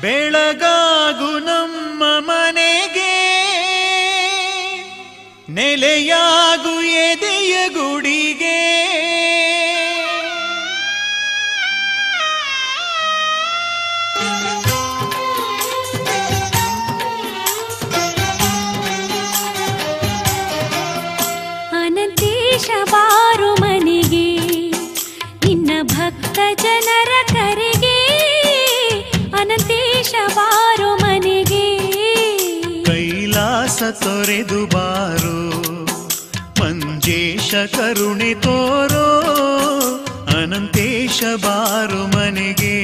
ಬೆಳಗಾಗು ನಮ್ಮ ಮನೆಗೆ, ನೆಲೆಯಾಗು ಎದೆಯ ಗುಡಿಗೆ. ಅನಂತೇಶ ಬಾರು ಮನೆಗೆ, ನಿನ್ನ ಭಕ್ತ ಜನರ ಕರೆಗೆ. ಅನಂತೇಶ ಬಾರು ಮನೆಗೆ. ಕೈಲಾಸ ತೊರೆದು ಬಾರೋ, ಮಂಜೇಶ ಕರುಣೆ ತೋರೋ, ಅನಂತೇಶ ಬಾರು ಮನೆಗೆ.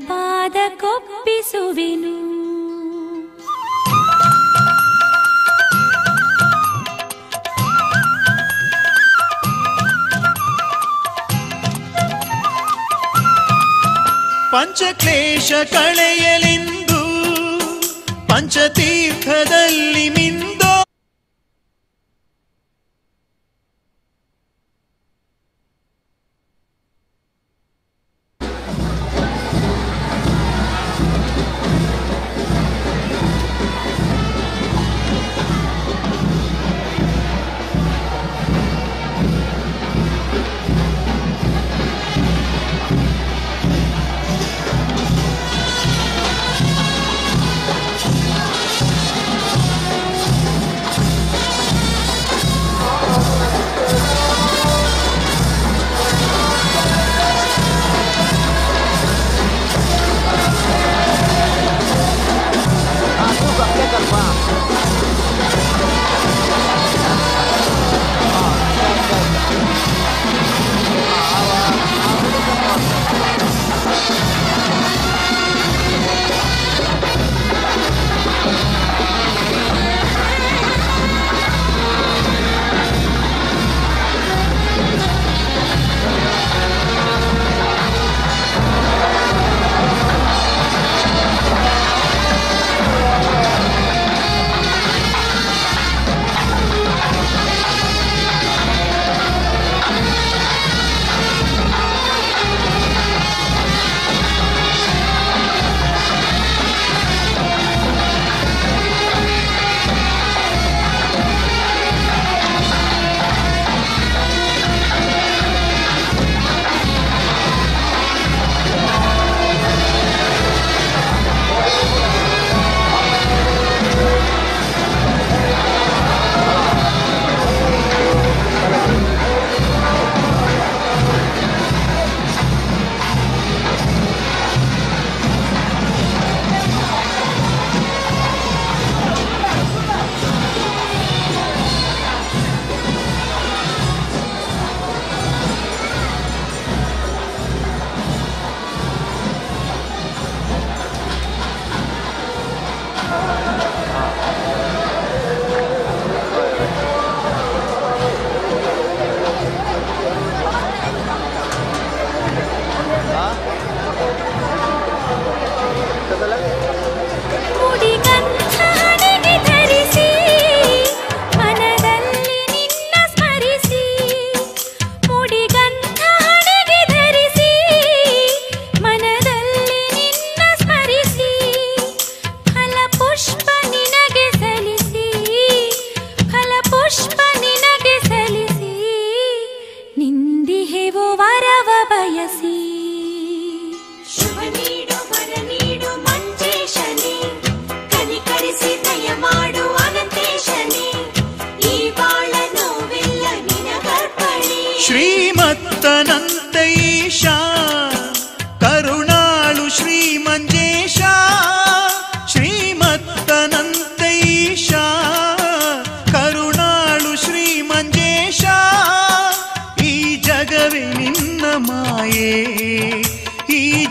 ಪಾದಕ್ಕೊಪ್ಪಿಸುವೆನು. ಪಂಚಕ್ಲೇಶ ಕಳೆಯಲೆಂದು ಪಂಚತೀರ್ಥದಲ್ಲಿ ಮಿಂದೋ. Thank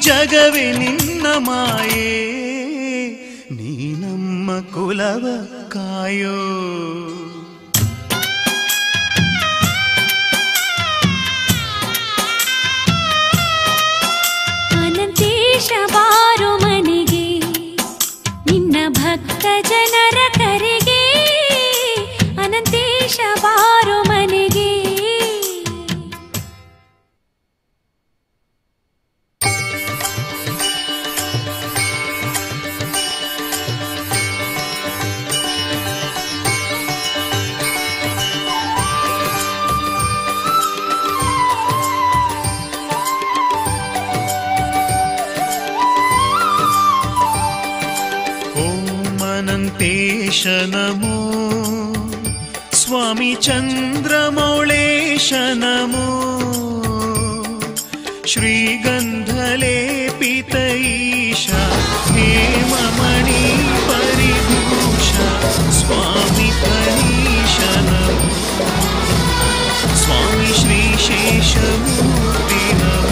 ಜಗವೇ ನಿನ್ನ ಮಾಯೆ, ನೀ ನಮ್ಮ ಕುಲವ ಕಾಯೋ. ಅನಂತೇಶ ಬಾರೋ ಮನೆಗೆ, ನಿನ್ನ ಭಕ್ತ ಜನರ ಕರೆಗೆ. ಅನಂತೇಶ ಬಾರೋ ಮನೆಗೆ. ಅನಂತೇಶ ನಮೋ ಸ್ವಾಮಿ ಚಂದ್ರಮೌಳೇಶ ನಮೋ, ಶ್ರೀಗಂಧಲೇಪಿತ ಈಶ ಹೇಮಮಣಿ ಪರಿಭೂಷ ಸ್ವಾಮಿ ಫಣೀಶ ನಮೋ, ಸ್ವಾಮಿ ಶ್ರೀಶೇಷಮೂರ್ತಿ ನಮೋ.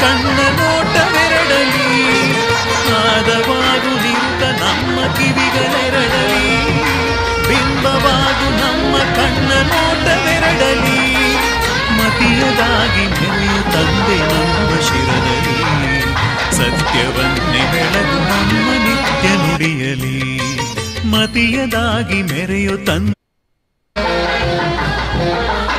ಕಣ್ಣ ನೋಟವೆರಡಲಿ, ನಾದವಾಗು ನಿಂತ ನಮ್ಮ ಕಿವಿಗಳೆರಡಲಿ, ಬಿಂಬವಾಗು ನಮ್ಮ ಕಣ್ಣ ನೋಟವೆರಡಲಿ, ಮತಿಯದಾಗಿ ಮೆರೆಯು ತಂದೆ ನಮ್ಮ ಶಿರದಲ್ಲಿ, ಸತ್ಯವನ್ನೇ ಬೆಳಗು ನಮ್ಮ ನಿತ್ಯ ನುಡಿಯಲಿ, ಮತಿಯದಾಗಿ ಮೆರೆಯು ತಂದೆ. Thank you.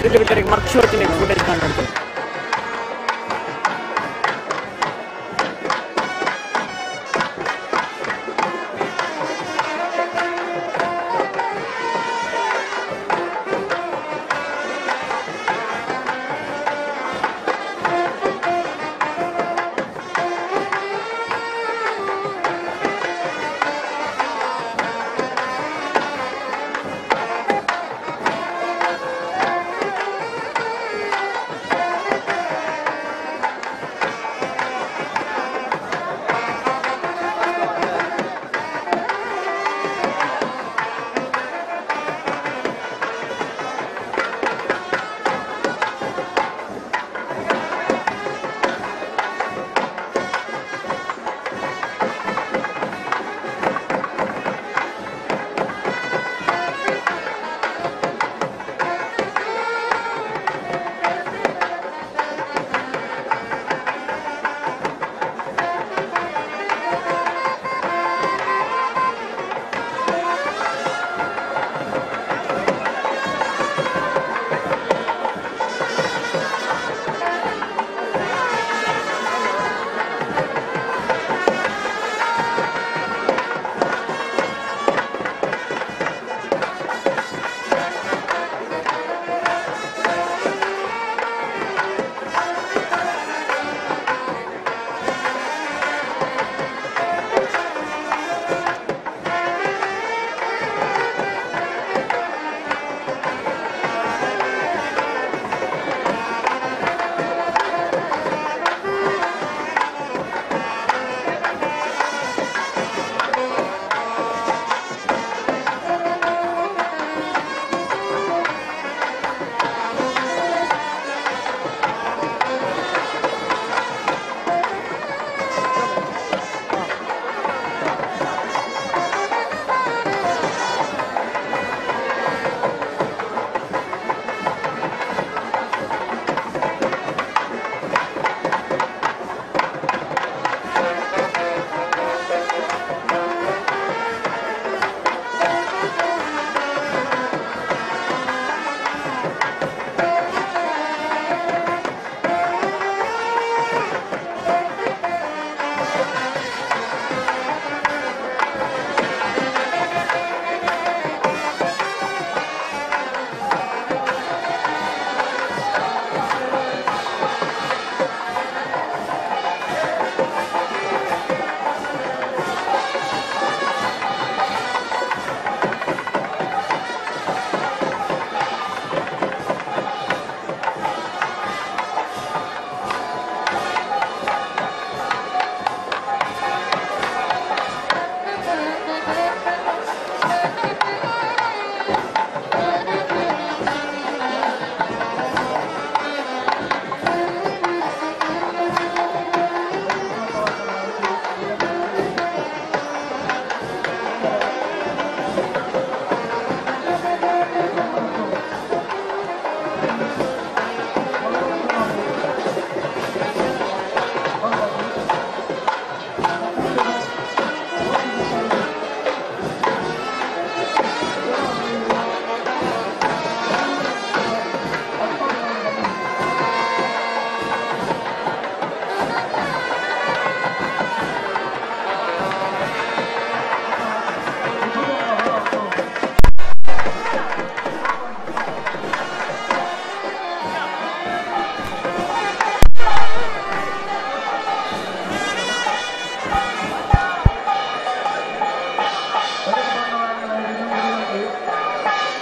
भितर एक मातशी वचून एक फुटेज काडून.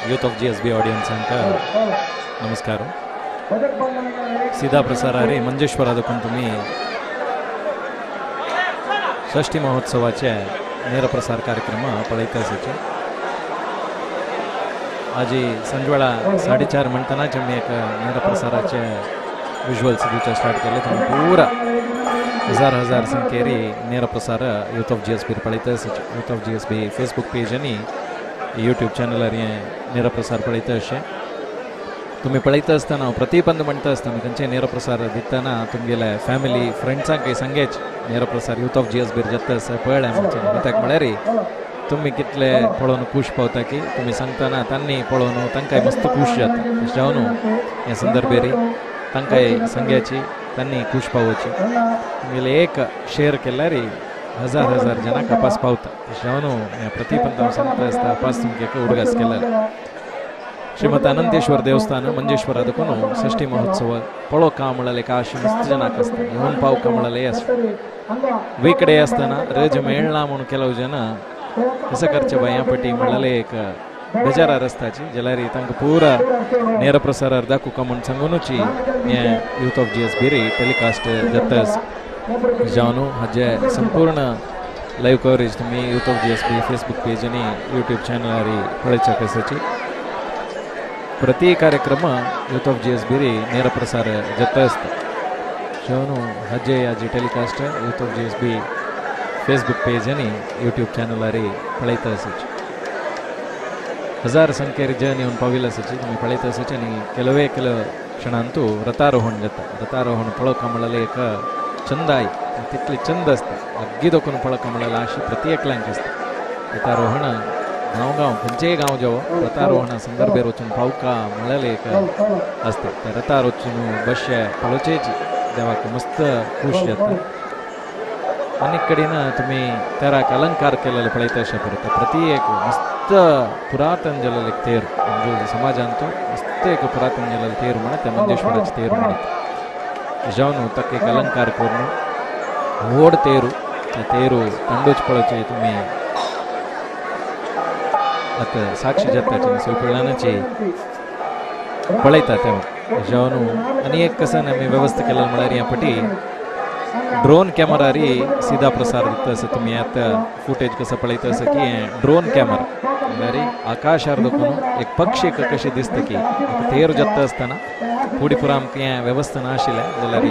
Youth of GSB audience ಅಂತ ನಮಸ್ಕಾರ. सीधा प्रसार रे मंजेश्वरादकून तुम्ही षष्ठी महोत्सवाचे ನೇರ प्रसार कार्यक्रम पळयता आसाचे. आजी संजवेळा 4:30 म्हणटनाच आमी एक ನೇರ प्रसाराचे विज्युअल्स दिवचे स्टार्ट केले. तुम्ही पूरा हजार हजार संख्येरी ನೇರ प्रसार यूथ ऑफ GSB पळयता आसाचे. Youth of GSB Facebook page आनी यूट्यूब चॅनलार हें ನೇರ प्रसार पळयता अशें तुम्ही पळयता आसतना प्रतिबंध म्हणटा आसतना खंयचे ನೇರ प्रसार दितना तुमगेले फॅमिली फ्रेंड्सांक सांगेच ನೇರ प्रसार यूथ ऑफ GSB जाता आसा पळय म्हणचे. कित्याक म्हळ्यार तुमी कितले पळोवन खूश पावता की तुमी सांगतना तांणी पळोवन तांकांय मस्त खूश जाता. तशें जावन हे संदर्भेर तांकांय सांग्याची तांणी खूश पावोची. तुमगेले एक शेअर केल्यार हजार हजार जनांक अपास पावता. तशें जावन ह्या प्रतिपंत हांव सांगता आसता अपास तुमगे उडगास केल्यार. श्रीमत अनंतेश्वर देवस्थान मंजेश्वरा देखून षष्ठी महोत्सव पळोवका म्हळ्यार एक आशी मस्त जनाक आसता, येवन पावका म्हळ्यार आसता. विकडे आसतना रज मेळना म्हूण ಕೆಲವು ಜನ कसं करचे बाया पटी म्हळ्यार एक बेजारार आसताची जाल्यार तांकां पुरा ನೇರ प्रसारार दाखोवका म्हूण सांगुनूच हें youth of G S B telecast जाता. जावन हाजे संपूर्ण लायव्ह कवरेज तुमी youth of G S B Facebook page आनी यूट्यूब चॅनलार पळयच्या कसाची. प्रति कार्यक्रम youth of G S B ನೇರ प्रसार जाता आसता. जावन हाजे हाजी telecast youth of G S B Facebook page आनी यूट्यूब चॅनलार पळयता आसाची. हजार संख्येर जन येवन पाविल्ले आसाची तुमी पळयता आसाची. आनी ಕೆಲವೇ ಕೆಲವು क्षणांतू रथारोहण जाता. रथारोहण पळोवका म्हळ्यार एक चंदाय तितली चंद आसता. लागीं दोकून पळोवका म्हळ्यार आशी प्रति एकल्यांक आसता. रथारोहण गांव गांव खंयचेय गांव जावो रथारोहणा संदर्भेर वचून पावका म्हळ्यार एक आसता. त्या रथार वचून बशे पळोवचेच देवाक मस्त खूश जाता. आनी कडेन तुमी तेराक अलंकार केलेले पळयता अशें पळयता. प्रति एक मस्त पुरातन जाल्लें एक तेर म्हणजे समाजांत मस्त एक पुरातन जाल्लें तेर म्हणा त्या मंजेश्वराचें तेर म्हणटा. जावन ताका एक अलंकार करून व्हड तेरू त्या तेरू तांडूच पळोवचें तुमी आतां साक्षी जाताची सोपणाची पळयता तेव्हा. जावन आनी एक कसं आमी वेवस्था केल्या म्हळ्यार ह्या पटी ड्रोन कॅमेरारी सीधा प्रसार दिता आसा. तुमी आतां फुटेज कसो पळयता आसा की ड्रोन कॅमेरा म्हळ्यार आकाशार देखून एक पक्षी कशें दिसता की तेर जाता आसतना फुडें पुरा आमकां हें वेवस्था नाशिल्लें जाल्यार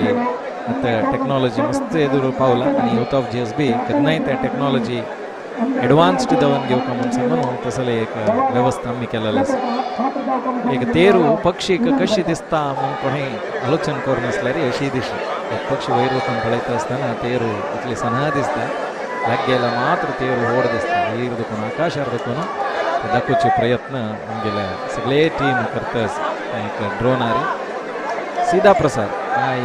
आतां टॅक्नोलॉजी मस्त एदूर पावला आनी youth of G S B केन्नाय त्या टॅक्नोलॉजी एडवान्स्ड दवन घेवका म्हूण सांगून तसले एक वेवस्था आमी केलेली आसा. एक तेरू पक्षी कशी दिसता म्हूण कोणें आलोचन करून आसल्यार अशी दिसली. एक पक्षी वयर वचून पळयता आसतना तेरू इतली सना दिसता, लागीं गेल्यार मात्र तेरू व्हड दिसता. वयर देखून आकाशार देखून दाखोवचे प्रयत्न आमगेले सगळे टीम करता. एक ड्रोनार सीधा प्रसार काय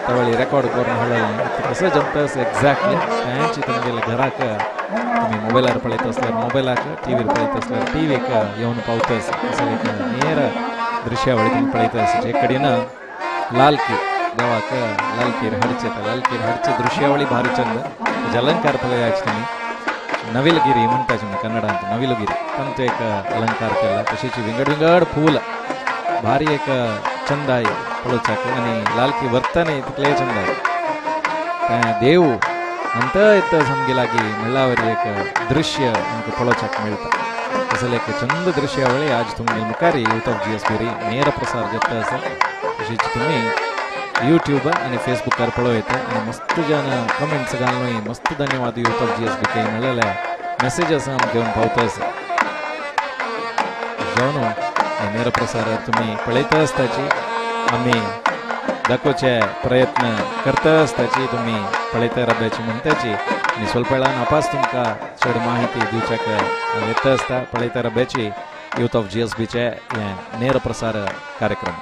तवळी रेकॉर्ड करून हाडलें कसं जमता एक्झॅक्टली तेंच तुमगेले घराक तुमी मोबायलार पळयता आसल्यार मोबायलाक, टीव्हीर पळयता आसल्यार टीव्हीक येवन पावता. असं एक ನೇರ दृश्यावळी तुमी पळयता आसा. एक कडेन लालकी देवाक लालकीर हाडचे, लालकीर हाडचे दृश्यावळी भारी चंद ताजे अलंकार पळयाचे तुमी. नविलगिरी म्हणटाचे तुमी कन्नडांत नविलगिरी तांचो एक अलंकार केला. तशेंच विंगड विंगड फूल भारी एक चंदाय पळोवच्याक आनी लालकी वर्तनय तितलें चंदाय. तें देव अंत येता सामकें लागीं म्हणल्यार एक दृश्य आमकां पळोवच्याक मेळटा. तसलें एक चंद दृश्यावळी आज तुमगे मुखार youth of G S B ನೇರ प्रसार जाता आसा. तशेंच तुमी यूट्यूब आनी फेसबुकार पळोवं येता आनी मस्त जन कमेंट्स घालून मस्त धन्यवाद youth of G S B म्हणलेले मेसेजस आमकां घेवन पावता आसा. जावन ನೇರ प्रसार तुमी पळयता आसताची आमी दाखोवचे प्रयत्न करता आसताची तुमी पळयता राब्याची म्हणटाची. आनी स्वल्प वेळान आपास तुमकां चड माहिती दिवच्याक येता आसता. पळयता राब्याची यूथ ऑफ जी एस बीचे हें ನೇರ प्रसार कार्यक्रम.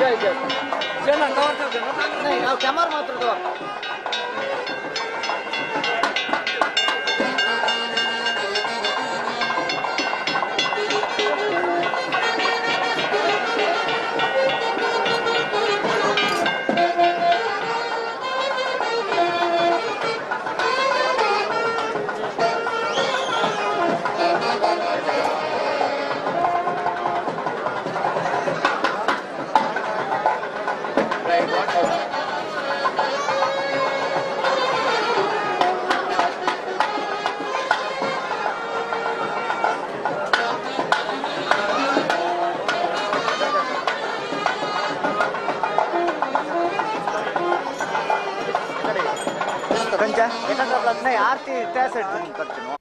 नाही, कॅमेरा मात्र दवर. नाही, आरती त्या साईड करते ना.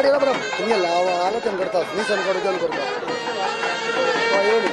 गाडी बरं तुम्ही आलोचन करता निसन करता येईल.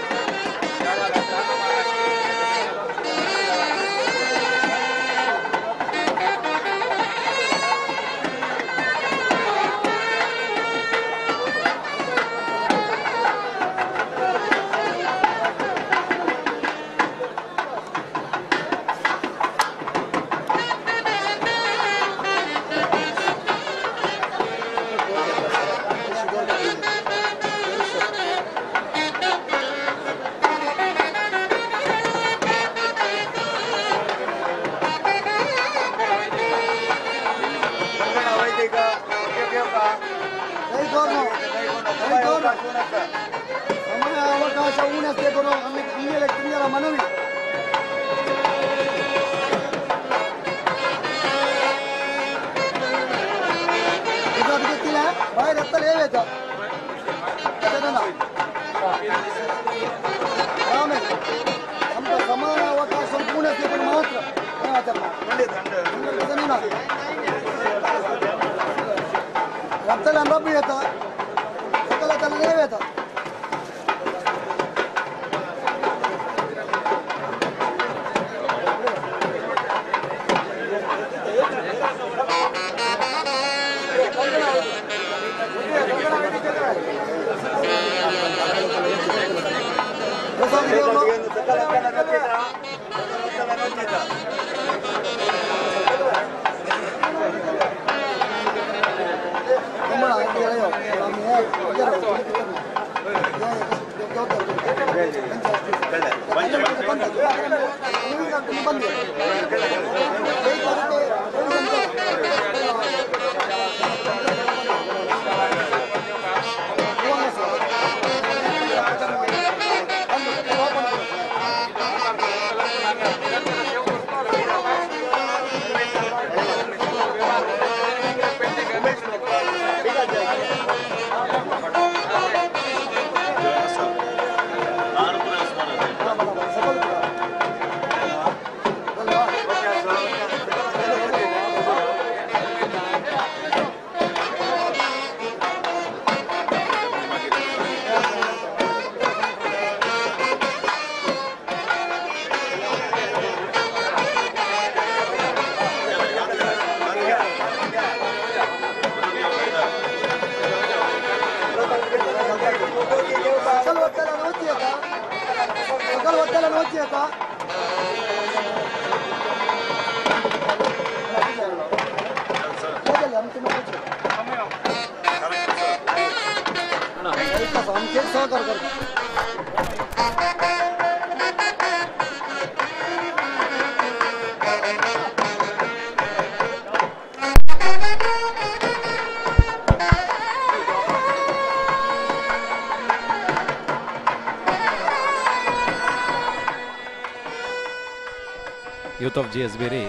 Youth of G S Berry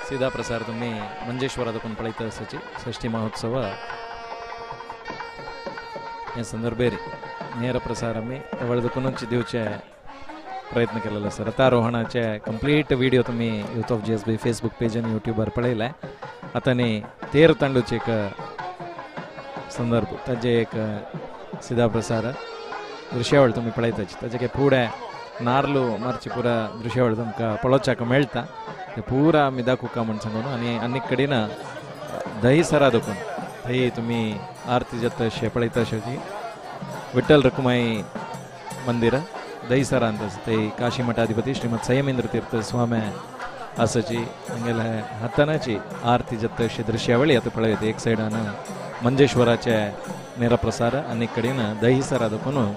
सीधा प्रसार तुम्ही मंजेश्वरादकून पळयत आसाची षष्ठी महोत्सव हे संदर्भेर ನೇರ प्रसार आमी वळदकूनच दिवचे प्रयत्न केलेलो आसा. रथारोहणाचे कंप्लीट व्हिडिओ तुम्ही youth of G S B Facebook page आनी यूट्यूबार पळयले. आतां न्ही तेर तांडूचे एक संदर्भ ताजे एक सीधा प्रसार दृश्यावळ तुम्ही पळयताची. ताजे फुडें नार्लू मारची पुरा दृश्यावळ तुमकां पळोवच्याक मेळटा. ते पुरा आमी दाखोवका म्हूण सांगून आनी आनीक कडेन दही सरा दाखोवन थंय तुमी आरती जाता अशें पळयता अशें विठ्ठल रखुमाई मंदिर दहीसरांत आसा. थंय काशी मठाधिपती श्रीमद संयमेंद्र तीर्थ स्वामी आसाची हांगेले हातानाची आरती जाता अशी दृश्यावळी आतां पळयता. एक सायडान मंजेश्वराचे नेर प्रसार आनी कडेन दहीसरा दाखोवन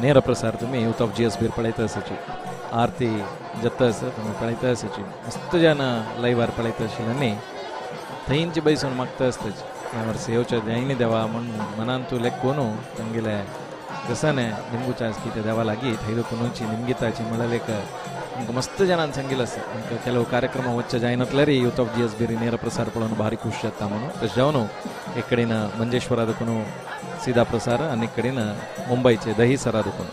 ನೇರ प्रसार तुम्ही यूथ ऑफ जी एस बीर पळयता आसाची आरती जाता आसा तुमी पळयता आसाची. मस्त जन लायव्हार पळयता आशिल्ल्यानी थंयची बैसून मागता आसताची ह्या वर्सा येवच्या जायनी देवा म्हूण मनान तूं लेखून तांगेले कसाने निमगुच्या आसा की त्या देवा लागीं थंय दुखूनची निमगिताची म्हळ्यार एक आमकां मस्त जनान सांगिल्लें आसा. आमकां ಕೆಲವು कार्यक्रम वच्चे जायनातल्यार यूथ ऑफ जी एस बीर ನೇರ प्रसार पळोवन भारी खुश जाता म्हणून. तशें जावन एक कडेन मंजेश्वरा दुखून सीधा प्रसार आनी कडेन मुंबयचे दहीसरा दुखून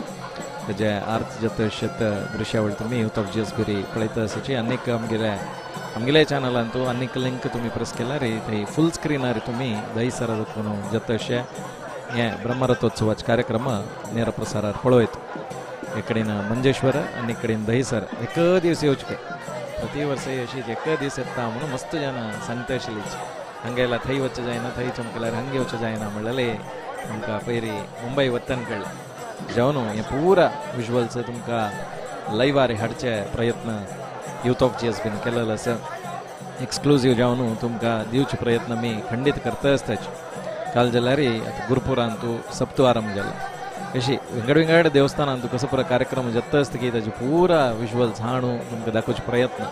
ताजे आरती जाता शेत दृश्यावळ तुमी youth of G S Berry पळयता आसाची. आनीक आमगेले आमगेले चॅनलांतू आनीक लिंक तुमी प्रेस केल्यार थंय फूल स्क्रिनार तुमी दहीसरा देखून जाता अशें हे ब्रह्मरथोत्सवाचे कार्यक्रम ನೇರ प्रसारार पळयत. एक कडेन मंजेश्वर आनी एक कडेन दहीसर एक दीस येवचे प्रति वर्स अशी एक दीस येता म्हणून मस्त जन सांगता आशिल्ली. हांगा थंय वचचें जायना, थंय चमकल्यार हांगा येवचें जायना म्हणलें आमकां पयरी मुंबय वतन कळ्ळें. जावन हे पुरा विज्युअल्स तुमकां लायव्हार हाडचे प्रयत्न यूथ ऑफ जी एस बीन केलेलो आसा. एक्सक्लुजीव जावन तुमकां दिवचे प्रयत्न आमी खंडीत करता आसताचे. काल जाल्यार आतां गुरपुरांतू सप्तू आरंभ जाला. अशी विंगड विंगड देवस्थानांतू कसो पुरा कार्यक्रम जाता आसता की ताजे पुरा विज्युअल्स हाडून तुमकां दाखोवचे प्रयत्न.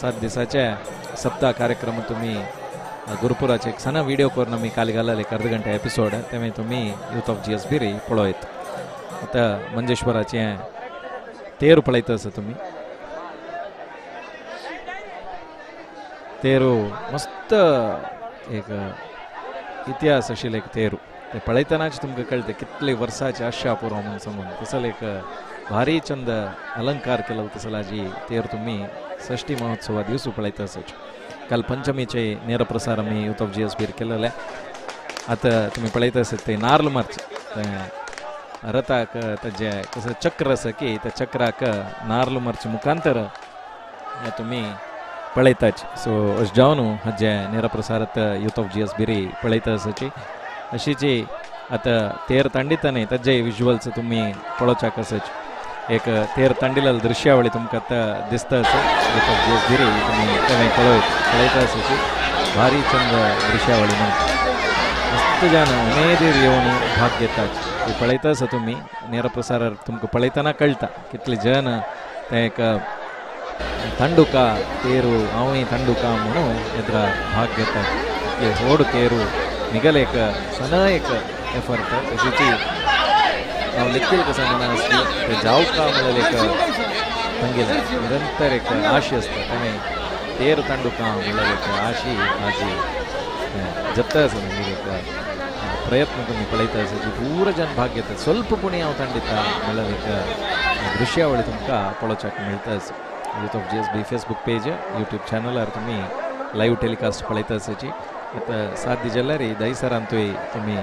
7 दिसाचे सप्ताह कार्यक्रम तुमी गुरुपुराचे एक सना व्हिडिओ करून आमी काल घालले एक अर्द घंटे एपिसोड तेमी तुमी यूथ ऑफ जी एस बी पळयत. आतां मंजेश्वराचें तेर पळयता आसा तुमी. तेरू मस्त एक इतिहास आशिल्लें एक तेरू. ते पळयतनाच तुमकां कळटा कितले वर्साचे आशा पुरो म्हणून सांगून तसो एक भारी चंद अलंकार केलो तसो तेर तुमी षष्ठी महोत्सवा दिवसू पळयता आसाचे. काल पंचमीचे ನೇರ प्रसार आमी youth of G S Bir केलेले. आतां तुमी पळयता आसत ते नार्ल मारचे रथाक ताजें कसो चक्र आसा की त्या चक्राक नार्ल मारचे मुखांतर तुमी पळयताच. सो अशें जावन हाजें ನೇರ प्रसारात यूथ ऑफ जी एस बीर पळयता आसाची. अशीची आतां तेर तांडिताने ताजे विज्युअल्स तुमी पळोवच्याक आसाचे. एक तेर तांडिलेल दृश्यावळी तुमकां आतां दिसता आसा. Youth of G S Bir तुमी तें पळयता आसाची. भारी चंद दृश्यावळी म्हणून मस्त जन उमेदीर येवन भाग घेताच. पळयता आसा तुमी ನೇರ प्रसारार तुमकां पळयतना कळटा कितले जन ते एक तांडुका तेरू हांवूय तांडुका म्हणून येद्रा भाग घेतात. इतले व्हड तेरू निघाले एक सना एक एफर्ट तशीची हांव लेखील कसो म्हणा आसली ते जावका म्हणलें एक तांगेलें निरंतर एक आशी आसता तेणें तेर तांडुका म्हणलें एक आशी आजी जत्ता आसा तांगेली एक प्रयत्न तुमी पळयता आसा. पूरा जन भाग घेतात स्वल्प पुणी हांव तांडिता म्हणल्यार एक दृश्यावळी तुमकां पळोवच्याक मेळटा आसा. Youth of G S B Facebook page YouTube चॅनलार तुमी लायव्ह टेलिकास्ट पळयता आसाची. आतां 7 दीस जाल्यार दहीसरांतूय तुमी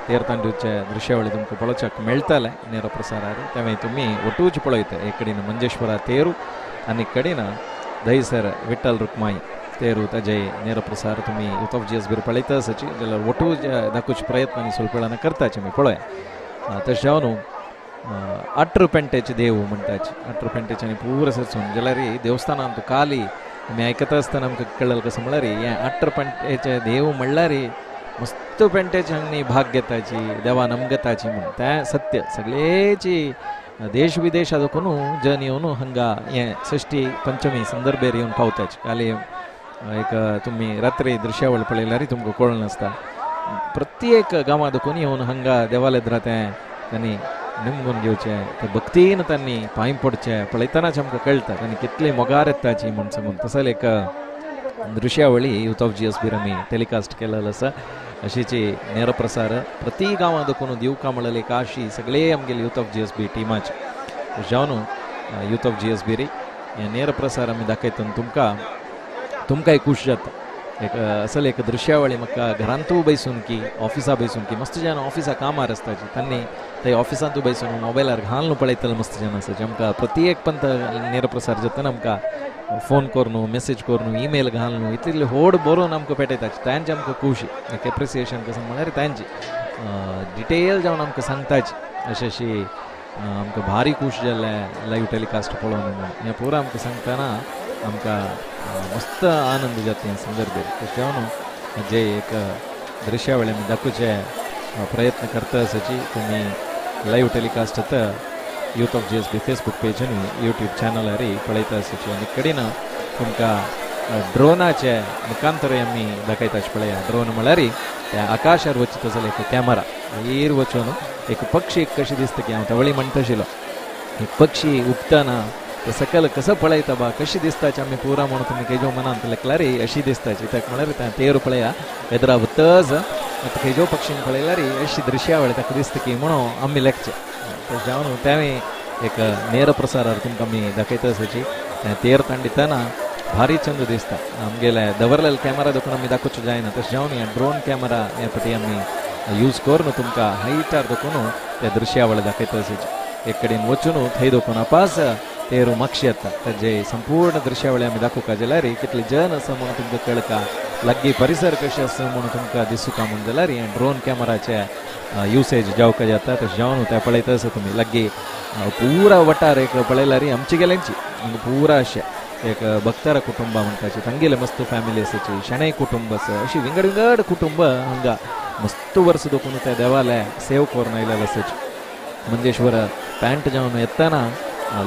तेर तांडूचे दृश्यावळी तुमकां पळोवच्याक मेळटालें ನೇರ प्रसारार. तेन्ना तुमी ಒಟ್ಟೂಚ್ पळयता. एक कडेन मंजेश्वरा तेरू आनी कडेन दहीसर विठ्ठल रुक्माई तेरू ताजे ನೇರ प्रसार तुमी यूथ ऑफ जी एस बीर पळयता आसाची. जाल्यार ಒಟ್ಟೂಚ್ दाखोवचे प्रयत्न आनी स्वल्प वेळान करताचे आमी पळोवया. तशें जावन अठरा पेंटेचे देव म्हणटाचे. अठरा पेंटेचे आनी पुरा सरसून जाल्यार देवस्थानांत काली आमी आयकता आसतना आमकां कळ्ळें कसो म्हणल्यार हें अठरा पेंटेचे देव म्हणल्यार मस्त पेंटेचे हांगा भाग घेताची देवा नमगताची म्हूण तें सत्य. सगळेची देश विदेशा देखून जन येवन हांगा हें षष्ठी पंचमी संदर्भेर येवन पावताची. काली एक तुमी रात्री दृश्यावळ पळयल्यार तुमकां कळून आसता प्रत्येक गांवा देखून येवन हांगा देवालेद्रा तें तांणी निमगून घेवचें ते भक्तीन तांणी पांय पडचें पळयतनाच आमकां कळटा तांणी कितले मोगार येताची म्हूण सांगून. तसोच एक दृश्यावळी यूथ ऑफ जी एस बीर आमी टेलिकास्ट केलेलो आसा. अशीची ನೇರ प्रसार प्रति गांवां देखून दिवका म्हणलें एक आशी सगळे आमगेले यूथ ऑफ जी एस बी टिमाचे जावन youth of G S Bir हें ನೇರ प्रसार आमी दाखयता तुमकां तुमकांय खूश जाता. एक असल एक दृश्यावळी म्हाका घरांतूय बैसून की ऑफिसा बैसून की मस्त जन ऑफिसा कामार आसताची तांणी थंय ऑफिसांतूय बैसून मोबायलार घालून पळयतले मस्त जन आसाचे. आमकां प्रत्येक पंत ನೇರ प्रसार जातना आमकां फोन करून मेसेज करून ईमेल घालून इतले व्हड बरोवन आमकां पेटयताची तांची आमकां खुशी एक एप्रिसिएशन कसो म्हळ्यार तांची डिटेल जावन आमकां सांगताची अशें अशी आमकां भारी खूश जालें लायव्ह टेलिकास्ट पळोवन म्हणून हें पुरा आमकां सांगतना आमकां मस्त आनंद जाता ह्या संदर्भेर. तशें जावन जे एक दृश्यावळी आमी दाखोवचे प्रयत्न करता आसाची. तुमी लायव्ह टेलिकास्ट आतां youth of G S B Facebook page आनी यूट्यूब चॅनलार पळयता आसाची. आनी कडेन तुमकां ड्रोनाचे मुखांतरय आमी दाखयताच पळया. ड्रोन म्हळ्यार त्या आकाशार वचता जाल्यार एक कॅमेरा वयर वचून एक पक्षी कशें दिसता की हांव तवळी म्हणटा आशिल्लो एक पक्षी उबतना ते सकल कसो पळयता बा कशी दिसताची आमी पुरा म्हणून तुमी खंयच्या मनांत लेखल्यार अशी दिसताची. ताका म्हळ्यार तें तेर पळया येद्रा वतच आतां खंयच्या पक्षीन पळयल्यार अशी दृश्यावळी ताका दिसता की म्हणून आमी लेखचें. तशें जावन तेंय एक ನೇर प्रसारार तुमकां आमी दाखयता आसाची. तेर तांडितना भारी चंद दिसता. आमगेले दवरलेले कॅमेरा देखून आमी दाखोवचो जायना, तशें जावन हे ड्रोन कॅमेरा हे पटी आमी यूज करून तुमकां हायटार देखून ते दृश्यावळ दाखयता. अशें एक कडेन वचून थंय देखून अपास तेरू मागशी येता ताजे संपूर्ण दृश्यावळी आमी दाखोवका जाल्यार कितले जन आसा म्हणून तुमकां कळका, लागीं परिसर कशें आसा म्हणून तुमकां दिसूका म्हूण जाल्यार हे ड्रोन कॅमेराचे युसेज जावका जाता. तशें जावन तें पळयता आसा तुमी लागीं पुरा वटार एक पळयल्यार आमची गेल्यांची पुरा अशें एक भक्तारा कुटुंबा म्हणटाची तांगेले मस्त फॅमिली आसाची, शणै कुटुंब आसा, अशी विंगड विंगड कुटुंब हांगा मस्त वर्स दोकून त्या देवालय सेव करून आयलेले आसाची. मंजेश्वर पॅन्ट जावन येतना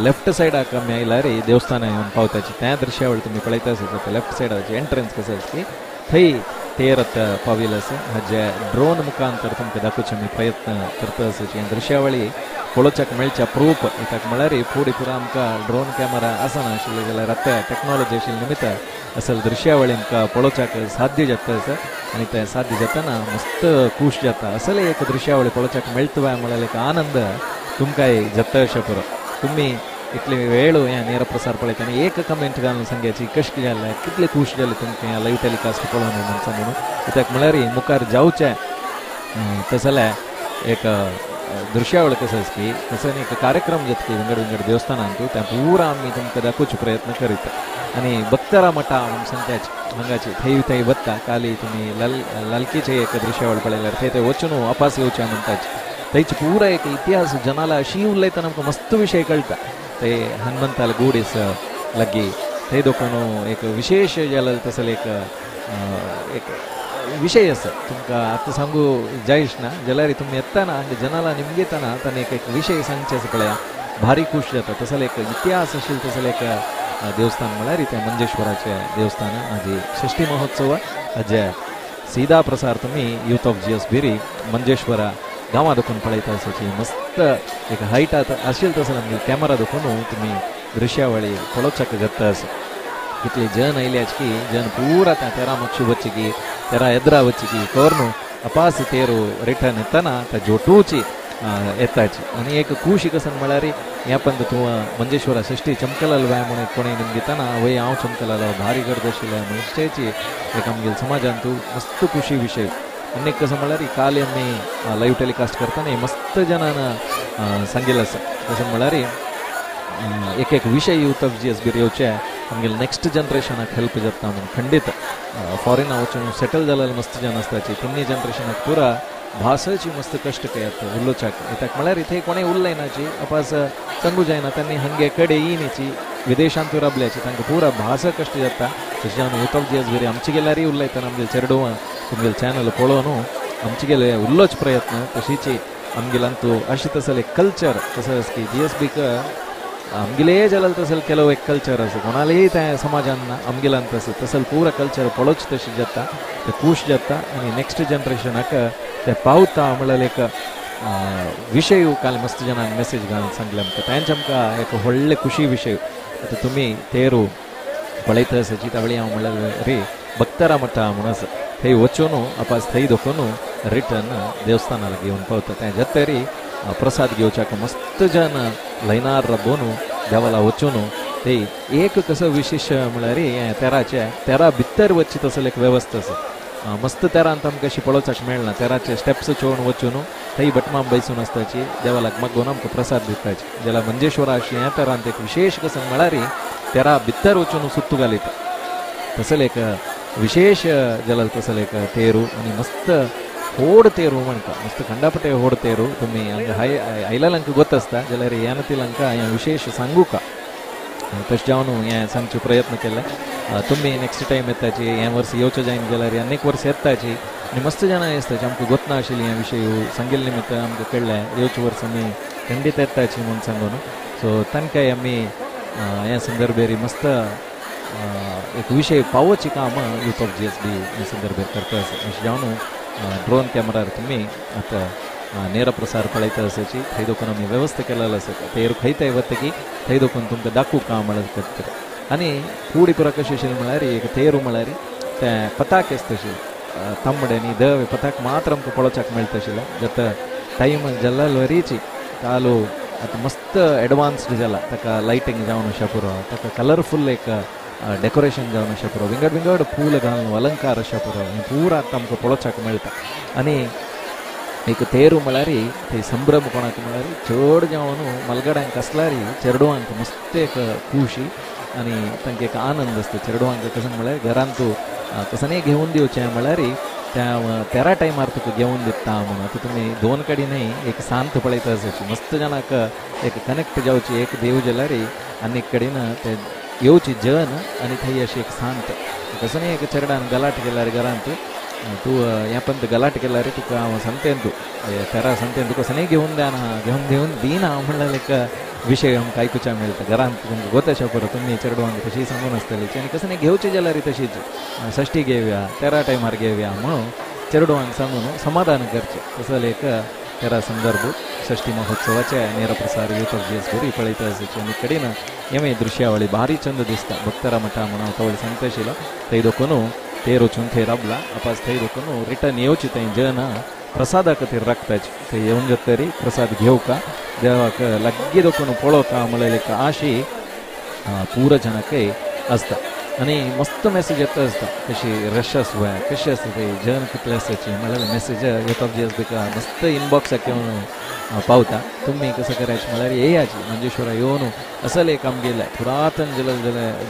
लेफ्ट सायडाक आमी आयल्यार देवस्थान येवन पावताची त्या दृश्यावळ तुमी पळयता आसा. लेफ्ट सायडाची एंट्रन्स कसो आसा थंय तेर आतां पाविल्ले आसा. हाजे ड्रोन मुखांतर तुमकां दाखोवचे आमी प्रयत्न करता आसाची. ह्या दृश्यावळी पळोवच्याक मेळच्या प्रूफ कित्याक म्हळ्यार फुडें पुरा आमकां ड्रोन कॅमेरा आसना आशिल्ले जाल्यार आतां टॅक्नोलॉजी आशिल्ले निमित्त असल दृश्यावळी आमकां पळोवच्याक साध्य जाता आसा आनी तें साध्य जातना मस्त खूश जाता. असले एक दृश्यावळी पळोवच्याक मेळटा म्हळ्यार एक आनंद तुमकांय जाता अशें पुरो. तुमी इतले वेळ हें नेर प्रसार पळयता आनी एक कमेंट घालून सांगाची कशें जालें, कितले खूश जाले तुमकां ह्या लायव टेलिकास्ट पळोवन म्हणून सांगून. कित्याक म्हळ्यार मुखार जावचें तसलें एक दृश्यावळ कसो आसा की तसो एक कार्यक्रम जाता की विंगड विंगड देवस्थानांत तें पुरा आमी तुमकां दाखोवचो प्रयत्न करीत. आनी भक्तरा मठा म्हणून सांगताची हांगाची थंय थंय वता. काली तुमी लालकीचें एक दृश्यावळ पळयल्यार थंय थंय वचून वापास येवचें म्हणटाची थंयची पुरा एक इतिहास जनाला अशी उलयतना आमकां मस्त विशय कळटा. ते हनुमंताल गूड आसा लागीं थंय देखून एक विशेश जालें तसलें एक एक विशय आसा तुमकां आतां सांगू जायच ना जाल्यार तुमी येतना हांगा जनाला निमगेतना ताणें एक एक विशय सांगचे आसा पळया भारी खूश जाता. तसलें एक इतिहास आशिल्लें तसलें एक देवस्थान म्हळ्यार तें मंजेश्वराचें देवस्थान. हाजी षष्ठी महोत्सव हाजे सीधा प्रसार तुमी यूथ ऑफ जीएस बेरी मंजेश्वरा गांवां देखून पळयता आसाची. मस्त एक हायट आशिल्लें तसलें आमगे कॅमेरा देखून तुमी दृश्यावळी पळोवच्याक जाता आसा. कितले जन आयल्याच की जन पुरा त्या तेरा मागशी वच्ची की तेरा एदरा वच्ची की करून अपास तेरू रिटर्न येतना त्या जोटूची येताची. आनी एक खुशी कसन म्हळ्यार ह्या पंत तूं मंजेश्वरा षष्ठी चमकलाल व्याय म्हणून कोणें निमगितना वय हांव चमकलाल भारी गर्द आशिल्लें म्हणून एक आमगेले समाजान तूं मस्त खुशी विशय. आनी एक कसं म्हळ्यार काल आमी लायव टेलिकास्ट करतना मस्त जणान सांगिल्लें आसा. तशें म्हळ्यार एक एक विशय यूथ ऑफ जीएस बीर येवचे आमगेले नेक्स्ट जनरेशनाक हेल्प जाता म्हणून खंडीत. फॉरेना वचून सेटल जालेले मस्त जन आसताची तिन्ही जनरेशनाक पुरा भासाची मस्त कश्ट कयात उलोवच्याक. कित्याक म्हळ्यार थंय कोणें उलयनाची अपास सांगू जायना तांणी हांगे कडेन येयनाची विदेशांत राबल्याची तांकां पुरा भासा कश्ट जाता. तशें जावन यूथ ऑफ जीएस बेरी आमचे गेल्यारय उलयतना आमगेले चेरडुवां तुमगेले चॅनल पळोवन आमचे गेले उल्लोच प्रयत्न. तशीच आमगेल्यांतू अशें तसलें एक कल्चर तसो की जीएस बीक आमगेले जाल्यार तसलें ಕೆಲವು एक कल्चर आसा कोणालेय त्या समाजान ना आमगेल्यान तसो तसलें पुरा कल्चर पळोवचें तशें जाता तें खूश जाता आनी नेक्स्ट जनरेशनाक तें पावता म्हळ्यार एक विशय काल मस्त जणांक मेसेज घालून सांगलें आमकां तेंच आमकां एक व्हडलें खुशी विशय. आतां तुमी तेरू पळयता आसाची तावळी हांव म्हळ्यार रे भक्तरा मठा म्हूण आसा थंय वचून अपास थंय देखून रिटर्न देवस्थाना लागीं येवन पावता. तें जातरी प्रसाद घेवच्याक मस्त जन लायनार राबोवन देवाला वचून ते एक कसो विशेश म्हळ्यार हें तेराचें तेरा भितर वचची तसली एक वेवस्था आसा. मस्त तेरांत आमकां अशी पळोवच्याक मेळना. तेराचे स्टेप्स चोवन वचून थंय भटमाम बैसून आसताची देवालाक मागून आमकां प्रसाद दिताची. जाल्यार मंजेश्वरा अशी ह्या तेरांत एक विशेश कसो म्हळ्यार तेरा भितर वचून सुत्तू घालीत तसलें एक विशेष जाल्यार तसलें एक तेरू आनी मस्त होड तेरू म्हणटा मस्त खंडापटे होड तेरू तुमी हांगा हाय आयलेल्यांक गोत आसता जाल्यार ह्या हें विशेष सांगू का तशें जावन हें सांगचे प्रयत्न केले. तुमी नेक्स्ट टायम येताची हें वर्स येवचें जायना जाल्यार आनीक वर्स येताची आनी मस्त जाणां आसताची आमकां गोतना आशिल्ली हें विशय सांगिल्ले निमित्त आमकां कळ्ळें येवचे वर्स आमी खंडीत येताची म्हूण सांगून. सो तांकांय आमी ह्या संदर्भेर मस्त एक विशय पावोवचें काम यूथ ऑफ जीएस बी ह्या संदर्भेर करता आसा. अशें जावन ड्रोन कॅमेरार तुमी आतां नेर प्रसार पळयता आसाची थंय देखून आमी वेवस्था केलेली आसा. तेर खंय थंय वतकी थंय देखून तुमकां दाखोवं काम म्हळ्यार करतले. आनी फुडें पुरा कशें आशिल्लें म्हळ्यार एक तेरू म्हळ्यार तें पताक आसता आशिल्लें तांबडे आनी धवे पताक मात्र आमकां पळोवच्याक मेळटा आशिल्लें. जाता टायम जाल्ल्या वरीची कालो आतां मस्त एडवान्स्ड जाला ताका लायटींग जावन अशें पुरो ताका कलरफूल एक डेकोरेशन जावन अशें पुरो विंगड विंगड फूल घालून अलंकार अशें पुरो हें पुरा आतां आमकां पळोवच्याक मेळटा. आनी एक तेरू म्हळ्यार थंय संभ्रम कोणाक म्हळ्यार चड जावन मलगड्यांक आसल्यार चेडवांक मस्त एक खुशी आनी तांकां एक आनंद आसता. चेडवांक कशें म्हळ्यार घरांत तूं कसनेय घेवन दिवचें म्हळ्यार त्या तेरा टायमार तुका घेवन दिता म्हणून. आतां तुमी दोन कडेन न्हय एक सांत पळयता आसाची मस्त जाणांक एक कनेक्ट जावची एक देव जाल्यार आनी एक कडेन ते येवची जन आनी थंय अशी एक सांत कसं न्ही एक चेरडान गलाट केल्यार घरांत तूं ह्या पंत गलाट केल्यार तुका हांव संतेन तूं तेरा संतेन तुका कसं घेवन द्या ना घेवन दिवन दिना म्हणल्यार एक विशय आमकां आयकुच्या मेळटा. घरांत तुमकां गोत पुरो तुमी चेडवांक तशी सांगून आसतली आनी कसं न्ही घेवची जाल्यार तशीच षष्ठी घेवया तेरा टायमार घेवया म्हणून चेडवांक सांगून समाधान करचें. तसो एक तेरा संदर्भ षष्ठी महोत्सवाचे ನೇರ प्रसार यूथ ऑफ जीएस बरी पळयता आसाची. आनी कडेन हें दृश्यावळी भारी चंद दिसता. भक्तरा मठा म्हणून हांव सांगता आशिल्लो थंय दोकून तेर वचून थंय राबला अपास थंय दोकून रिटर्न येवची थंय जन प्रसादा खातीर राखताची थंय येवन जातरी प्रसाद घेवका देवाक लागीं दोकून पळोवका म्हणल्यार एक आशी पुरा जनाकय आसता. आनी मस्त मेसेज येता आसता कशी रश आसू कशी आसता थंय जन कितले आसाची म्हणल्यार मेसेज यूथ ऑफ जीएस बीक मस्त इनबॉक्साक येवन पावता. तुमी कसं करायचें म्हळ्यार येयाची मंजेश्वरा येवन असल एक आमगेलें पुरातन जल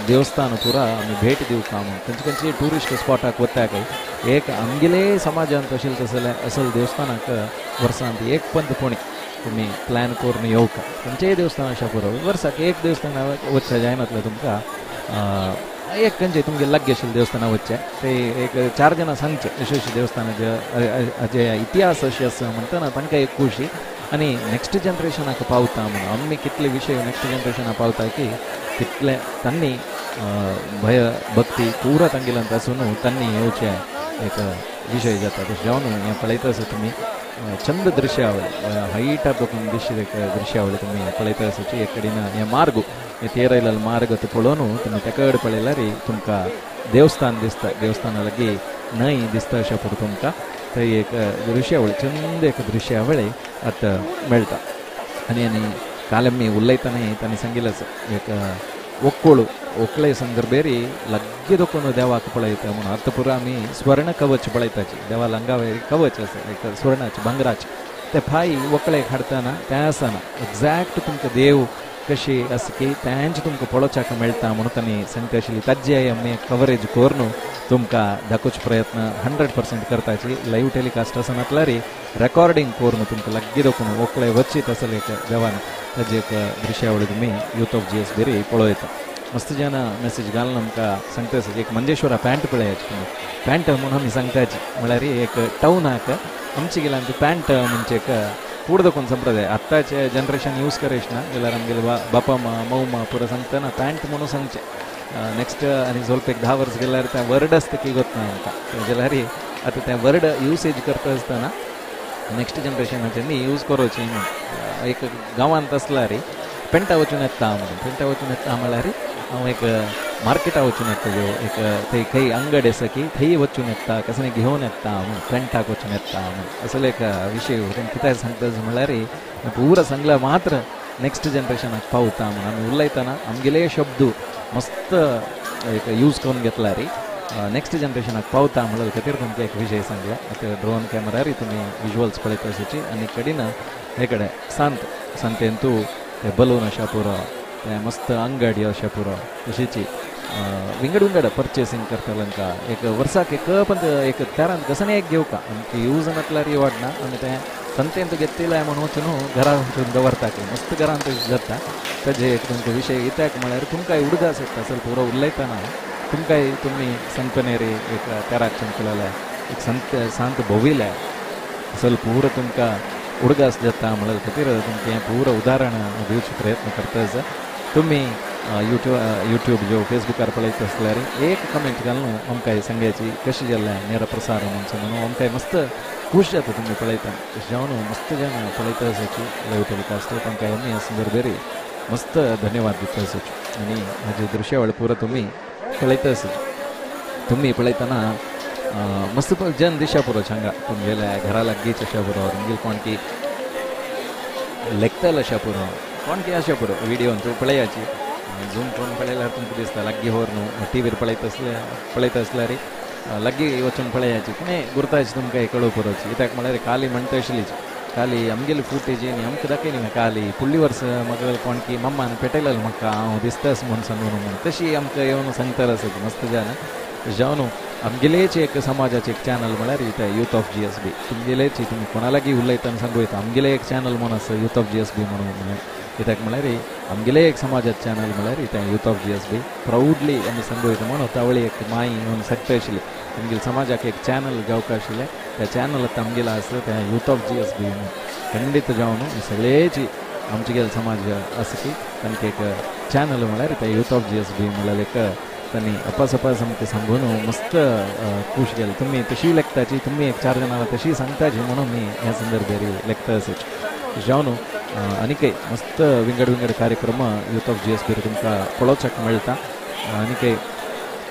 देवस्थान पुरा आमी भेट दिवका म्हणून खंयचे खंयचे ट्युरिस्ट स्पॉटाक वता काय एक आमगेले समाजांत अशें तसलें असल देवस्थानाक वर्सांत एक पंत कोणी तुमी प्लॅन करून येवका. खंयचेय देवस्थान अशें पुरो वर्साक एक देवस्थान वचचें जायनातलें तुमकां एक खंयचे तुमगे लागीं आशिल्लें देवस्थानां वचचें ते एक चार जाणां सांगचें अशें अशें देवस्थानाचे हाजे इतिहास अशें आसा म्हणटना तांकां एक खुशी आनी नेक्स्ट जनरेशनाक पावता म्हणून आमी कितले विशय नेक्स्ट जनरेशनाक पावता की तितले तांणी भय भक्ती पुरा तांगेल्यान आसून तांणी येवचें एक विशय जाता. तशें जावन हें पळयता आसा तुमी चंद दृश्यावळी हायटार दोकून दिश्य दृश्यावळी तुमी पळयता आसाची. एक कडेन हे मार्ग हे तेर मार्ग तो पळोवन तुमी त्या कडेन पळयल्यार तुमकां देवस्थान दिसता. देवस्थाना लागीं न्हंय दिसता अशें पुरो तुमकां थंय एक दृश्यावळी चंद एक दृश्यावळी आतां मेळटा. आनी आनी काल आमी उलयतनाय तांणी सांगिल्लें एक ಒಕ್ಕಳು ಒಕ್ಕಳೆ ಸಂದರ್ಭೇರಿ ಲಗ್ಗೆ ದೊಕ್ಕೊಂಡು ದೇವಾक पळयता म्हणून. आतां पुरा आमी स्वर्ण कवच पळयताची देवा लंगावेर कवच आसा एक स्वर्णाचे भांगराचे ते फाय वकळेक हाडटना तें आसना एग्जॅक्ट तुमकां देव कशी आसा की तेंच तुमकां पळोवच्याक मेळटा म्हणून तांणी सांगता आशिल्ली. ताजे आमी कवरेज करून तुमकां दाखोवचो प्रयत्न 100% करताची. लायव्ह टेलिकास्ट आसनातल्यार रेकॉर्डिंग करून तुमकां लागीं दोकून वकळे वचीत आसले एक देवान ताजे एक दृश्यावळी तुमी यूथ ऑफ जीएस बेरी पळयता. मस्त जाण मेसेज घालून आमकां सांगता आसा एक मंजेश्वरा पॅन्ट पळयाची तुमी पॅन्ट म्हणून आमी सांगताची म्हळ्यार एक टावनाक आमचे गेल्यान पॅन्ट म्हणजे एक पूड दोकून संप्रदाय आत्ताचे जनरेशन यूज करेश ना जाल्यार आमगेले बापा मा मऊ मा पुरा सांगतना पॅन्ट म्हणून सांगचे. नेक्स्ट आनी जोल्प एक 10 वर्स गेल्यार तें वर्ड आसता की गोतना आमकां जाल्यार आतां तें वर्ड युसेज करता आसतना नेक्स्ट जनरेशनाचे न्ही यूज करोची म्हणून. एक गांवांत आसल्यार पेंटा वचून येता म्हणून पेंटा वचून येता म्हळ्यार हांव एक मार्केटा वचून येता ज्यो एक थंय खंय अंगड आसा की थंय वचून येता कसलें घेवन येता म्हणून पेंटाक वचून येता म्हणून असलो एक विशय कितें सांगता म्हळ्यार पुरा सांगला मात्र नेक्स्ट जनरेशनाक पावता म्हणून आमी उलयतना आमगेले शब्द मस्त एक यूज करून घेतला रे नेक्स्ट जनरेशनाक पावता म्हणल्यार खातीर तुमकां एक विशय सांगला. आतां ड्रोन कॅमेरार तुमी विज्युअल्स पळयता आसाची. आनी कडेन हे कडेन सांत सांतेन तूं ते बलून अशा पुरो ते मस्त अंगडी अशा पुरो तशीची विंगड विंगड पर्चेसिंग करतल्यांका एक वर्साक एक पण एक तेरान कसं एक घेवका आमकां यूज नातल्यार वाडना आनी तें संतेन तूं घेतिल्लें म्हणून वचून घरा वचून दवरता की मस्त घरांत जाता. ताजे एक तुमकां विशय कित्याक म्हळ्यार तुमकां उडगास येता असल पुरो उलयतना तुमकां तुमी संतनेरी एक तेराक चमकलेलें एक संत सांत भोविलें असल पुरो तुमकां उडगास जाता म्हणल्यार खातीर तुमकां हें पुरो उदाहरण दिवचो प्रयत्न करता आसा. तुमी यूट्यूब जो फेसबुकार पळयता आसल्यार एक कमेंट घालून आमकां सांगायची कशें जालें नेर प्रसार म्हणून म्हणून आमकां मस्त खूश जाता तुमी पळयता. तशें जावन मस्त जाण पळयता आसाची लायव्ह टेलिकास्ट तांकां आमी ह्या संदर्भेर मस्त धन्यवाद दिता आसाची. आनी हाजी दृश्यावळ पुरो तुमी पळयता आसाची. तुमी पळयतना मस्त जन दिशा पुरो हांगा तुमगेल्या घरा लागींच अशा पुरो तुमगेले कोण की लेखताले अशा पुरो कोण की अशा पुरो व्हिडियोन तूं पळयाची झूम करून पळयल्यार तुमकां दिसता लागीं व्हर न्हू टी व्हीर पळयत आसले पळयत आसल्यार लागीं वचून पळयाची पूण गुर्ताची तुमकां हे कळो पुरोची कित्याक म्हळ्यार काली म्हणटा आशिल्लीच काली आमगेली फुटेज न्ही आमकां दाखयली काली फुडली वर्स म्हाका कोणकी मम्मान पेटयलें म्हाका हांव दिसताच म्हूण सांगून म्हूण तशी आमकां येवन सांगता आसत मस्त जाण जावन आमगेलेच एक समाजाचे एक चॅनल म्हळ्यार इथे यूथ ऑफ GSB तुमगेलेच तुमी कोणा लागीं उलयतना सांगू येता आमगेले एक चॅनल म्हणून आसा यूथ ऑफ GSB म्हणून कित्याक म्हळ्यार आमगेले एक समाजाचे चॅनल म्हळ्यार इथे यूथ ऑफ GSB proudly आमी सांगू येता म्हणून तावळी एक माई येवन शकता आशिल्ली आमगेले समाजाक एक चॅनल जावंक आशिल्लें त्या चॅनल आमगेलो आसा तें यूथ ऑफ GSB म्हणून खंडीत जावन सगळेची आमचे गेले समाज आसा की तांकां एक चॅनल म्हळ्यार ते यूथ ऑफ GSB म्हळ्यार एक तांणी अपास अपास आमकां सांगून मस्त खूश गेले तुमी तशी लेखताची तुमी एक चार जाणां तशी सांगताची म्हणून मी ह्या संदर्भार लेखता आसा जावन आनीकय मस्त विंगड विंगड कार्यक्रम यूथ ऑफ GSB तुमकां पळोवपाक मेळटा आनीकय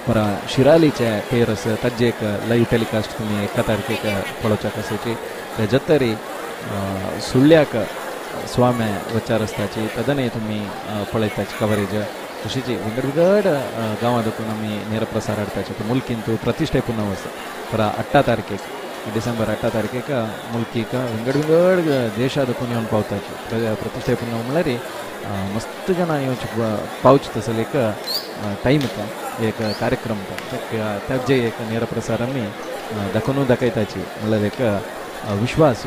परा शिरालीचे तेर आसा ताजे एक लायव्ह टेलिकास्ट तुमी एका तारखेक पळोवपाक आसाची तेज्या तरी सुळ्याक स्वामे वचार आसताची तदनय तुमी पळयताची कवरेज तशीच विंगड विंगड गांवां देखून आमी नेर प्रसार हाडटाचे मुल्कींतू प्रतिश्ठे पुनव आसा परा 8 तारखेक डिसेंबर 8 तारखेक मुल्कीक विंगड विंगड देशा देखून येवन पावताची प्रतिश्ठे पुनव म्हळ्यार मस्त जाणां येवचे पावचे तसले एक टायम येता एक कार्यक्रम ताजे एक नेर प्रसार आमी दाखोवन दाखयताची म्हळ्यार एक विश्वास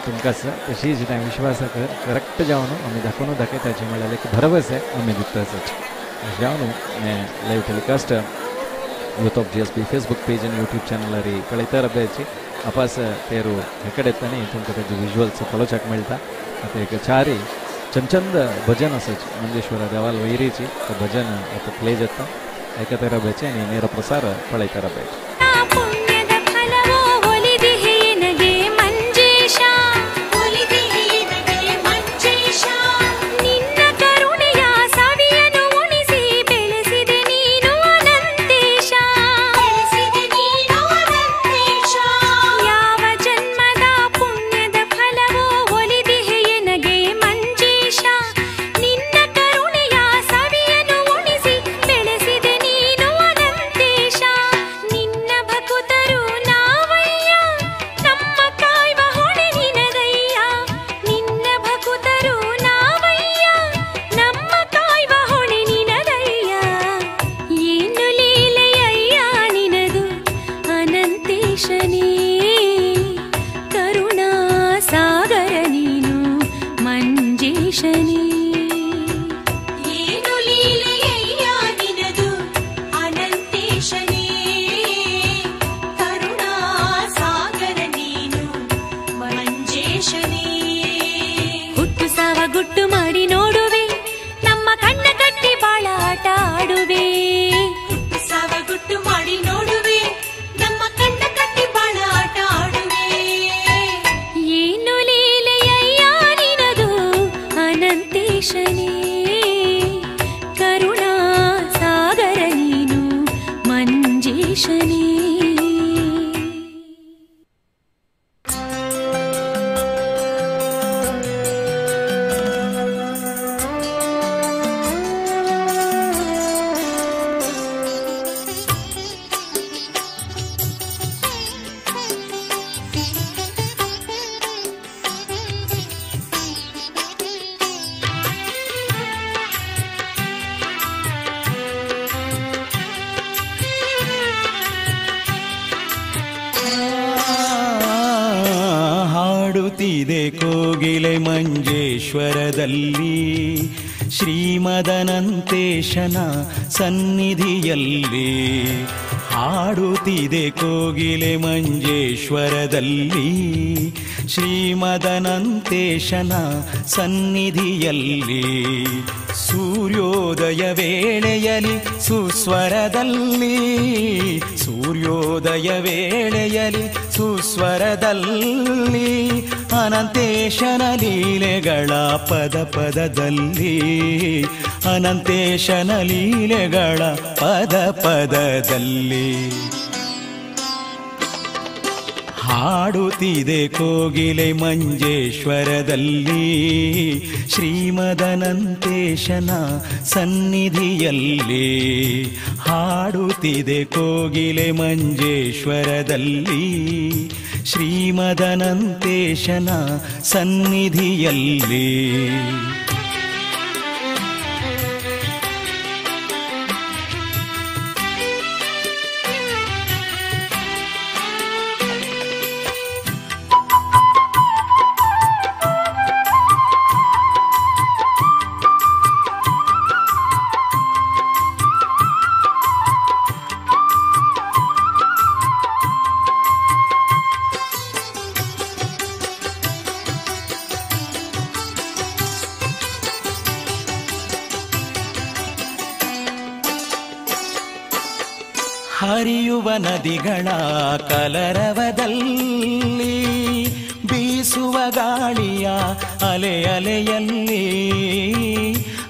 तुमकां आसा तशीच त्या विश्वासाक करेक्ट जावन आमी दाखोवन दाखयताची म्हळ्यार एक भरवसे आमी दिता आसाची जावन हें live telecast youth of GSB Facebook page आनी यूट्यूब चॅनलार पळयता रब्याची अपास तेरू हे कडेन तांणी तुमकां ताजे विज्युअल्स पळोवपाक मेळटा आतां एक चारी चंचंद भजन आसाची मंजेश्वरा देवाल वैरीची भजन आतां प्ले जाता आयकता रब्याचे आनी नेर प्रसार पळयता रब्याचे. ಕೋಗಿಲೆ ಮಂಜೇಶ್ವರದಲ್ಲಿ ಶ್ರೀಮದನಂತೇಶನ ಸನ್ನಿಧಿಯಲ್ಲಿ ಹಾಡುತ್ತಿದೆ ಕೋಗಿಲೆ ಮಂಜೇಶ್ವರದಲ್ಲಿ ಶ್ರೀಮದನಂತೇಶನ ಸನ್ನಿಧಿಯಲ್ಲಿ ಸೂರ್ಯೋದಯ ವೇಳೆಯಲಿ ಸುಸ್ವರದಲ್ಲಿ ಸೂರ್ಯೋದಯ ವೇಳೆಯಲಿ ಸುಸ್ವರದಲ್ಲಿ ಅನಂತೇಶನ ಲೀಲೆಗಳ ಪದ ಪದದಲ್ಲಿ ಅನಂತೇಶನ ಲೀಲೆಗಳ ಪದ ಪದದಲ್ಲಿ ಹಾಡುತ್ತಿದೆ ಕೋಗಿಲೆ ಮಂಜೇಶ್ವರದಲ್ಲಿ ಶ್ರೀಮದನಂತೇಶನ ಸನ್ನಿಧಿಯಲ್ಲಿ. ಹಾಡುತ್ತಿದೆ ಕೋಗಿಲೆ ಮಂಜೇಶ್ವರದಲ್ಲಿ ಶ್ರೀಮದನಂತೇಶನ ಸನ್ನಿಧಿಯಲ್ಲಿ. ಹರಿಯುವ ನದಿಗಳ ಕಲರವದಲ್ಲಿ, ಬೀಸುವ ಗಾಳಿಯ ಅಲೆ ಅಲೆಯಲ್ಲಿ,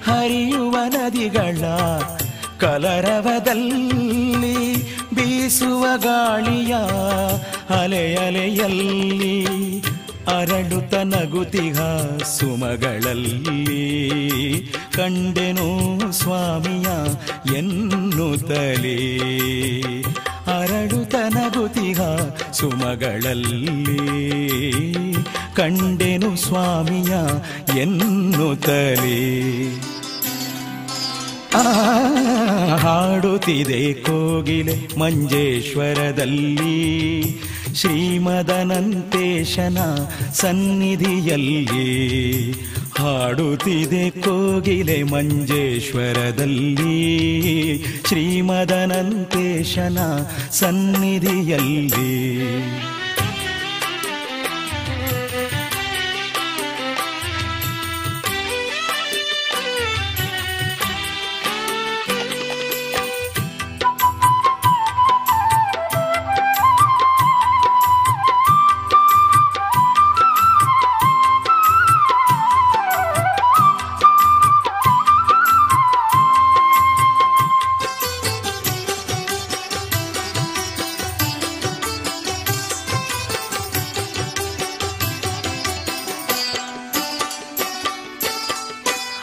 ಹರಿಯುವ ನದಿಗಳ ಕಲರವದಲ್ಲಿ, ಬೀಸುವ ಗಾಳಿಯ ಅಲೆ ಅಲೆಯಲ್ಲಿ, ಅರಳುತ್ತ ನಗುತಿಹ ಸುಮಗಳಲ್ಲಿ ಕಂಡೆನು ಸ್ವಾಮಿಯ ಎನ್ನುತ್ತಲೇ, ಅರಳುತ್ತ ನಗುತಿಹ ಸುಮಗಳಲ್ಲಿ ಕಂಡೆನು ಸ್ವಾಮಿಯ ಎನ್ನುತ್ತಲೇ. ಹಾಡುತ್ತಿದೆ ಕೋಗಿಲೆ ಮಂಜೇಶ್ವರದಲ್ಲಿ ಶ್ರೀಮದನಂತೇಶನ ಸನ್ನಿಧಿಯಲ್ಲಿ. ಹಾಡುತ್ತಿದೆ ಕೋಗಿಲೆ ಮಂಜೇಶ್ವರದಲ್ಲಿ ಶ್ರೀಮದನಂತೇಶನ ಸನ್ನಿಧಿಯಲ್ಲಿ.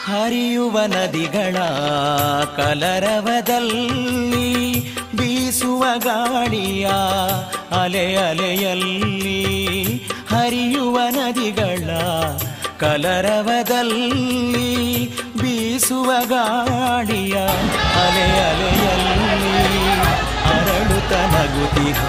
ಹರಿಯುವ ನದಿಗಳ ಕಲರವದಲ್ಲಿ, ಬೀಸುವ ಗಾಳಿಯ ಅಲೆ ಅಲೆಯಲ್ಲಿ, ಹರಿಯುವ ನದಿಗಳ ಕಲರವದಲ್ಲಿ, ಬೀಸುವ ಗಾಳಿಯ ಅಲೆ ಅಲೆಯಲ್ಲಿ, ಅರಳುತ್ತ ನಗುತಿಹ.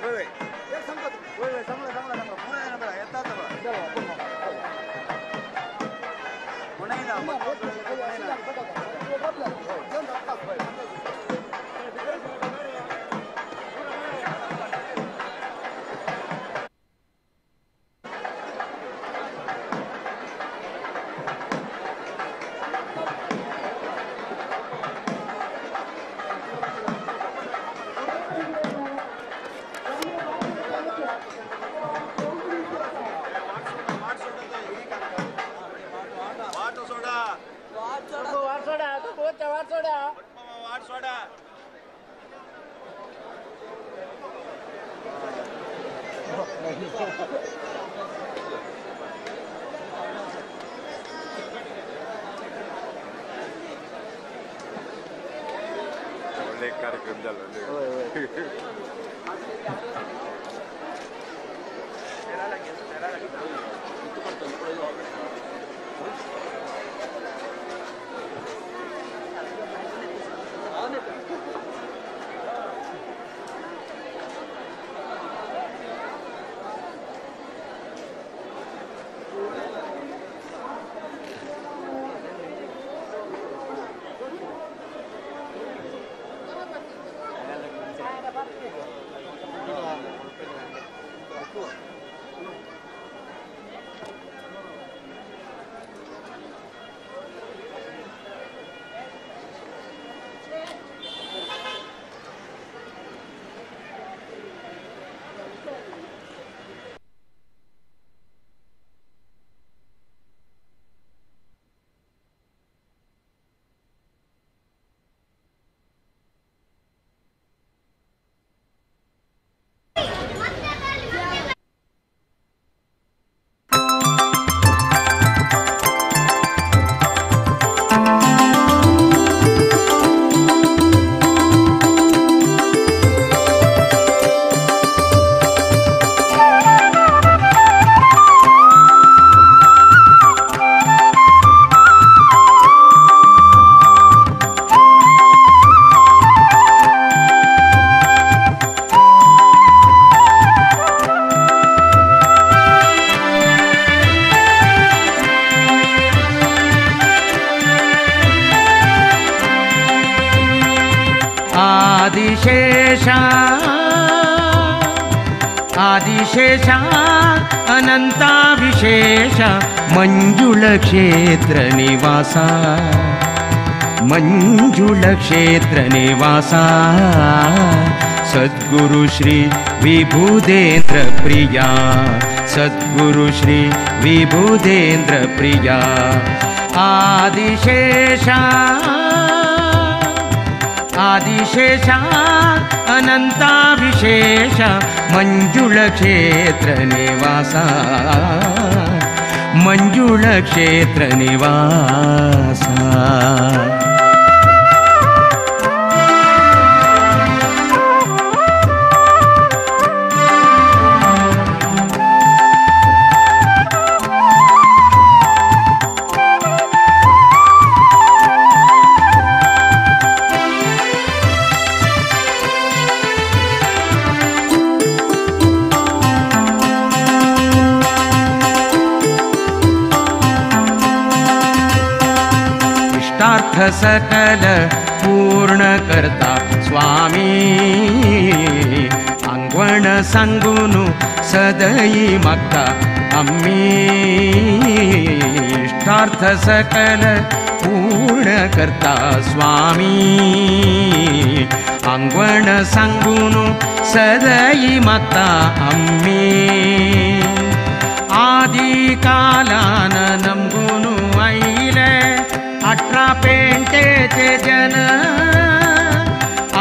Wait, wait. कार्यक्रम झाला. आदिशेषा आदिशेषा अनंता विशेष मंजुळ क्षेत्र निवासा मंजुळ क्षेत्र निवासा सद्गुरु श्री विबुधेंद्र प्रिया सद्गुरु श्री विबुधेंद्र प्रिया आदिशेषा आदिशेषा अनंता विशेष मंजुळ क्षेत्र निवासा मंजुळ क्षेत्र निवासा. इष्टार्थ सकल पूर्ण करता स्वामी आंगवण सांगून सदयी मागता आम्ही इष्टार्थ सकल पूर्ण करता स्वामी आंगवण सांगून सदयी मागता आम्ही आदि कालान नमगुनु आयले 18 पेंटेचे जन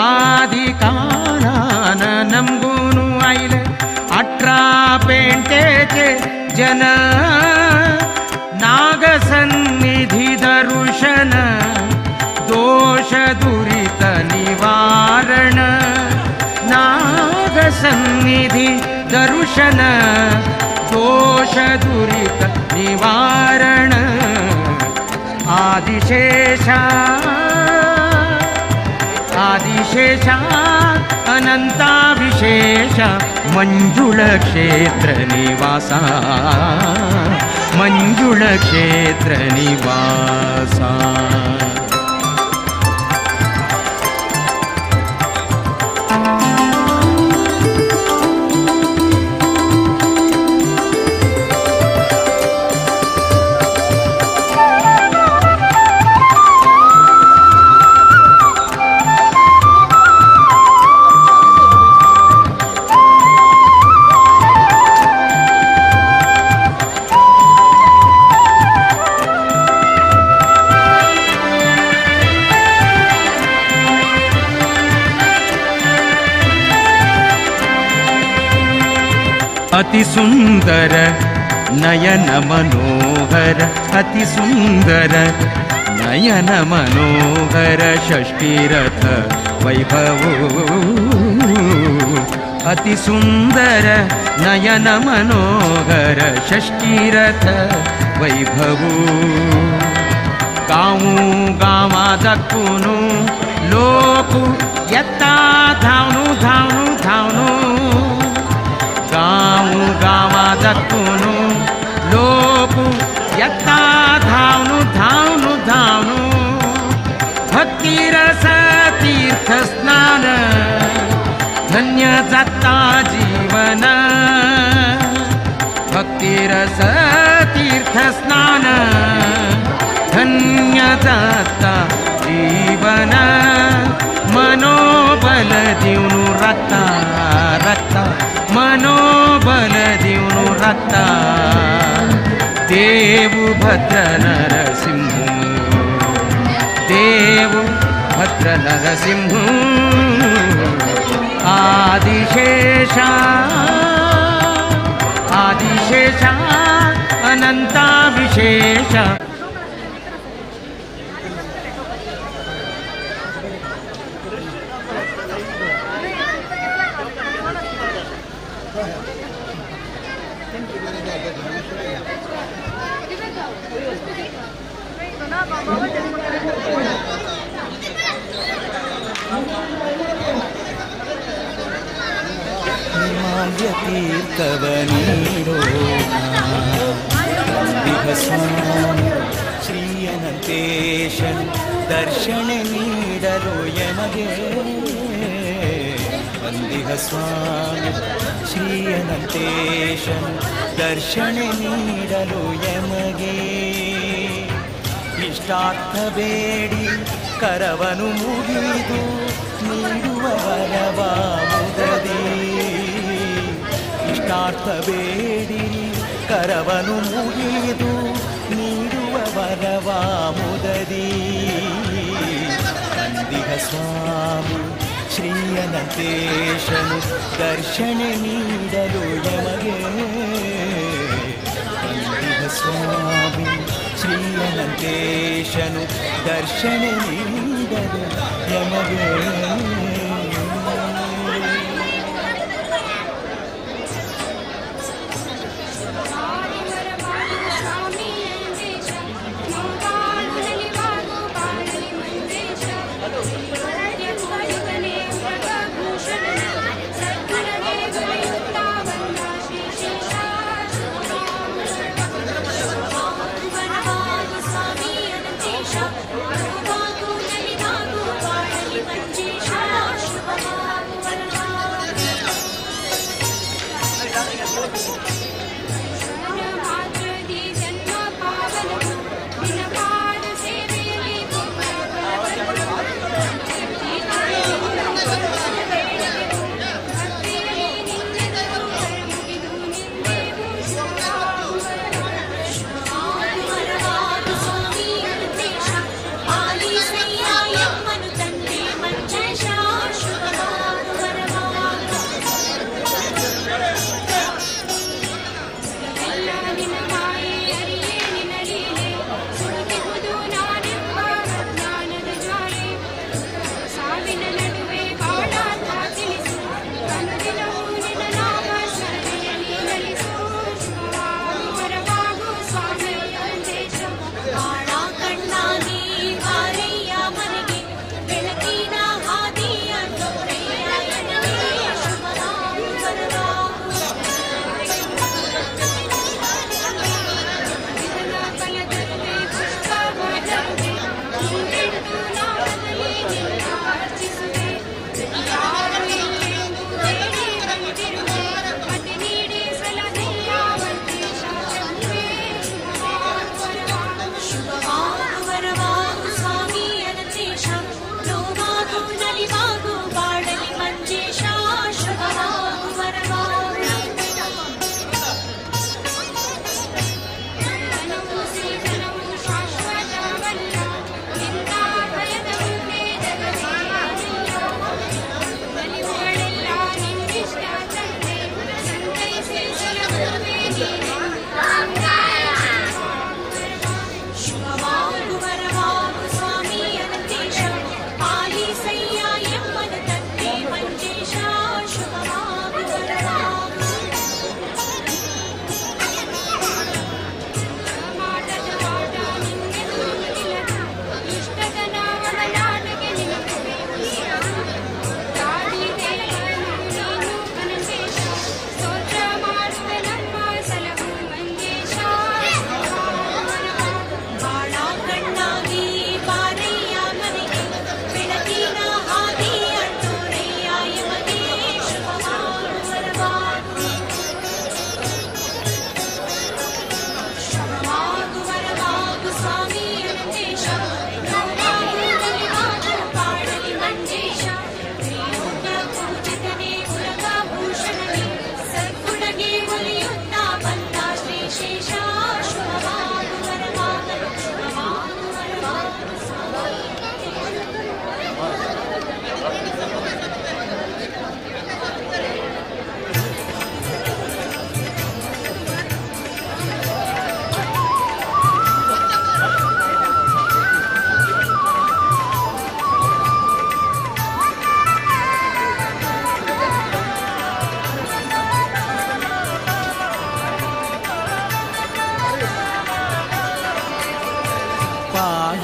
आदि कालान नमगुनु आयले 18 पेंटेचे जन नागसन्निधि दर्शन दोष दुरित निवारण नागसन्निधि दर्शन दोष दुरित निवारण आदिशेषा आदिशेषा अनंता विशेष मंजुळ क्षेत्र निवासा ಮಂಜುಳ ಕ್ಷೇತ್ರ ನಿವಾಸ. अति सुंदर नयन मनोहर, अति सुंदर नयन मनोहर षष्ठीरथ वैभव। अति सुंदर नयन मनोहर षष्ठीरथ वैभव. गावू गावा दक्कुनु लोकु यत्ता धावनु धावनु धावनु. गावू गावा दक्कुनु लोकु यत्ता धावनु धावनु धावनु. भक्तिरस तीर्थ स्नान धन्य जाता जीवन. भक्तिरस तीर्थ स्नान धन्य जाता जीवन. मनोबल दिवनु रत्ता रत्ता, मनोबल दिवनु रत्ता. देवु भद्र नरसिंह, देवु भद्र नरसिंह. आदिशेषा आदिशेषा अनंता विशेष. ನಿರ್ಮಾಲ್ಯ ತೀರ್ಥವ ನೀಡೋಣ ಸ್ವಾಮಿ ಶ್ರೀ ಅನಂತೇಶನು ದರ್ಶನ ನೀಡಲು ಎಮಗೆ. ವಂದಿಹ ಸ್ವಾಮಿ ಶ್ರೀ ಅನಂತೇಶನು ದರ್ಶನ ನೀಡಲು ಎಮಗೆ. ಇಷ್ಟಾರ್ಥ ಬೇಡಿ ಕರವನು ಮುಗಿದು ನೀಡುವ ವರವ ಮುದದಿ. ಇಷ್ಟಾರ್ಥ ಬೇಡಿರಿ ಕರವನು ಮುಗಿದು ನೀಡುವ ವರವ ಮುದದಿ. ವಂದಿಹ ಸ್ವಾಮಿ ಶ್ರೀ ಅನಂತೇಶನು ದರ್ಶನ ನೀಡಲು ಎಮಗೆ. ವಂದಿಹ ಸ್ವಾಮಿ ಶ್ರೀ ಅನಂತೇಶನು ದರ್ಶನ ನೀಡಲು ಎಮಗೆ. Thank you.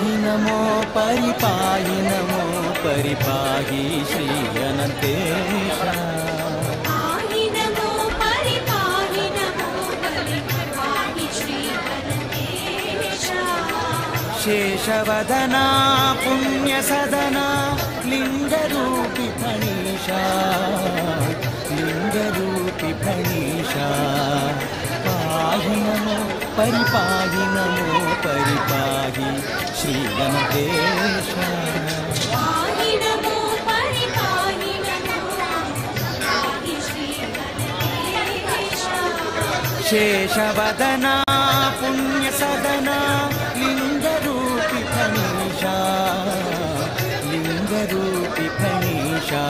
पाहि नमो परिपाहि नमो परिपाहि श्री अनंतेश. पाहि नमो परिपाहि नमो परिपाहि श्री अनंतेश. शेषवदना पुण्यसदना लिंगरूपी फणीशा लिंगरूपी फणीशा. पाहि नमो परिपाहि नमो परिपाहि श्री अनंतेश. पाहि नमो परिपाहि नमो परिपाहि श्री अनंतेश. शेषवदना पुण्यसदना लिंगरूपी फणीशा लिंगरूपी फणीशा.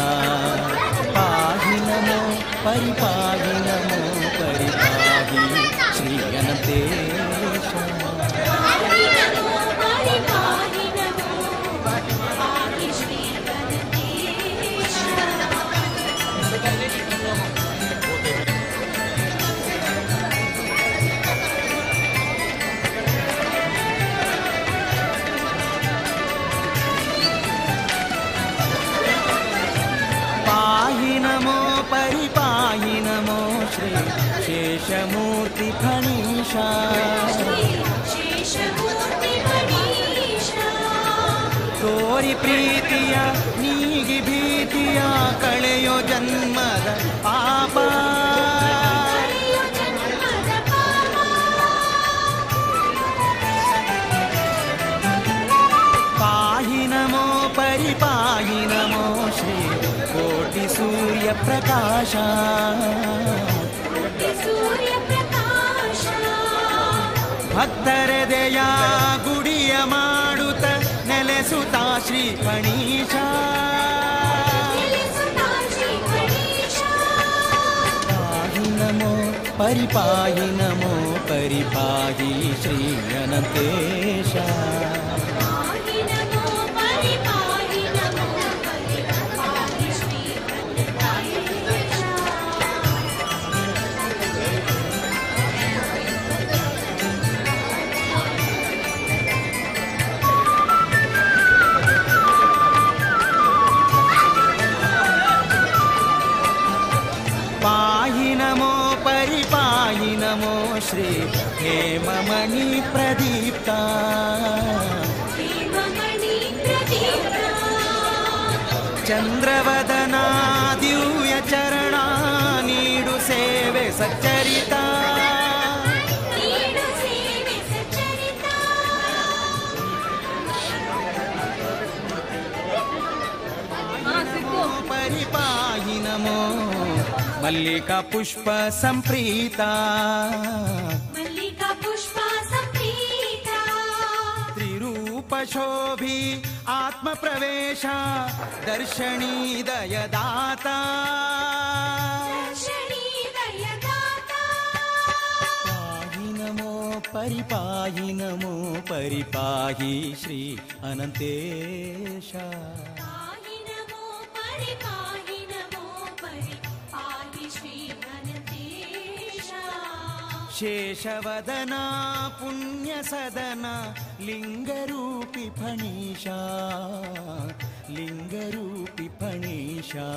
पाहि नमो परिपाहि नमो परिपाहि श्री अनंतेश. पाहि नमो परिपाहि नमो परिपाहि श्री अनंतेश. पाहि नमो परिपाहि नमो श्री शेषमूर्ति फणीशा. शेषमूर्ति फणीशा. ತೋರಿ ಪ್ರೀತಿಯ ನೀಗಿ ಭೀತಿಯ ಕಳೆಯೋ ಜನ್ಮದ ಪಾಪ. ಕಳೆಯೋ ಜನ್ಮದ ಪಾಪ. ಪಾಹಿ ನಮೋ ಪರಿಪಾಹಿ ನಮೋ ಶ್ರೀ ಕೋಟಿ ಸೂರ್ಯ ಪ್ರಕಾಶ. ಕೋಟಿ ಸೂರ್ಯ ಪ್ರಕಾಶ. ಭಕ್ತರೆದೆಯ ಗುಡಿಯ ಮಾಡುತ್ತ ನೆಲೆಸುತ್ತ ಶ್ರೀ ಫಣೀಶ. ನೆಲೆಸುತ್ತ ಶ್ರೀ ಫಣೀಶ. ಪಾಹಿ ನಮೋ ಪರಿಪಾಹಿ ನಮೋ ಪರಿಪಾಹಿ ಶ್ರೀ ಅನಂತೇಶ. ಪಾಹಿ ನಮೋ ಪರಿಪಾಹಿ ನಮೋ ಪರಿಪಾಹಿ ಶ್ರೀ ಅನಂತೇಶ. ಪಾಹಿ ನಮೋ ಪರಿಪಾಹಿ ನಮೋ ಶ್ರೀ ಹೇಮಮಣಿ ಪ್ರದೀಪ್ತ. ಹೇಮಮಣಿ ಪ್ರದೀಪ್ತ. ಚಂದ್ರವದನ ದಿವ್ಯ ಚರಣ ನೀಡು ಸೇವೆ ಸಚ್ಚರಿತ. ನೀಡು ಸೇವೆ ಸಚ್ಚರಿತ. ಪರಿಪಾಹಿ ನಮೋ ಮಲ್ಲಿಕಾ ಪುಷ್ಪ ಸಂಪ್ರೀತ. ಮಲ್ಲಿಕಾ ಪುಷ್ಪ ಸಂಪ್ರೀತ. ತ್ರಿರೂಪ ಶೋಭಿ ಆತ್ಮ ಪ್ರವೇಶ ದರ್ಶಣೀ ದಯದಾತ. ದರ್ಶಣೀ ದಯದಾತ. ಪಾಹಿ ನಮೋ ಪರಿಪಾಹಿ ನಮೋ ಪರಿಪಾಹಿ ಶ್ರೀ ಅನಂತೇಶ. ಪಾಹಿ ನಮೋ ಪರಿಪಾಹಿ ನಮೋ ಪರಿಪಾಹಿ ಶ್ರೀ ಅನಂತೇಶ. ಶೇಷವದನ ಪುಣ್ಯಸದನ ಲಿಂಗರೂಪಿ ಫಣೀಶಾ ಲಿಂಗರೂಪಿ ಫಣೀಶಾ.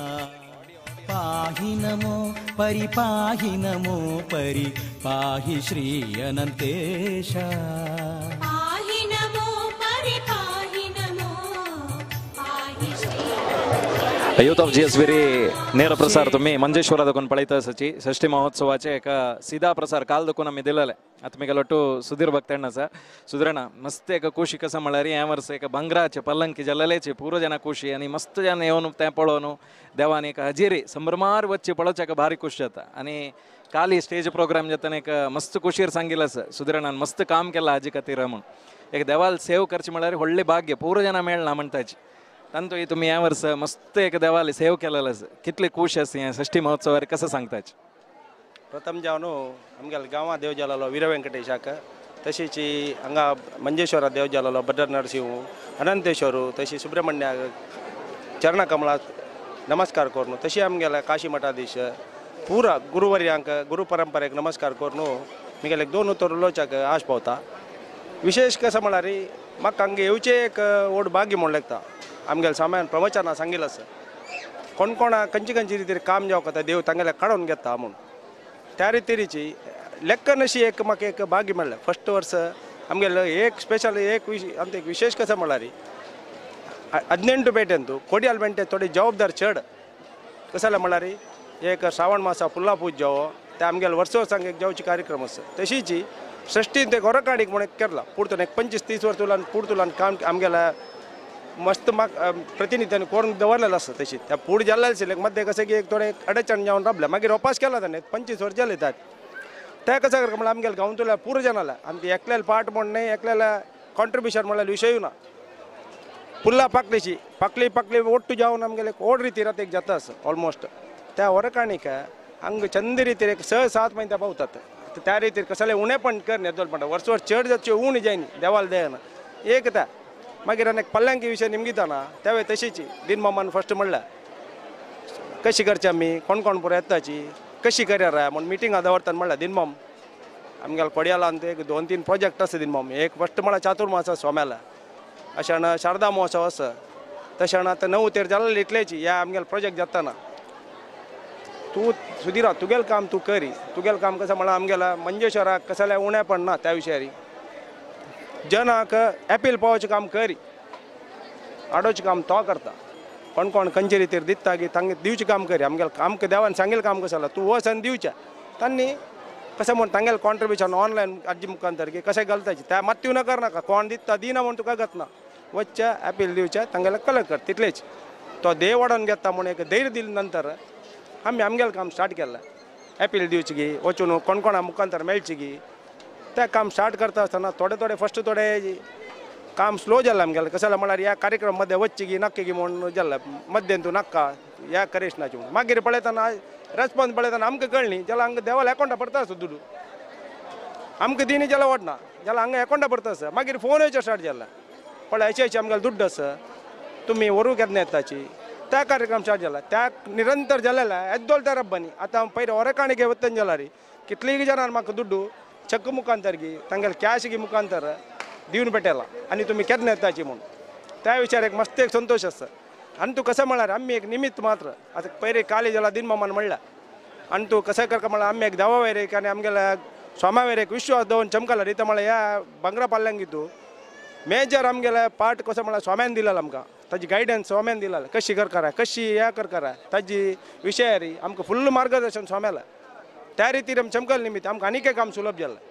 ಪಾಹಿ ನಮೋ ಪರಿಪಾಹಿ ನಮೋ ಪರಿಪಾಹಿ ಶ್ರೀ ಅನಂತೇಶ. ಪಾಹಿ ನಮೋ ಪರಿಪಾಹಿ ನಮೋ ಪಾಹಿ Shri. Youth of G S V ನೇರ प्रसार तुम्ही मंजेश्वरा दखून पळयता सची षष्ठी महोत्सवाचे एक सीधा प्रसार काल दखून आमी दिलेले. आतां मिगेलो टू सुधीर भक्तण्ण आसा. सुधीरण्णा मस्त एक खुशी कसा म्हळ्यार ह्या वर्सा एक भांगराचे पल्लंकी जाल्लेचे पुरो जाणां खुशी आनी मस्त जाण येवन तें पळोवन देवान एक हजेरी संभ्रमार वच्ची पळोवच्याक भारी खुश जाता. आनी काली स्टेज प्रोग्राम जातना एक मस्त खुशीर सांगिल्लें आसा सुधीरण्णान मस्त काम केलां हाजे खातीर म्हूण. एक देवाल सेव करचें म्हळ्यार व्हडलें भाग्य पुरो जाणां मेळना म्हणटाची. तांतू तुमी ह्या वर्सा मस्त एक देवाले सेव केलेलो आसा कितले खूश आसा ह्या षष्ठी महोत्सवार कसं सांगताच? प्रथम जावन आमगेल्या गांवां देव जालेलो वीर वेंकटेशाक, तशीच हांगा मंजेश्वरा देव जालेलो भद्र नरसिंह अनंतेश्वर, तशी सुब्रमण्या चरणकमला नमस्कार करून, तशी आमगेल्या काशी मठाधीश पुरा गुरुवर्यांक गुरु परंपरेक नमस्कार करून मिगेले दोन उतर उलोवच्याक आश पावता. विशेष कसं म्हळ्यार म्हाका हांगा येवचें एक व्हड भाग्य म्हूण लेखता. आमगेल्या सामायान प्रवचनां सांगिल्लें आसा कोण कोणा खंयचे खंयचे रितीर काम जावं करता देव तांगेले काडून घेता म्हूण. त्या रितीची लेखन अशी एक म्हाका एक भाग्य मेळ्ळें. फस्ट वर्स आमगेलो एक स्पेशल एक आमचें एक विशेष कसो म्हणल्यार 18 पेटेंतू कोडियाल पेंटे थोडी जबाबदार चड कशें जालें म्हणल्यार एक श्रावण मासा पुल्ला पूज जावो ते आमगेले वर्स वर्सांक एक जावची कार्यक्रम आसा. तशीच षष्टीन ते गोरकाडीक म्हूण एक केला पुर्तून एक 25-30 वर्स उरलान पुर्तुलान काम आमगेल्या मस्त म्हाका प्रतिनिध्यान करून दवरलेलो आसा. तशी त्या पूड जाल्ले आशिल्ले मद्दे कशें की एक थोडें अडचण जावन रावलें मागीर वापस केला ताणें 25 वर्स जाले त्यात. त्या कसं करता म्हणल्यार आमगेले गांवतल्या पुरो जाणां आमचे एकल्याला पार्ट म्हण न्हय एकल्याला कॉन्ट्रिब्युशन म्हणल्यार विशयूय ना. पुल्ला पाकलीची पाकली पाकली ಒಟ್ಟು जावन आमगेले व्हड रितीर एक जाता आसा ऑलमोस्ट. त्या वरकाणीक हांग चंद रितीर एक 6-7 म्हयने पावतात. त्या रितीर कसलें उणेपण कर न्ही येदोळ म्हणटा वर्स वर्स चड जातचें उणें जायना देवाल दयना एक त्या. मागीर आनी पल्ल्यांकी विशय निमगिताना त्यावेळ तशीच दिनमामान फस्ट म्हणल्यार कशी करची आमी कोण कोण पुरो येताची कशी करया म्हूण मिटिंगा दवरताना म्हणल्यार दिनमाम आमगेल्या कोडियालान एक 2-3 प्रोजेक्ट आसा दिनमाम. एक फस्ट म्हळ्यार चातुर्मास सोम्याला अशें शारदा महोत्सव आसा तशें आतां 9 तेर जाल्ले इतलेची ह्या आमगेले प्रोजेक्ट जाताना तूं सुदिरा तुगेलें काम तूं करी तुगेलें काम कसें म्हळ्यार आमगेल्या मंजेश्वराक कसलें उणेपण ना त्या विशयारी जनाक एपील पावोवचें काम करी आडोवचें काम तो करता. कोण कोण खंयचे रितीर दिता की तांकां दिवचें काम करी आमगेलें आमकां देवान सांगिल्लें काम कसें जालां तूं वच आनी दिवचें तांणी कशें म्हूण तांगेलें कॉन्ट्रिब्युशन ऑनलायन आजी मुखांतर की कशें घालताची त्या मात्तूय न करनाका कोण दिता दिना म्हूण तुका गतना वचच्या एपील दिवचें तांगेलें कलेक्ट कर तितलेच. तो देव वाडोवन घेता म्हूण एक धैर्य दिले नंतर आमी आमगेलें काम स्टार्ट केलें. एपील दिवची गी वचून कोण कोणा मुखांतर मेळची गी तें काम स्टार्ट करता आसतना थोडे थोडे फस्ट थोडे काम स्लो जालें आमगेलें. कशें जालें म्हळ्यार ह्या कार्यक्रम मध्ये वचची गी नाक्की गी म्हूण जालें मद्देन तूं नाक्का ह्या करिश्णाची म्हूण. मागीर पळयतना रेस्पॉन्स पळयतना आमकां कळ्ळी जाल्यार हांगा देवाला एकावंटा पडता आसा दुडू आमकां दिनी जाल्यार वडना जाल्यार हांगा एकावंटा पडता आसा. मागीर फोन येवचे स्टार्ट जाला पळय अशें अशें आमगेलें दुड्ड आसा तुमी व्हरूंक केन्ना येताची त्या कार्यक्रम स्टार्ट जाला त्या निरंतर जालेला येदोळ त्या रब्बांनी. आतां पयलीं ओरकाणीक वतन जाल्यार कितलीय जाणां म्हाका दुड्डू चक्क मुखांतर गी तांगेले कॅश गी मुखांतर दिवन पेटेला आनी तुमी केन्ना येताची म्हूण. त्या विचार एक मस्त एक संतोश आसा. आनी तूं कशें म्हळ्यार आमी एक निमित्त मात्र आतां पयलीं कालेज जाला दिनमामान म्हणल्यार आनी तूं कशें करता म्हळ्यार आमी एक देवा वयर एक आनी आमगेल्या स्वाम्या वयर एक विश्वास दवरून चमकला रिता म्हळ्यार ह्या भांगरा पाल्यांक तूं मेजर आमगेल्या पार्ट कसो म्हळ्यार स्वाम्यान दिलेलो आमकां ताजी गायडन्स स्वाम्यान दिलेलो कशी करकारा कशी ह्या करकारा ताजी विशयारी आमकां फुल्ल मार्गदर्शन स्वाम्याला त्या रितीर आमी चमकल निमित्त आमकां आनीक एक काम सुलभ जालें.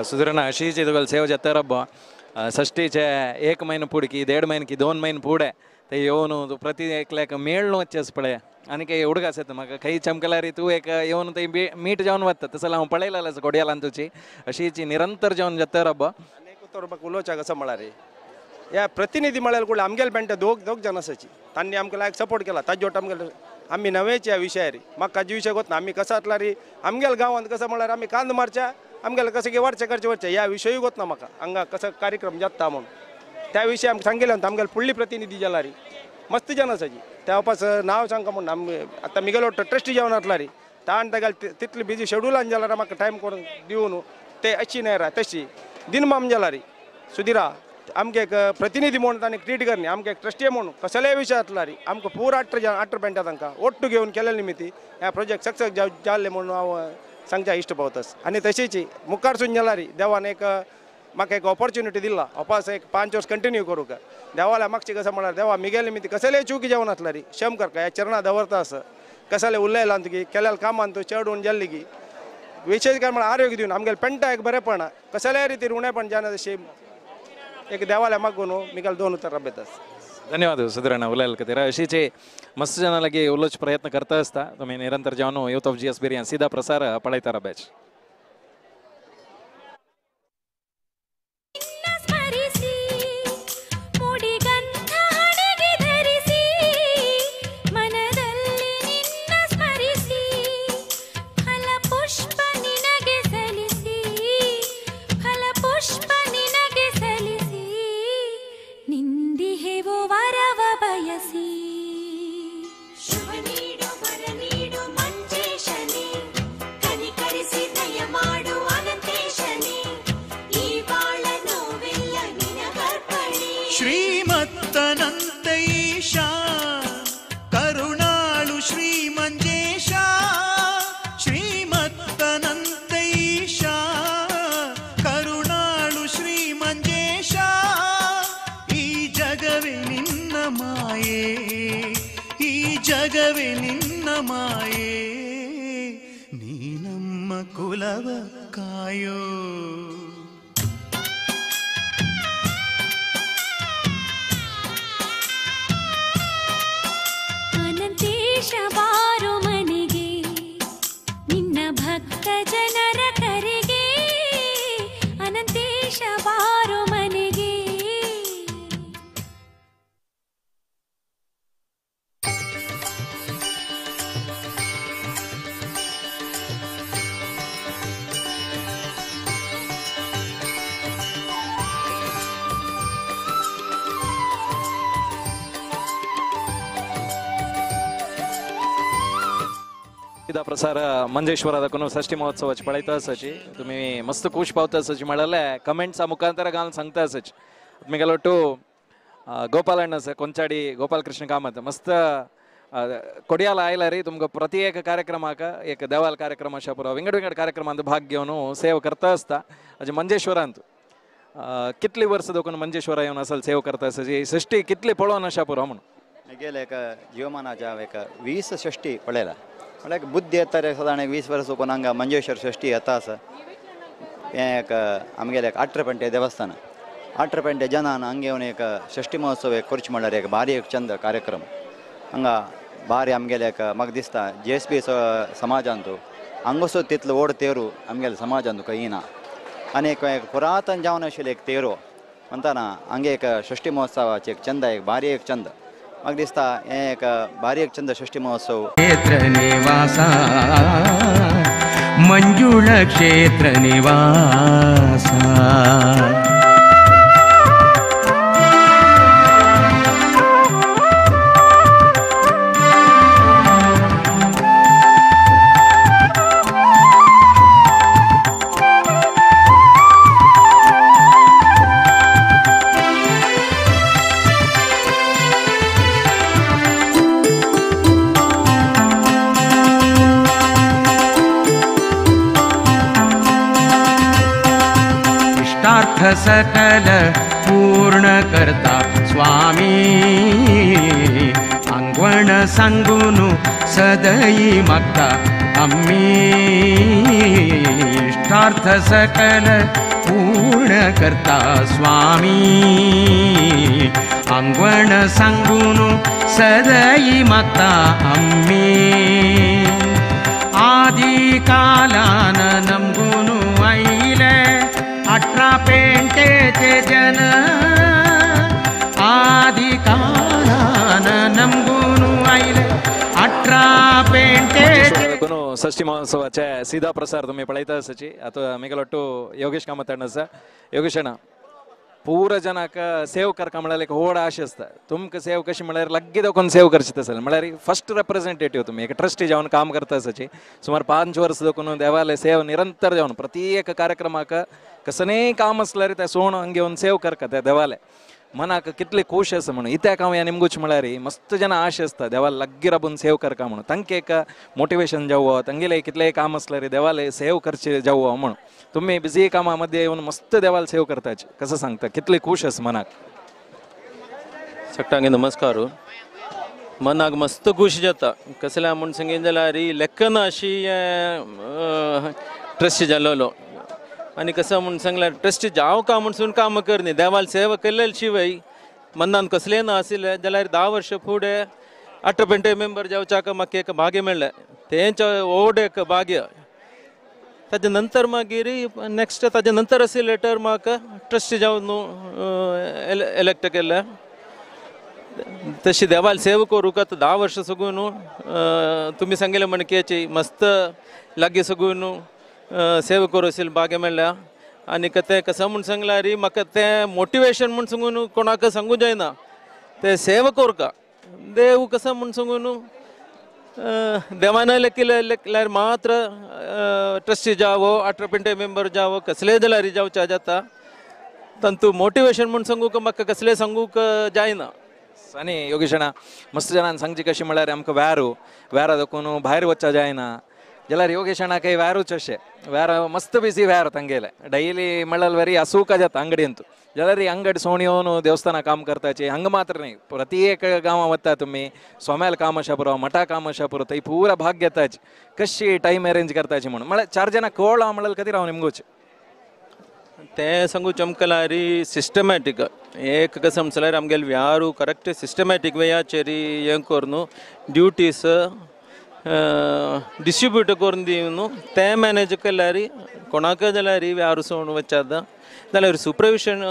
सुधरना अशीच तुगेली सेवा जाता रब्बा षष्टीचे 1 महिनो पुडकी 1.5 महिने की 2 महिने पुढे ते येवन प्रति एकल्याक मेळ्ळो वचचें पळय आनी काही उडग आसता म्हाका खंय चमकल्यार तूं एक येवन थंय मीट जावन वता तसो हांव पळयलें आसा कोडियालान तुजी अशीच निरंतर जावन जाता रब्बा. आनी एक उतर म्हाका उलोवच्याक आसा म्हळ्यार ह्या प्रतिनिधी म्हळ्यार कुडले आमगेले पेंटे दोग जाण आसाची तांणी आमकां लायक सपोर्ट केला ताजे वट आमगेले आमी नवेच ह्या विशयार म्हाका ताजे विशय गोतना आमी कसो जातल्यार आमगेल्या गांवांत कसो म्हळ्यार आमी कांद मारच्या आमगेले कशें की वरचें करचें वरचें ह्या विशयूय गोतना म्हाका हांगा कसो कार्यक्रम जाता म्हूण त्या विशय आमकां सांगिल्लें. आमगेले फुडली प्रतिनिधी जाल्यार मस्त जाण आसाची त्या वापस नांव सांगता म्हूण आमी आतां मिगेलो ट्रस्टी जावन आसल्यार ताण तागेले तितले बिजी शेड्युलान जाल्यार म्हाका टायम करून दिवन ते अशी न्हय रा तशी दिनमाम जाल्यार सुदिरा आमकां एक प्रतिनिधी म्हूण तांणी ट्रीट करनी आमकां एक ट्रस्टी म्हूण कसलेय विशय आसल्यार आमकां पूरा 8 पेंटा तांकां ओट्टू घेवन केल्ले निमित्ती ह्या प्रोजेक्ट सक्सेस जाल्ले म्हूण हांव सांगच्या इश्ट पावतास. आनी तशीच मुखारसून जाल्यार देवान एक म्हाका एक ऑपॉर्च्युनिटी दिला अपास एक 5 वर्स कंटिन्यू करूंक देवाला मागची कसं म्हळ्यार देवा मिगेले निमित्त कसलेय चुकी जावन आसल्यार क्षम करका ह्या चरणा दवरता आसा कसले उलयलां तुगी केल्यार कामान तूं चड उण जाल्ली की विशेष काय म्हळ्यार आरोग्य दिवन आमगेले पेंटा एक बरेंपण कसल्याय रितीर उणेपण जायना तशें एक देवाला मागून मिगेले 2 उतर रब्यतास. धन्यवाद सुधरणा उलयल खातीर. अशीचे मस्त जाणां लागीं उलोवचो प्रयत्न करता आसता तुमी निरंतर जावन यूथ ऑफ GS बिर्यान सीधा प्रसार पळयता रबेच. ಶುಭ ನೀಡು ವರ ನೀಡು ಮಂಜೇಶನೇ ಕನಿಕರಿಸಿ. ಶ್ರೀಮತ್ತನಂತೈಷ ಕರುಣಾಳು ಶ್ರೀ ಮಂಜೇಶ ಶ್ರೀಮತ್ತನಂತೈಷ ಕರುಣಾಳು ಶ್ರೀ ಮಂಜೇಶ ಈ ಜಗವೇ ನಿನ್ನ ಮಾಯೆ ಈ ಜಗವೇ ನಿನ್ನ ಮಾಯೆ ನೀ ನಮ್ಮ ಕುಲವ ಕಾಯೋ. ಅನಂತೇಶ ಬಾರೋ ಮನೆಗೆ ನಿನ್ನ ಭಕ್ತ ಜನರ ಕರೆಗೆ ಅನಂತೇಶ ಬಾರೋ ಮನೆಗೆ. इदा प्रसार मंजेश्वरादकून षष्ठी महोत्सवाची पळयता आसाची तुमी मस्त खूश पावता आसाची म्हळ्यार कमेंट्सा मुखांतर घालून सांगता आसाची. तुमी टू गोपाल अण्ण आसा कोंचाडी गोपाल कृष्ण कामत मस्त कोडियाल आयला रे तुमकां प्रति एक कार्यक्रमाक एक देवाल कार्यक्रम अशा पुरो विंगड विंगड कार्यक्रमांत भाग घेवन सेव करता आसता. अशें मंजेश्वरांत कितली वर्सां देखून मंजेश्वरा येवन असल सेव करता आसाची षष्ठी कितली पळोवन अशा पुरो म्हणून गेले एक जीवमानाच्या एक 20 षष्ठी पळयला म्हळ्यार बुद्धी येता रे सदां 20 वर्सां चुकून हांगा मंजेश्वर षष्ठी येता आसा. हें एक आमगेलें एक आट्रपेंटे देवस्थान आट्रपेंटे जनान हांगा येवन एक षष्ठी महोत्सव एक करचें म्हणल्यार एक भारी एक चंद कार्यक्रम हांगा भारी आमगेलें एक म्हाका दिसता जी एस बी समाजांतू हांगासो तितलो व्हड तेरू आमगेले समाजांतू खंय ना आनी एक पुरातन जावन आशिल्लें एक तेरो म्हणटाना हांगा एक षष्ठी महोत्सवाचें एक चंद एक भारी एक चंद म्हाका दिसता हें एक भारी एक चंद षष्ठी महोत्सव. क्षेत्र निवासा मंजुळ क्षेत्र निवासा सकल पूर्ण करता स्वामी आंगवण सांगून सदई मागता आम्ही इष्टार्थ सकल पूर्ण करता स्वामी आंगवण सांगून सदई मागता आम्ही आदि कालान नमगुनु आयले 18 पेंटेचे जन आदि कालान नमगुनु आयले 18 पेंटेचे. षष्ठी महोत्सवाचे सीधा प्रसार तुम्ही पळयता आसाची. आतां आमगेलो टू योगेश कामत अण्ण आसा. योगेश अण्णा पूरा जनाक सेव करका म्हळ्यार एक व्हड आशा आसता. तुमकां सेव कशी म्हळ्यार लागीं देखून सेव करची आसता म्हळ्यार फर्स्ट रेप्रेझेंटेटिव्ह तुमी एक ट्रस्टी जावन काम करता आसाची. सुमार 5 वर्सां देखून देवाले सेव निरंतर जावन प्रति एक कार्यक्रमाक कसलेंय काम आसल्यार तें सोण हांगा घेवन सेव करका त्या देवाले मनाक कितले खूश आसा म्हणून. इत्याक हांव ह्या निमगूच म्हळ्यार मस्त जना आशा आसता देवाला लागीं राबून सेव करका म्हणून तांकां एक मोटिवेशन जावो तांगेलें कितलेंय काम आसल्यार देवाले सेव करचें जावो म्हणून. तुमी बिजी कामां मध्ये येवन मस्त देवाला सेव करताचे कसं सांगता कितले खूश आसा मनाक. सगळ्यांक नमस्कार. मनाक मस्त खूश जाता कसल्या म्हूण सांगीत जाल्यार लेखना अशी ट्रस्ट जालोलो आनी कसं म्हूण सांगल्यार ट्रस्ट जावं का म्हणून काम कर न्ही देवाल सेवा केल्ले शिवाय मनान कसलें ना आशिल्लें जाल्यार 10 वर्सां फुडें 18 मेंबर जावच्याक म्हाका एक भाग्य मेळ्ळें तेंच व्हड एक भाग्य. ताजे नंतर मागीर नेक्स्ट ताजे नंतर अशें लेटर म्हाका ट्रस्ट जावन एलेक्ट केल्लें. तशी देवाल सेवा करूंक आतां 10 वर्सां सगून तुमी सांगिल्लें म्हणकेची मस्त लागीं सगून सेवा करूं अशें भाग्य मेळ्ळ्या. आनी तें कसं म्हूण सांगल्यार म्हाका तें मोटिवेशन म्हूण सांगून कोणाक सांगूं जायना तें सेवा करका देव कसं म्हूण सांगून देवान लेखल्यार मात्र ट्रस्टी जावो 18 पेंटे मेंबर जावो कसले जाल्यार जावच्या जाता तांतू मोटिवेशन म्हूण सांगूंक म्हाका कसलें सांगूंक जायना. आनी योगेश अण्णा मस्त जणान सांगची कशी म्हळ्यार आमकां व्यारू व्यारा दाखोवन भायर वचचा जायना जाल्यार योगेश अण्णा काही व्यारूच अशें व्यार मस्त बिजी व्यार तांगेले डैली म्हणल्यार वरी असूका जाता अंगडींत जाल्यार अंगड सोण येवन देवस्थाना काम करताचे हांगा मात्र न्ही प्रति एक गांवां वता तुमी सोम्याल काम आशा पुरो मठा काम आशा पुरो थंय पुरा भाग घेताची कशी टायम अरेंज करताची म्हणून म्हळ्यार चार जाणां कळ्ळो म्हणल्यार खातीर हांव निमगोचें तें सांगू चमकलारी सिस्टमॅटीक एक कशें म्हणल्यार आमगेले व्यारू करेक्ट सिस्टमॅटीक वेयाचेर हें करून ड्युटीज डिस्ट्रिब्यूट करून दिवन तें मॅनेज केल्यार कोणाक जाल्यार व्यारू सोडून वचता जाल्यार सुपरविजन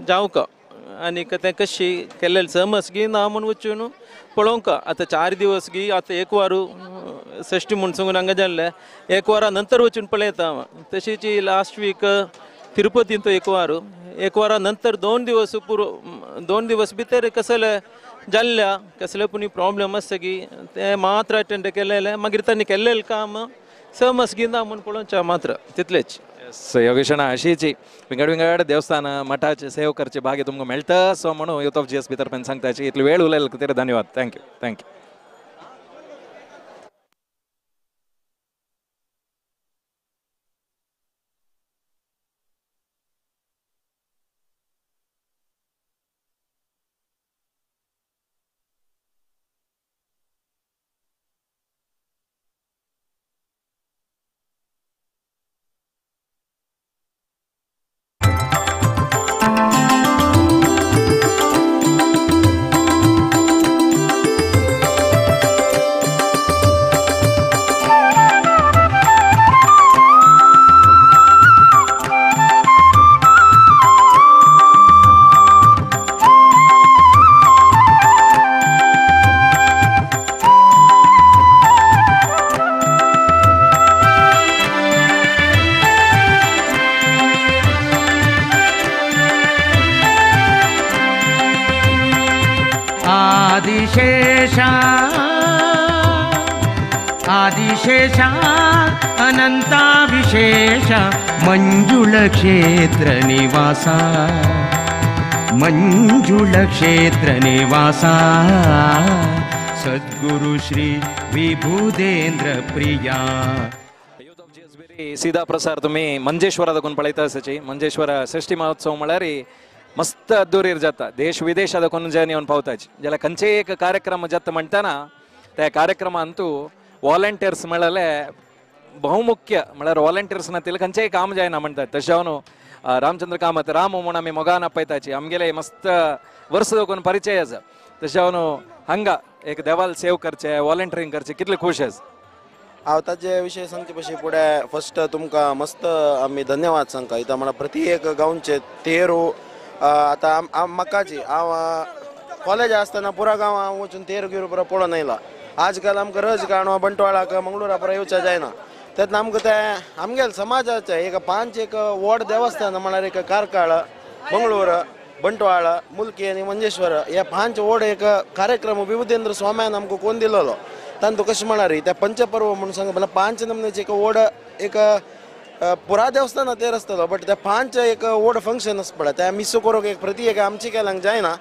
जावंक आनीक तें कशी केल्लें समज गी ना म्हूण वचून पळोवंक आतां 4 दिवस गी आतां एक वारू षष्टी म्हूण सांगून हांगा जाल्लें एक वरा नंतर वचून पळयता हांव तशीच लास्ट वीक तिरुपतींत एक वारू एक वरा नंतर 2 दिवस पुरो 2 दिवस भितर कसले जाल्ल्या कसले पुणी प्रॉब्लम आसता की ते मात्र अटेंड केलेले मागीर तांणी केल्लें काम समज गी ना म्हूण पळोवचें मात्र तितलेच. योगेश अण्णा अशीच विंगड विंगड देवस्थान मठाचे सेव करचे भाग्य तुमकां मेळटा सो म्हणून युथ ऑफ जीएसबी तर्फेन सांगताची इतली वेळ उलयले खातीर धन्यवाद. Thank you thank you. Adishesha Adishesha अनंता विशेष मंजुळ क्षेत्र निवासा मंजुळ क्षेत्र निवासा सद्गुरु श्री विभुदेंद्र प्रिया. सीधा प्रसार तुम्ही मंजेश्वरा पळयता आसाची मंजेश्वर षष्ठी महोत्सव म्हळ्यार मस्त अद्दुरीर जाता देश विदेशात जन येवन पावताची जाल्यार खंयचेय एक कार्यक्रम जाता म्हणटना त्या कार्यक्रमांतू वॉलंटियर्स म्हळ्यार बहुमुख्य म्हळ्यार वॉलंटियर्स नातील खंयचेय काम जायना म्हणटात. तशें हांव रामचंद्र कामत राम म्हूण आमी मोगान आपयताची आमगेले मस्त वर्स दोन परिचय आसा. तशें हांव हांगा एक देवाल सेव करचे वॉलंटियरींग करचे कितले खूश आसा. हांव ताजे विशय सांगचे पशी फुडें फस्ट तुमकां मस्त आमी धन्यवाद सांगता इथं म्हणल्यार प्रति एक गांवचे तेरू आतां म्हाकाची हांव कॉलेज आसतना पुरा गांव हांव वचून तेर घेवन पुरा पळोवन आयला. आजकाल आमकां रज काणवा बंटवाळाक मंगळुरा पुरा येवचें जायना तेन्ना आमकां तें आमगेले समाजाचें एक 5 एक व्हड देवस्थान म्हळ्यार एक कार्काळ मंगळूर बंटवाळ मुल्की आनी मंजेश्वर हे 5 व्हड एक कार्यक्रम विभुदेंद्र स्वाम्यान आमकां कोण दिलेलो तांतूं कशें म्हळ्यार त्या पंचपर्व म्हणून सांग म्हळ्यार 5 नमनेचें एक व्हड एक पुरा देवस्थान तेर आसतलो बट त्या 5 एक व्हड फंक्शन आसता पळय त्या मिस करूंक एक प्रति एक आमची केल्यांक जायना.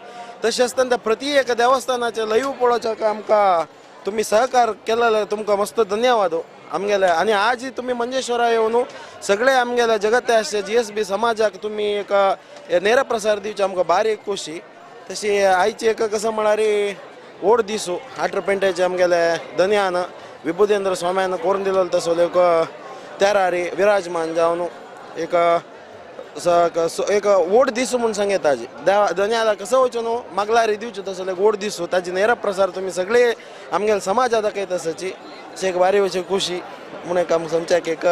तशें आसतना त्या प्रति एक देवस्थानाचें लैव पळोवच्याक आमकां तुमी सहकार केलेले तुमकां मस्त धन्यवाद आमगेले. आनी आज तुमी मंजेश्वरा येवन सगळे आमगेले जगत्या आसचे जीएसबी समाजाक तुमी एक नेर प्रसार दिवचे आमकां बारीक खोशी. तशी आयची एक कसं म्हळ्यार व्हड दिसू 8 पेंटेचे आमगेले धनयान विभुदेंद्र स्वाम्यान करून दिलेलो तसो एक तेरारी विराजमान जावन एक एक व्हड दिसू म्हूण सांगता ताजी धनयाला कसो वचून मागलारी दिवचो तसो एक व्हड दिसू ताजी नेर प्रसार तुमी सगळे आमगेले समाजा दाखयता आसाची अशी एक बारी अशी खुशी म्हूण एक आमकां समच्याक एक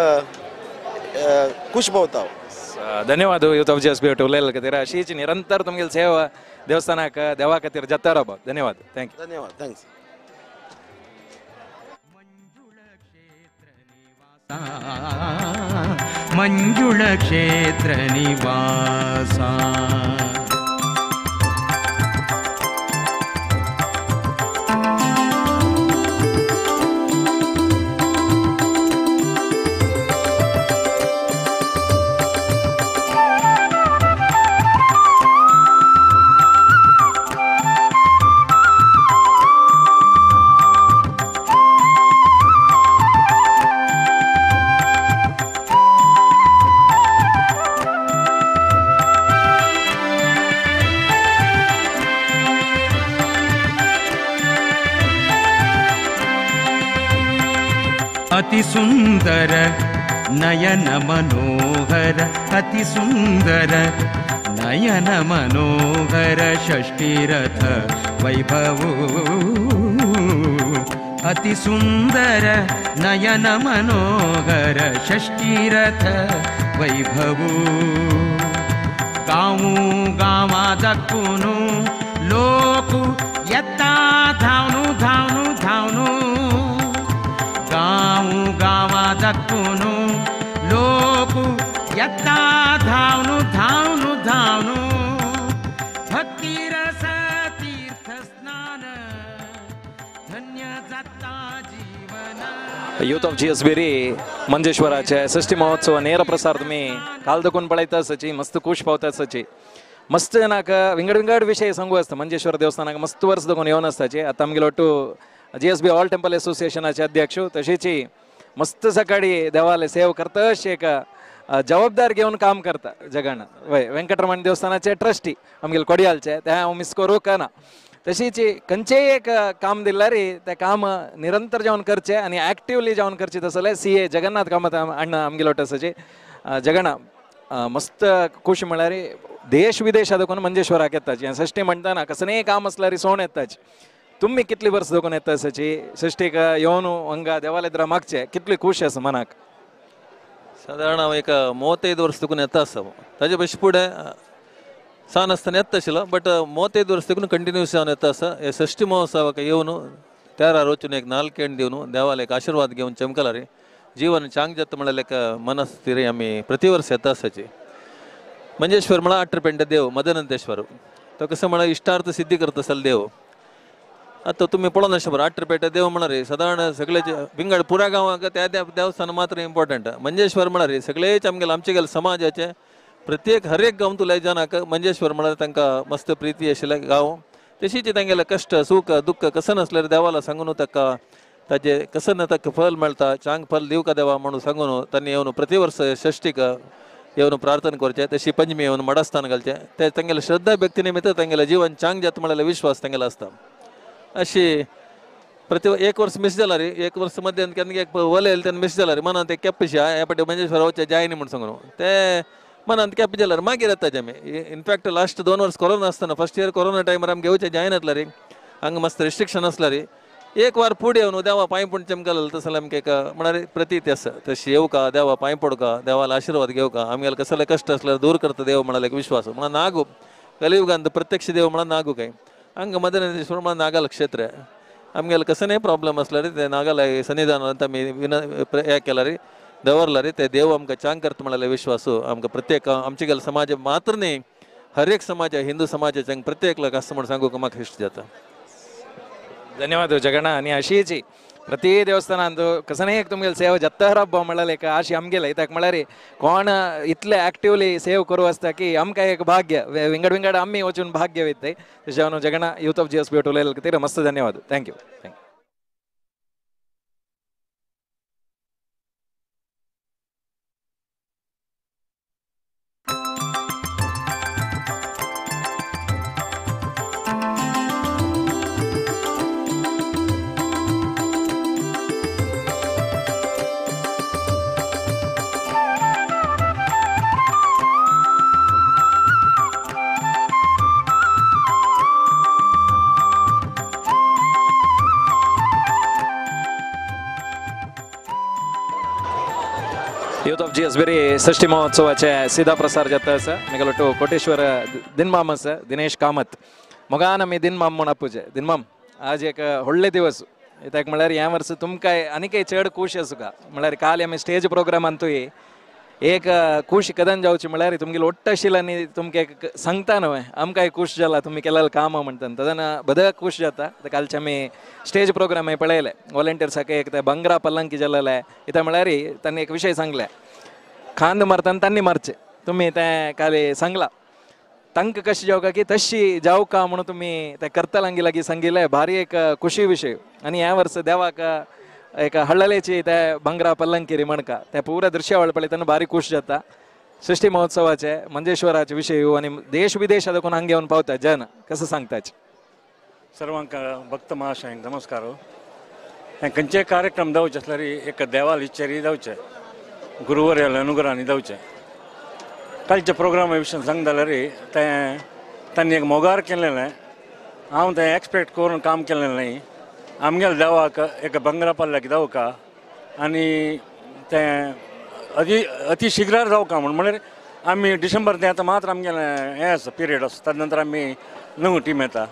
खुश भोवता. धन्यवाद युथ ऑफ जीएसबी उलयले खातीर. अशीच निरंतर तुमगेली सेवा देवस्थानाक देवा खातीर जाता रावप. धन्यवाद thank you. धन्यवाद thanks. मंजुळ क्षेत्र निवासा. अति सुंदर नयन मनोहर अति सुंदर नयन मनोहर षष्ठीरथ वैभव अति सुंदर नयन मनोहर षष्ठीरथ वैभव गाँव गाँवा दक्कुनु लोक येता धावनु धावनु धावनु गाँव गाँवा दक्कुनु लोक येता धावनु धावनु धावनु भक्ति रस तीर्थ स्नान धन्य जाता जीवन. यूथ ऑफ जीएस बेरी मंजेश्वराचे षष्ठी महोत्सव ನೇರ ಪ್ರಸಾರ तुम्ही काल दकून पळयता आसाची मस्त खूश पावता आसाची मस्त जनाक विंगड विंगड विषय सांगू आसता. मंजेश्वर देवस्थानाक मस्त वर्स दकून येवन आसताची. आतां आमगेलो ಒಟ್ಟು जीएसबी ऑल टेम्पल असोसिएशनाचे अध्यक्ष तशेंच मस्त सकाळी देवाले सेव करता अशें एक जबाबदार घेवन काम करता जगान. वय वेंकटरमण देवस्थानाचे ट्रस्टी आमगेले कोडियालचे ते हांव मिस करूंक ना. तशीच खंयचेय एक काम दिल्यार तें काम निरंतर जावन करचें आनी एक्टिवली जावन करचें तसलें सी ए जगन्नाथ कामत अण्णा आमगेलो आसाची. जगन्ना मस्त खूश म्हळ्यार देश विदेशात देखून मंजेश्वराक येताची. षष्ठी म्हणटाना कसलेंय काम आसल्यार सोण येताची. तुमी कितली वर्स देखून येता आसाची षष्ठीक येवन हांगा देवालेद्रा मागचे कितली खूश आसा मनाक? सादारण हांव एक 35 वर्स देखून येता आसा. ताजे पयशे फुडें सान आसतना येता आशिल्लो बट 35 वर्स देखून कंटिन्यूस जावन येता आसा. हे षष्ठी महोत्सवाक येवन तेरार वचून एक नालकेण दिवन देवाला एक आशिर्वाद घेवन चमकला रे जीवन चांग जाता म्हळ्यार एक मनस्थिरी आमी प्रतिवर्स येता आसाची. मंजेश्वर म्हळ्यार आठरपेंड देव मदनंतेश्वर तो कसो म्हळ्यार इश्टार्थ सिद्धी करता आसलो देव. आतां तुमी पळोवन आसता बरो आठरपेंट देव म्हळ्यार सादारण सगळेच विंगड पुरा गांवाक त्या देवस्थान मात्र इम्पॉर्टंट. मंजेश्वर म्हळ्यार सगळेच आमगेले आमचे गेले समाजाचे प्रत्येक हर एक गांव जनाक मंजेश्वर म्हळ्यार तांकां मस्त प्रिती आशिल्ले गांव. तशीच तांगेले कश्ट सुख दुःख कसं नासल्यार देवाला सांगून ताका ताजे कसं ना ताका फल मेळटा चांग फल दिवका देवा म्हणून सांगून तांणी येवन प्रतिवर्स षष्ठीक येवन प्रार्थना करचें. तशी पंचमी येवन मडस्थान घालचें ते तांगेले श्रद्धा भक्ती निमित्त तांगेले जीवन चांग जाता म्हळ्यार विश्वास तांगेलो आसता. अशी प्रति एक वर्स मिस जाला रे एक वर्स मध्यान केन्ना एक वले येयले तेन्ना मिस जाला रे मनांत एक केप्पशी ह्या पाटी मंजेश्वर वचचें जायनी म्हूण सांगून ते मनांत केप जाल्यार मागीर येता आमी. इनफॅक्ट लास्ट 2 वर्स कोरोना आसतना फर्स्ट इयर कोरोना टायमार आमकां येवचें जायनातलें रे हांगा मस्त रिस्ट्रिक्शन आसलें रे एक वार फुडें येवन देवा पांय पडून चमकल तसो आमकां एक म्हळ्यार प्रतीत आसा. तशी येवका देवा पांय पडका देवाला आशिर्वाद घेवका आमगेले कसले कश्ट आसल्यार दूर करता देव म्हळ्यार एक विश्वास. म्हणून नागू कलियुगांत प्रत्यक्ष देव म्हळ्यार नागू काय हांगा मदनेश्वर म्हळ्यार नागाल क्षेत्र आमगेले कसलेय प्रॉब्लम आसल्यार ते नागाला सन्निधानांत आमी हें केला रे दवरला रे ते देव आमकां चांग करता म्हळ्यार विश्वास आमकां प्रत्येक आमचे गेले समाज मात्र न्ही हर एक समाज हिंदू समाजाच्या प्रत्येक लोक आसा म्हूण सांगूंक म्हाका इश्ट जाता. धन्यवाद जगणा. आनी अशीच प्रति देवस्थानांत कसलेंय एक तुमगेले सेवा जाता हब्ब म्हळ्यार एक आशी आमगेले कित्याक म्हळ्यार कोण इतले एक्टिवली सेव करूं आसता की आमकां एक भाग्य विंगड विंगड आमी वचून भाग्य वयताय. तशें हांव जगणा यूथ ऑफ जीएस बी उलयले खातीर मस्त धन्यवाद. Thank you. Thank you. Youth of GS Beri Shashti महोत्सवाचे सीधा प्रसार जाता आसा. आमगेलो टो कोटेश्वर दिनमाम आसा दिनेश कामत मोगान आमी दिनमाम म्हूण आपोवचें. दिनमाम आज एक व्हडले दिवस कित्याक म्हळ्यार ह्या वर्स तुमकां आनीकय चड खूश आसूका म्हळ्यार काल आमी स्टेज प्रोग्रामांतूय एक खूश कदन जावची म्हळ्यार तुमगेलो ओट्ट आशिल्लो आनी तुमकां एक सांगता न्हय आमकांय खूश जाला तुमी केलेलें काम म्हणटा तेन्ना बद खूश जाता. कालचे आमी स्टेज प्रोग्राम पळयले वॉलंटियर्साक एक ते बंगरा पल्लंकी जालेले कित्याक म्हळ्यार तांणी एक विशय सांगले खांद मारतना तांणी मारचे तुमी तें काल सांगलां तांकां कशें जावका की तशी जावका म्हणून तुमी तें करतलांगी लागीं सांगिल्लें भारी एक खुशी विशय. आनी ह्या वर्स देवाक एक हळ्ळलेची ते भांगरा पल्लंकिरी म्हणका ते पुरा दृश्यावळ पळयतना भारी खूश जाता. सृष्टी महोत्सवाचे मंजेश्वराचे विशय आनी देश विदेशात देखून हांगा येवन पावता जन कसं सांगताच. सर्वांक भक्त महाशयांक नमस्कार. खंयचेय कार्यक्रम जावचे आसल्यार एक देवाल इच्छेरी जावचे, गुरुवर्याल अनुग्रहांनी जावचे. कालच्या प्रोग्रामा विशीं सांगता जाल्यार तें तांणी एक मोगार केलेलें, हांव तें एक्सपेक्ट करून काम केलें न्हय. आमगेल्या देवाक एक बंगरा पल्ल्याक जावका आनी तें अति शीघ्रार जावका म्हूण, म्हणल्यार आमी डिसेंबर तें आतां मात्र आमगेलें हें आसा पिरियड आसा, ताजे नंतर आमी नवी टीम येता,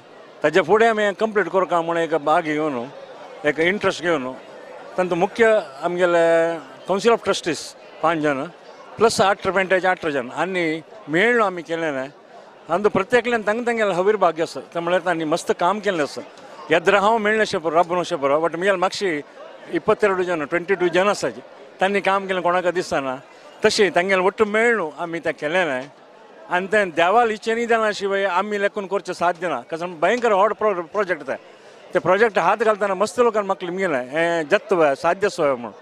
ताजे फुडें आमी कंप्लीट करका म्हूण एक भाग घेवन एक इंट्रस्ट घेवन तांचो मुख्य आमगेले कावन्सील ऑफ ट्रस्टीज 5 जण प्लस 8 पेंट्याचे 8 जण आनी मेळ्ळो आमी केलें. आनी प्रत्येकल्यान तांकां तांगेलें हवीर भाग्य आसा, ते म्हणल्यार तांणी मस्त काम केल्लें आसा. येद्र हांव मेळ्ळें पुरो राबून अशें पुरो, बट म्हगेले मागशी 22 जण 22 जण आसाची तांणी काम केलें कोणाक दिसना, तशें तांगेलें ಒಟ್ಟು मेळ्ळो आमी तें केलें. आनी तें देवाल इच्छेनी दिला शिवाय आमी लेखून करचें साध्य ना, कसो भयंकर व्हड प्रोजेक्ट तें. ते प्रोजेक्ट हात घालतना मस्त लोकांक म्हाका लिमगेलें हें जत्व साध्य सोय म्हूण,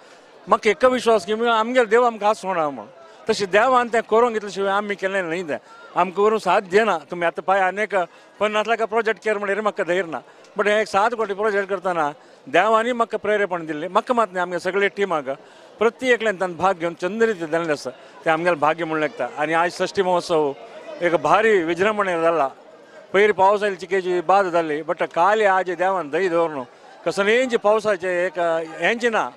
म्हाका एक विश्वास की आमगेले देव आमकां हात सोडना म्हूण. तशें देवान तें करूंक घेतले शिवाय आमी केलें न्हय, तें आमकां करूंक साध्य ना. तुमी आतां पळय आनी एक 50 लाखां प्रोजेक्ट केर म्हणल्यार म्हाका धैर्य ना, बट हें एक 7 कोटी प्रोजेक्ट करतना देवांनी म्हाका प्रेरेपण दिल्लें. म्हाका मात न्हय, आमगे सगळे टिमाक प्रत्येकल्यान तांकां भाग घेवन चंद रिती जाल्लें आसा, तें आमगेलें भाग्य म्हूण लेखता. आनी आयज षष्ठी महोत्सव एक भारी विजृंभणे जाला. पयर पावस आयली चिकेची बाद जाली, बट काल आज देवान दही दवरून कसलेंच पावसाचें एक हेंच ना,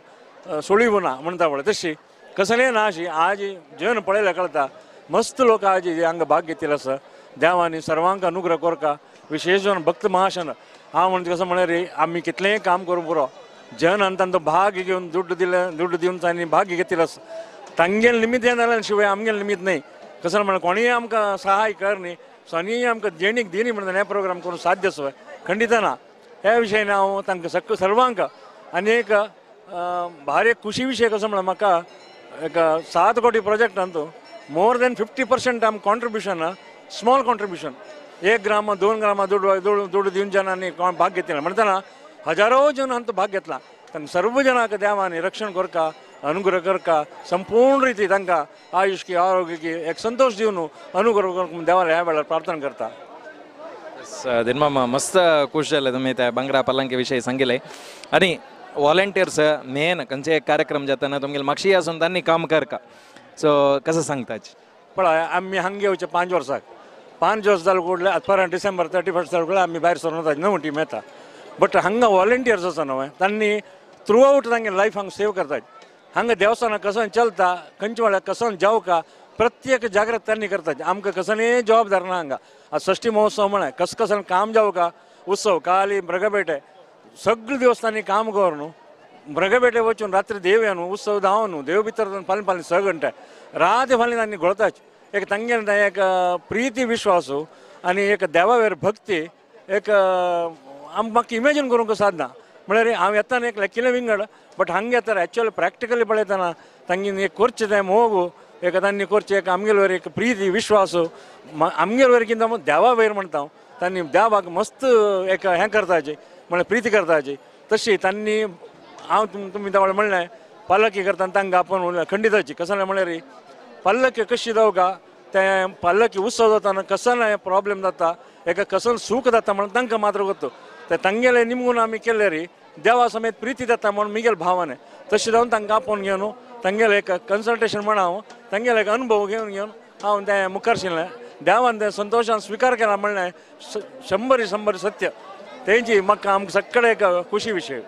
सुळीव ना म्हणटा पळय तशी कसलें ना अशी आज जेवन पळयल्यार कळटा मस्त लोक आज हांगा भाग घेतिल्ले आसा. देवांनी सर्वांक अनुग्रह करका, विशेष जावन भक्त महाशन. हांव म्हणजे कसो म्हळ्यार आमी कितलेंय काम करूं पुरो, जन आनी तांचो भाग घेवन दुड्ड दिले, दुड्ड दिवन तांणी भाग घेतिल्लो आसा. तांगेलें निमित्त हें जालें शिवाय आमगेलें निमित्त न्हय. कसो म्हळ्यार कोणीय आमकां सहाय कर न्ही, सोनीय आमकां देणीक दिनी म्हणून हें प्रोग्राम करूंक साध्य आसा खंडीत ना. ह्या विशयान हांव तांकां सर्वांक आनी एक भारी खुशी विशय कसो म्हळ्यार म्हाका एक 7 कोटी प्रोजेक्ट अंतू मोर देन 50% आम कॉन्ट्रिब्युशन, स्मॉल कॉन्ट्रिब्युशन, 1 ग्राम 2 ग्राम दुड्ड दिवन जनांनी भाग घेतला म्हणटना हजारो जन हांचो भाग घेतला. तांकां सर्व जनांक देवांनी रक्षण करका, अनुग्रह करका, संपूर्ण रिती तांकां आयुष की आरोग्य की एक संतोष दिवन अनुग्रह करका देवाला ह्या वेळार प्रार्थना करता. दिनमामा मस्त खुश जाले तुमी त्या बांगरा पल्लांके विशयी सांगिल्लें. आनी वॉलंटियर्स मेन खंयचे एक कार्यक्रम जाताना तुमगेले मागशी आसून तांणी काम करका, सो कसं सांगताच? पळय आमी हांगा येवचे 5 वर्साक, 5 वर्स जालें कुडले आतां परत डिसेंबर 31 जालें कुडले आमी भायर सरून वता, नवी टीम येता. बट हांगा वॉलंटियर्स आसा न्हय, तांणी थ्रू आवट तांगे लायफ हांगा सेव करतात. हांगा देवस्थानां कसो चलता, खंयचे वेळार कसो जावका प्रत्येक जागृत तांणी करतात. आमकां कसलेय जबाबदार ना हांगा. आतां षष्ठी महोत्सव म्हळ्यार कस कसन काम जावका, उत्सव काली मृगपेटे सगळे देवस्थानी काम कर न्हू, मृगपेटे वचून रात्री देव या न्हू, उत्सव धांव न्हू, देव भितर फाल्यां फाल्यां 6 घंटे रात फाल्यां तांणी घोळताच. एक तांगेलें एक प्रिती विश्वास आनी एक देवावेर भक्ती एक आमकां म्हाका इमेजीन करूंक सादना. म्हळ्यार हांव येतना एक लेखिल्लें विंगड, बट हांगा येतना एक्चुअली प्रॅक्टिकली पळयतना तांगे एक करचें तें मोग, एक तांणी करचें एक आमगेले वयर एक प्रिती विश्वास, आमगेले वयर कितें देवा वयर म्हणटा हांव, तांणी देवाक मस्त एक हें करताचे म्हळ्यार प्रिती करताची. तशी तांणी हांव तुमी त्या वेळार म्हणलें पालकी करतना तांकां आपोवन खंडिताची कसलें म्हळ्यार पालकी कशी जावका, तें पालकी उत्सव जाताना कसलो प्रॉब्लेम जाता, एका कसलो सूख जाता म्हणून तांकां मात्र गोत्तो. ते तांगेले निमगून आमी केले री देवा समेत प्रिती जाता म्हणून मिगेल भावाने तशें जावन तांकां आपोवन घेवन तांगेलें एक कन्सल्टेशन म्हण हांव तांगेलें एक अनुभव घेवन घेवन हांव तें मुखार शिरलें. देवान तें संतोशान स्विकार केला म्हणलें 100% सत्य तेंची म्हाका आमकां सगळे एक खुशी विशय.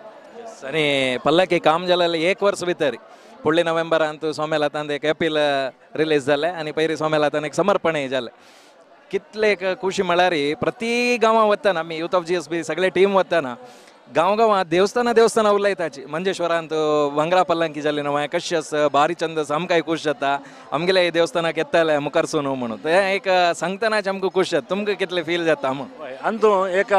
आनी पल्लकी काम जालें 1 वर्स भितर फुडले नोव्हेंबरांत सोमेलातान एक अपील रिलीज जालें आनी पयलीं सोमेलातान एक समर्पणय जालें. कितले एक खुशी म्हळ्यार प्रति गांवां वतना आमी यूथ ऑफ GSB सगळे टीम वतना गांव गांवांत देवस्थानां देवस्थानां उलयताची. मंजेश्वरांत भांगरा पल्लांकी जाली न्हय कशी आसा भारी चंद आसा, आमकांय खूश जाता आमगेले देवस्थानाक येताले मुखार सो न्हू म्हणून तें एक सांगतनाच आमकां खूश जाता. तुमकां कितलें फील जाता म्हूण? आनी तूं एक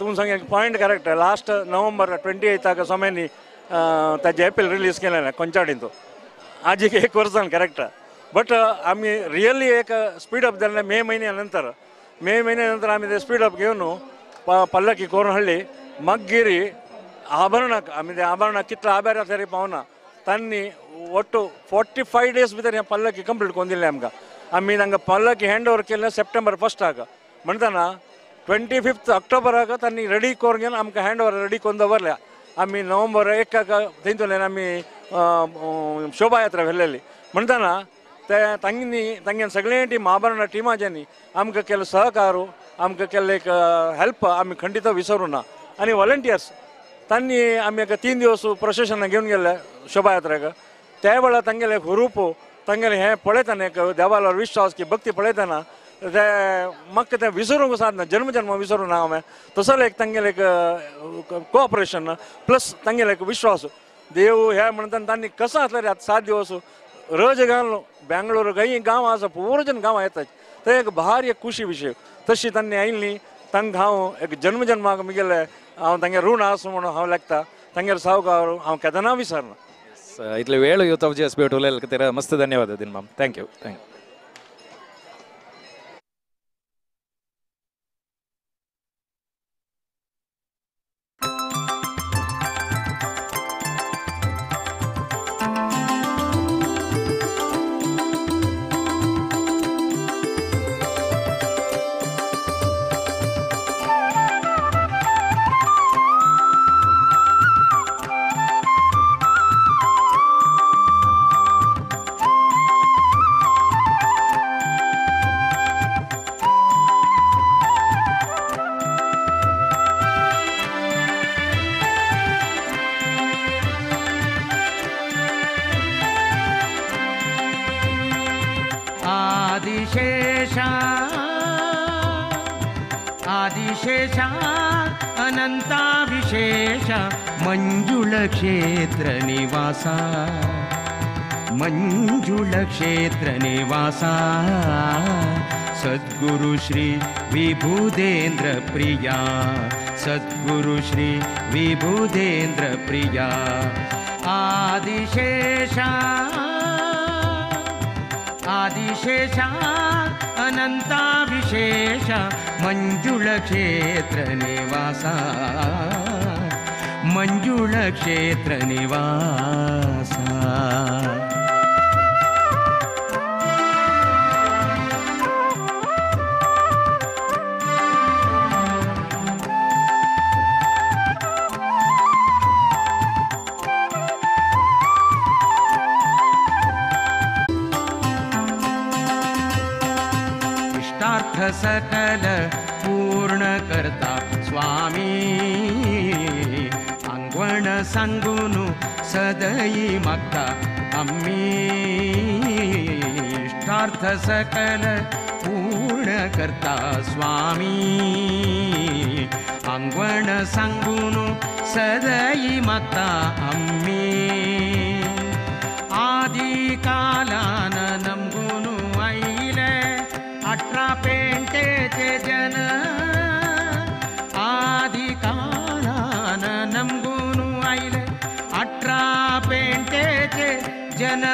तुमी सांग एक पॉयंट करेक्ट. लास्ट नोव्हेंबर 28 सोम्यांनी ताजें एपील रिलीज केलें कोंचाडीन, तो आज 1 वर्सान करेक्ट. बट आमी रियली एक स्पीड अप जालें मे म्हयन्या नंतर, मे म्हयन्या नंतर आमी ते स्पीड अप घेवन पल्लकी करून हाडली. मागीर आभरणाक आमी ते आभरणाक कितले आभार आसा तरी पावना, तांणी ಒಟ್ಟು 45 ಡೇಸ್ भितर हें पल्लकी कंप्लीट करून दिलें आमकां. आमी तांकां पल्लकी हँड ओवर केलें सप्टेंबर 1 म्हणटना 25 ऑक्टोबराक तांणी रेडी करून घेवन आमकां हँड ओवर रेडी करून दवरल्या. आमी नोव्हेंबर 1 थंयतल्यान आमी शोभायात्रा व्हेलेली म्हणटना ते तांणी तांगे सगळे टीम महाभरण टिमाच्यांनी आमकां केल्लो सहकार आमकां केल्ले एक हेल्प आमी खंडीत विसरूं ना. आनी वॉलंटियर्स तांणी आमी एक 3 दिवस प्रशासनाक घेवन गेल्ले शोभायात्रेक त्या वेळार तांगेले हुरूप तांगेलें हें पळयतना एक देवालो विश्वास की भक्ती पळयतना ते म्हाका तें विसरूंक सादना जन्म जन्म विसरूं ना हांवें तसोच एक तांगेलें एक कोऑपरेशन प्लस तांगेलें एक विश्वास देव हे म्हणटा तांणी कसो आसल्यार आतां 7 दिवस रज घालून बेंगळूर खंय गांव आसा पुरो गांवां येतात ते एक भारी एक खुशी विशय तशी तांणी आयिल्ली तांकां हांव एक जन्म जन्माक मुगेलें हांव तांगेर ऋण आसा म्हणून हांव लागता तांगेर सावकार हांव केन्ना विसरना. इतले वेळ यूथ ऑफ जीएसपी उलयले खातीर मस्त धन्यवाद दिनमाम. Thank you. Thank you. Adishesha Adishesha अनंताविशेष मंजुळ क्षेत्र निवासा मंजुळ क्षेत्र निवासा सद्गुरु श्री विभुदेंद्र प्रिया सद्गुरु श्री विभुदेंद्र प्रिया आदिशेषा आदिशेषा अनंताविशेष मंजुळ क्षेत्र निवासा मंजुळ क्षेत्र निवासा. सकल पूर्ण करता स्वामी आंगवण सांगून सदई मागता आम्ही इष्टार्थ सकल पूर्ण करता स्वामी आंगवण सांगून सदई मागता आम्ही आदि कालान नमगुनु आयले 18 पेंटेचे जन आदि कालान नमगुनु आयले 18 पेंटेचे जन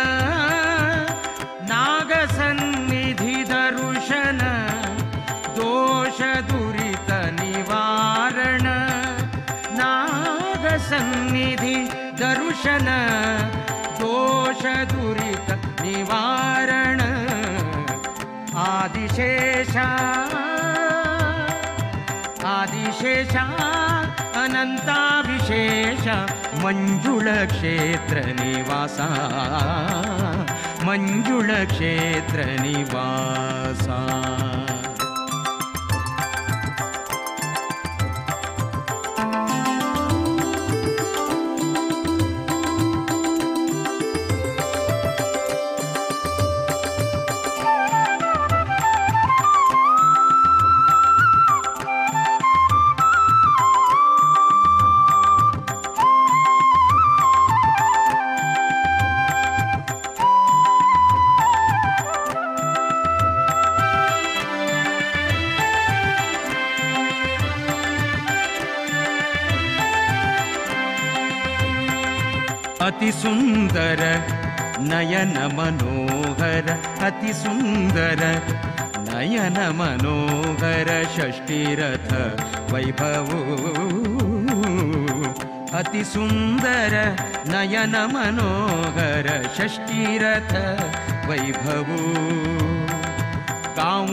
नागसन्निधि दर्शन दोष दुरित निवारण नागसन्निधि दर्शन दोष दुरित निवारण आदिशेषा आदिशेषा अनंताविशेष मंजुळ क्षेत्र निवासा मंजुळ क्षेत्र निवासा. अति सुंदर नयन मनोहर अति सुंदर नयन मनोहर षष्ठीरथ वैभव अति सुंदर नयन मनोहर षष्ठीरथ वैभव गाँव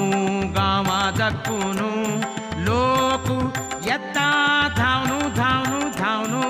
गाँवा दक्कुनु लोक येता धावनु धावनु धावनु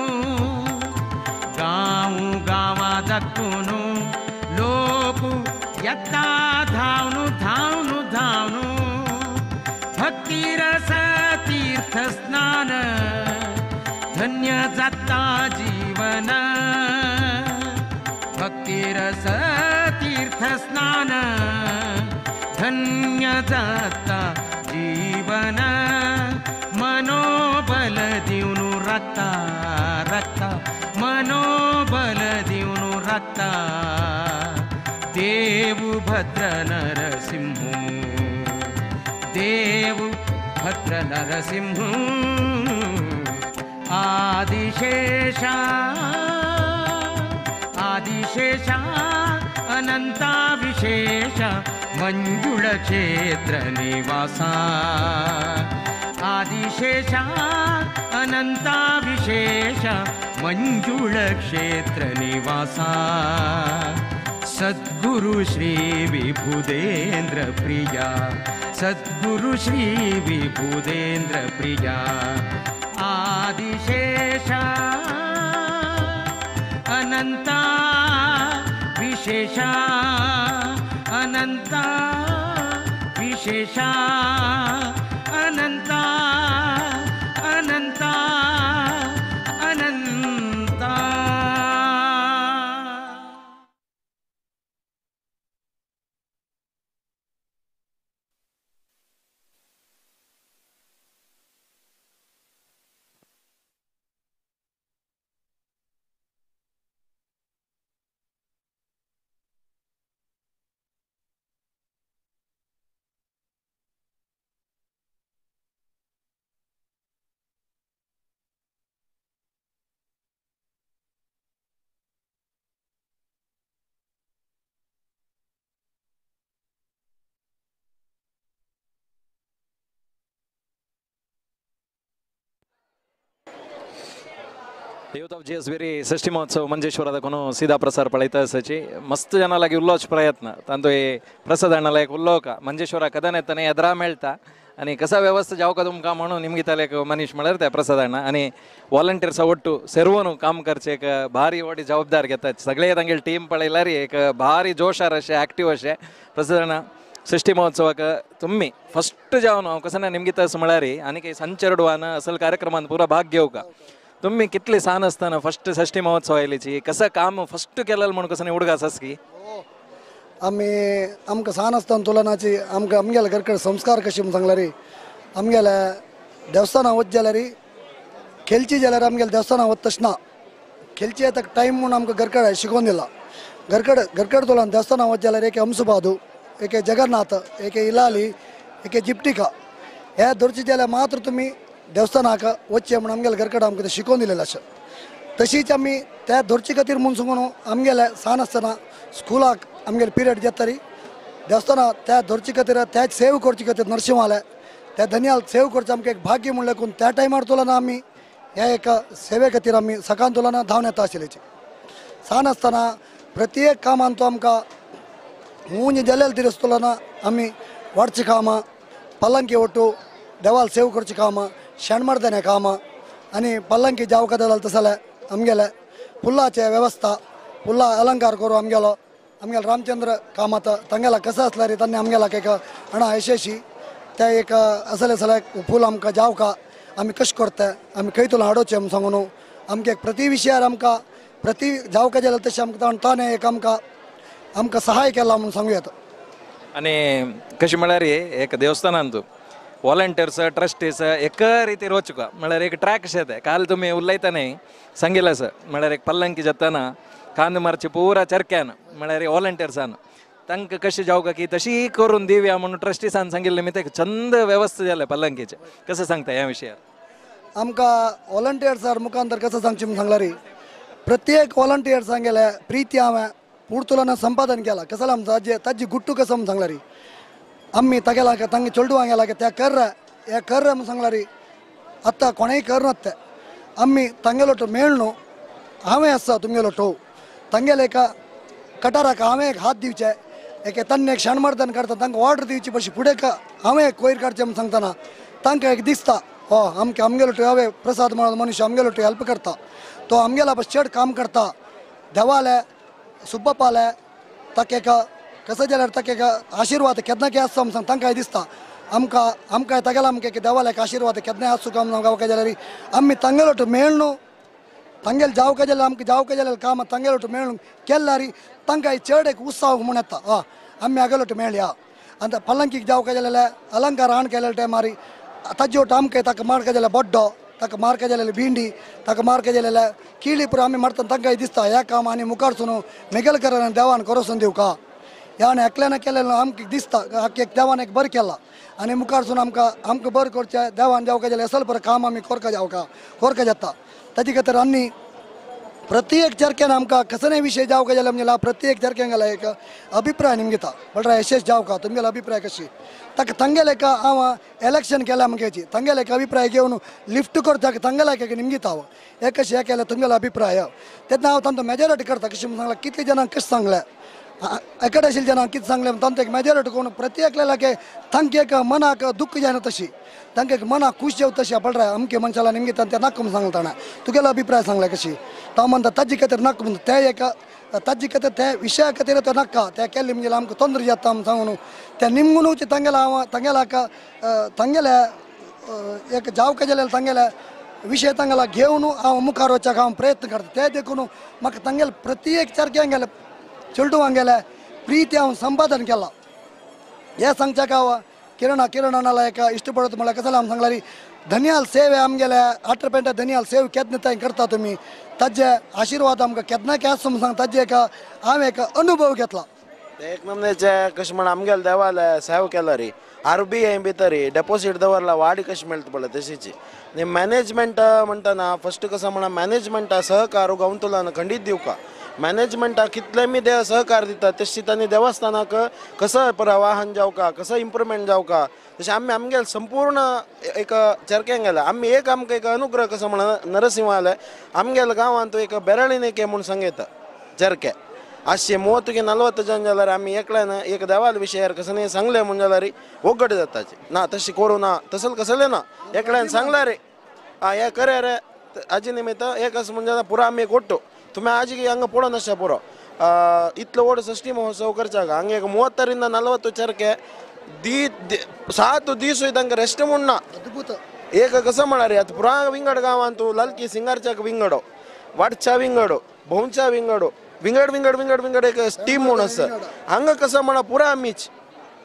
धन्य जाता जीवन मनोबल दिवन राखता राखता मनोबल दिवन राखता देव भद्र नरसिंह देव भद्र नरसिंह आदिशेषा आदिशेषा अनंता विशेष मंजुळ क्षेत्र निवासा आदिशेषा अनंता विशेष मंजुळ क्षेत्र निवासा सद्गुरु श्री विबुधेंद्र प्रिया सद्गुरु श्री विबुधेंद्र प्रिया आदिशेषा अनंता विशेषा अनंता विशेषा अनंता अनंता अनंता. ಯೂತ್ ಆಫ್ ಜಿ ಎಸ್ ಬೇರಿ ಷಷ್ಠಿ ಮಹೋತ್ಸವ ಮಂಜೇಶ್ವರದ ಕೊನು ಸೀದಾ ಪ್ರಸಾರ ಪಳೈತ ಸಚಿ ಮಸ್ತ್ ಜನ ಲಾಗಿ ಉಲ್ಲೋಚ ಪ್ರಯತ್ನ ತಂದು ಈ ಪ್ರಸಾದ ಅಣ್ಣಲಾಯಕ್ ಉಲ್ಲೋಕ ಮಂಜೇಶ್ವರ ಕದನೆ ತನೆ ಎದ್ರಾ ಮೇಳ್ತಾ आणि कसा व्यवस्था जावका तुमकां म्हणून निमगी तालेक मनीष म्हळ्यार ते प्रसाद अण्णा आनी वॉलंटियर्सा ಒಟ್ಟು सर्वನು काम करचे एक भारी व्हडली जबाबदार घेतात सगळे तांगेले टीम पळयल्यार एक भारी जोशार अशें एक्टिव अशें प्रसाद अण्णा षष्ठी महोत्सवाक तुम्ही फस्ट जावन हांव कसं ना निमगी तस म्हळ्यार आनी काही संचरडवान असल कार्यक्रमान पुरा भाग घेवका तुम्ही कितले सान असताना फस्ट षष्ठी महोत्सव आयलीची कसं काम फस्ट केलेलं म्हणून कसं उडगास आस की आमी आमकां सान आसतना तुलनाची आमकां आमगेल्या घर कडेन संस्कार कशें म्हूण सांगल्यार आमगेल्या देवस्थानां वच जाल्यार खेळची जाल्यार आमगेल्या देवस्थानां वत तशें ना खेळची येता टायम म्हूण आमकां घर कडेन शिकोवन दिला घर कडेन तुलन देवस्थानां वच जाल्यार एक हंसबादू एक जगन्नाथ एक इलाली एक जिप्टिका हे धरचे जाल्यार मात्र तुमी देवस्थानाक वचचें म्हूण आमगेल्या घर कडेन आमकां तें शिकोवन दिलेलें अशें तशीच आमी त्या धरचे खातीर म्हूण सांगून आमगेल्या सान आसतना स्कुलाक आमगेले पिरियड जाता देवस्थानां त्या धरचे खातीर त्याच सेव करचे खातीर नरसिंहाले त्या धनयाल सेव करचें आमकां एक भाग्य म्हणलें कोण त्या टायमार तुलना आमी ह्या एका सेवे खातीर आमी सकाळ तुलना धांवन येता आशिल्ल्याची सान आसतना प्रत्येक कामान तो आमकां मूंज जाल्यार दिस तुलना आमी वाडची कामां पल्लंकी ಒಟ್ಟು देवाल सेव करची कामां शेणमर्दने कामां आनी पल्लंकी जावका जाल्यार तशें जाल्यार आमगेले फुलाचे व्यवस्था फुलां अलंकार करूं आमगेलो आमगेलो रामचंद्र कामत तांगेला कसो आसल्यार तांणी आमगेल्याक एक अणा यशेशी ते एक असले असले फूल आमकां जावका आमी कशें करता आमी खंय तुला हाडोवचें म्हूण सांगून आमकां एक प्रति विशयार आमकां प्रति जावका जाल्यार तशें आमकां ताणें एक आमकां आमकां सहाय केलां म्हूण सांगूं येता. आनी कशें म्हळ्यार एक देवस्थानान तूं वॉलंटियर्स ट्रस्टीज एका रितीर वचूका म्हळ्यार एक ट्रॅक अशें येता काल तुमी उलयता न्ही सांगिल्लें आसा म्हळ्यार एक पल्लंकी जाताना कांदो मारची पुरा चरक्यान म्हळ्यार वॉलंटियर्सान तांकां कशें जावका की तशी करून दिवया म्हणून ट्रस्टीसान सांगिल्लें मी ते चंद व्यवस्था जालें पल्लंकीचें कसं सांगता ह्या विशयार? आमकां वॉलंटियर्सार मुखांतर कसं सांगचें म्हूण सांगल्यार प्रत्येक वॉलंटियर्स सांगेले प्रिती हांवें पुर्तुलान संपादन केलां कसं आमचो ताजी गुट्टू कसं म्हूण सांगल्यार आमी तागेला तांगे चेडवां गेला त्या कर हे कर म्हूण सांगल्यार आतां कोणेय कर नात आमी तांगेलो तो मेळ न्हू हांवें आसा तुमगेलो ठोव तांगेले एका कटाराक हांवें एक हात दिवचे एक तांणी एक शेणमर्दन करता तांकां ऑर्डर दिवची पशी फुडें हांवें एक कोयर काडचें म्हूण सांगतना तांकां एक दिसता हो आमकां आमगेलो टो हांवें प्रसाद म्हणून मनुष्य आमगेलो टो हेल्प करता तो आमगेला बस चड काम करता देवाले सुब्बपाले ताका एक कसं जाल्यार ताका एक आशिर्वाद केन्ना के आसता म्हूण सांग तांकां दिसता आमकां आमकां तागेला आमकां एक देवाले एक आशिर्वाद केन्नाय आसूं काय म्हूण गावका जाल्यार आमी तांगेलो टो मेळ न्हू तांगेले जावका जाल्यार आमकां जावका जाल्यार काम तांगेलो टो मेळ केल्यार तांकां चड एक उत्साह म्हूण येता हय आमी हागेलो टो मेळया आनी पल्लंकीक जावका जाल्यार अलंकार हाण केलेले टायमार ताजे वट आमकां ताका मारका जाल्यार बड्डो ताका मारका जाल्यार भिंडी ताका मारका जाल्यार किळी पुरो आमी मारता तांकां दिसता ह्या काम आनी मुखारसून मेगेल देवान करोसून दिवका ह्या एकल्यान केलें आमकां दिसता एक देवान एक बरें केलां आनी मुखारसून आमकां आमकां बरें करचें देवान जावका जाल्यार असल बरें काम आमी कोरका जावका कोरका जाता. ताजे खातीर आनी प्रत्येक चरक्यान आमकां कसले विशय जावका जाल्यार म्हणजे प्रत्येक चरक्यांक एक अभिप्राय निमगिता म्हळ्यार यशेश जावका तुमगेलो अभिप्राय कशी ताका तांगेले एक हांव इलेक्शन केल्या आमगेची तांगेले एक अभिप्राय घेवन लिफ्ट करता तांगेले एक निमगिता हांव हे कशें हें केलें तुमगेलो अभिप्राय तेन्ना हांव तांचो मेजॉरिटी करता कशें म्हूण सांगलां कितले जाणांक कशें सांगलें एकडे आशिल्ले जाणांक कितें सांगलें तांचो एक मेजॉरिटी करून प्रत्येकल्याक तांकां एक मनाक दुख्ख जायना तशी तांकां एक मनाक खूश जावं तशी पळय अमके मनशाला निमगिता तें नाका म्हूण सांगलें ताणें तुगेलो अभिप्राय सांगलें कशी तो म्हणटा ताजे खातीर नाका म्हणटा ते एक ताजे खातीर त्या विशया खातीर तो नाका ते केल्ले म्हणजे आमकां तोंदर जाता म्हूण सांगून ते निमगुनूच तांगेल्या हांव तांगेल्याक तांगेल्या एक जावका जाल्यार तांगेल्या विशय तांगेला घेवन हांव मुखार वचपाक हांव प्रयत्न करता ते देखून म्हाका तांगेले प्रत्येक चरक्यांगेले चेडवांगेले प्रिती हांव संपादन केलां. हें सांगच्याक हांव किरणा किरणाला एक इश्ट पडत म्हळ्यार कसो हांव सांगल्यार धनियाल सेव आमगेले आठरपेंटा धनियाल सेव केन्ना थंय करता तुमी ताजे आशिर्वाद आमकां केन्ना केस सांग ताजे एक हांवें एक अनुभव घेतला. एक नमनेचे कशें म्हण आमगेले देवाले सेव केला रे आरबी I भितर डेपोसीट दवरला वाड कशी मेळटा पळय तशीची आनी मॅनेजमेंट म्हणटना फस्ट कसो म्हणा मॅनेजमेंटा सहकार गांवतुलान खंडीत दिवका मॅनेजमेंटाक कितले मी दे सहकार दिता तशी तांणी देवस्थानाक कसो प्रवाहन जावका कसो इम्प्रुवमेंट जावका तशें आमी आमगेले संपूर्ण एक चरक्यांक गेला आमी एक आमकां एक अनुग्रह कसो म्हणा नरसिंह आले आमगेले गांवांत एक बेराळीन एक म्हूण सांगयता चरके आशे 30 40 जण जाल्यार आमी एकल्यान एक देवाल विशयार कसं सांगलें म्हूण जाल्यार ओगट जाताचे ना तशें करूं ना तसलें कसलें ना एकल्यान सांगलें रे आं हें करे रे हाजे निमित्त एक अशें म्हूण जाल्यार पुरो आमी एक ओट्टो तुमी आज हांगा पळोवन आसा पुरो इतलो व्हड षष्ठी महोत्सव करच्याक हांगा एक 30 40 चरके दी 7 दीस तांकां रेस्ट म्हूण ना. एक कसं म्हळ्यार आतां पुरा विंगड गांवांत लालकी सिंगारच्याक विंगडो वाडच्या विंगडो भोंवच्या विंगडो विंगड विंगड विंगड विंगड एक टीम म्हूण आसा हांगा कसं म्हणा पुरा आमीच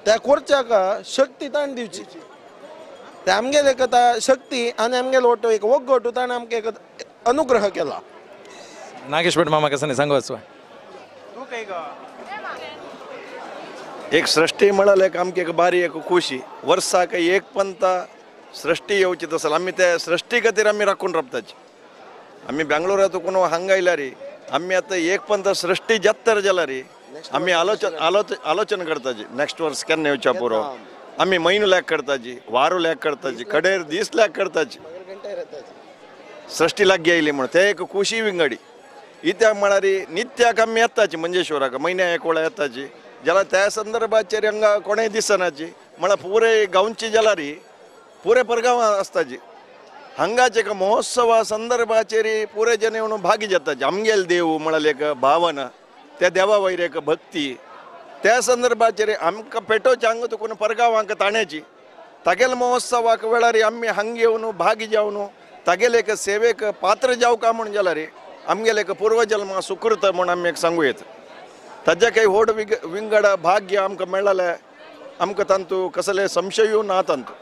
त्या कोरच्याक शक्ती ताणें दिवची ते आमगेले एक शक्ती आनी आमगेलो ओटो एक ओगोटो ताणें आमकां एक अनुग्रह केला. नागेश भट मामा कसं सांगू वचवा एक सृष्टी म्हळ्यार एक आमकी एक बारी एक खुशी वर्साक एक पंता सृष्टी येवची तसो आमी त्या सृष्टी खातीर आमी राखून रावताची. आमी बेंगलोरांत कोण हांगा आयल्यार आमी आतां एक पंत सृष्टी जात्तर जाल्यार आमी आलोचन आलोचन करताची नेक्स्ट वर्स केन्ना येवच्या पुरो आमी म्हयनो लॅक करताची वारो लॅक करताची कडेर दीस लॅक करताची सृष्टी लागीं आयली म्हूण ते एक खुशी विंगडी. इत्याक म्हळ्यार नित्याक आमी येताची मंजेश्वराक म्हयन्या एक वेळा येताची जाल्यार त्या संदर्भाचेर हांगा कोणेय दिसनाची म्हळ्यार पुरे गांवची जाल्यार पुरे परगांव आसताची हांगाचे एक महोत्सवा संदर्भाचेर पुरे जन येवन भागी जाताचे आमगेल देव म्हळ्यार एक भावना त्या देवा वयर एक भक्ती त्या संदर्भाचेर आमकां पेटोवचे हांगा तुकून परगांवांक ताण्याची तागेले महोत्सवाक वेळार आमी हांगा येवन भागी जावन तागेले एक सेवेक पात्र जावका म्हूण जाल्यार आमगेले एक पूर्वजन्मा सुकृत म्हूण आमी एक सांगू येता. ताज्या काही व्हड विंगड भाग्य आमकां मेळ्ळें आमकां तांतू कसले संशयूय ना तांतू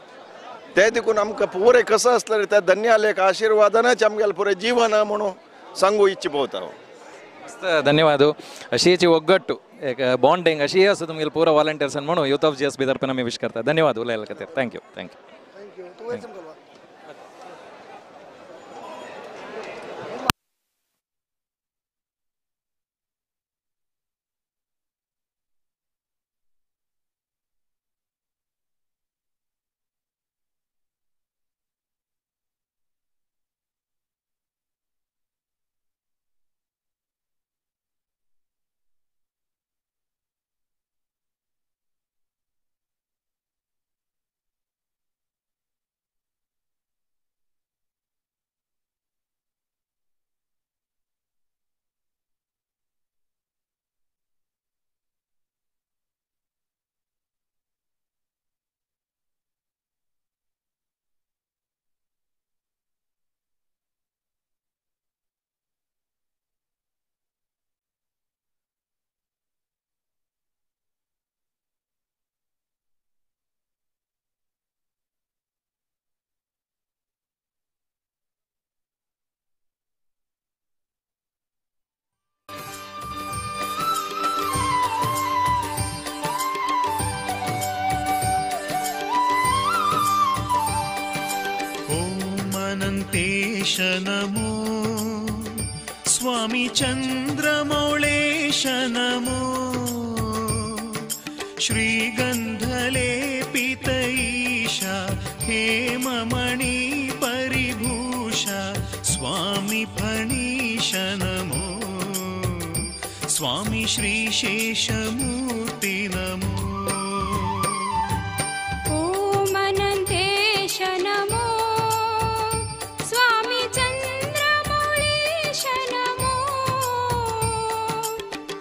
ते देखून आमकां पुरे कसो आसलें त्या धन्याले एक आशिर्वादानच आमगेलें पुरे जीवन म्हणून सांगू इच्छा पळोवता हांव. मस्त ಧನ್ಯವಾದ. अशीच ಒಗ್ಗಟ್ಟು एक बॉन्डिंग अशी आसा तुमगेले पुरा वॉलंटियर्सान म्हणून यूथ ऑफ GSB तर्फेन आमी विश करता. धन्यवाद उलयल्या खातीर. Thank you. Thank you. Anantesh नमो स्वामी चंद्रमौळेश नमो श्रीगंधलेपित ईशा हेममणि परिभूषा स्वामी फणीश नमो स्वामी श्रीशेषमूर्ति नमो। ॐ अनंतेश नमो स्वामी चंद्रमौळेश नमो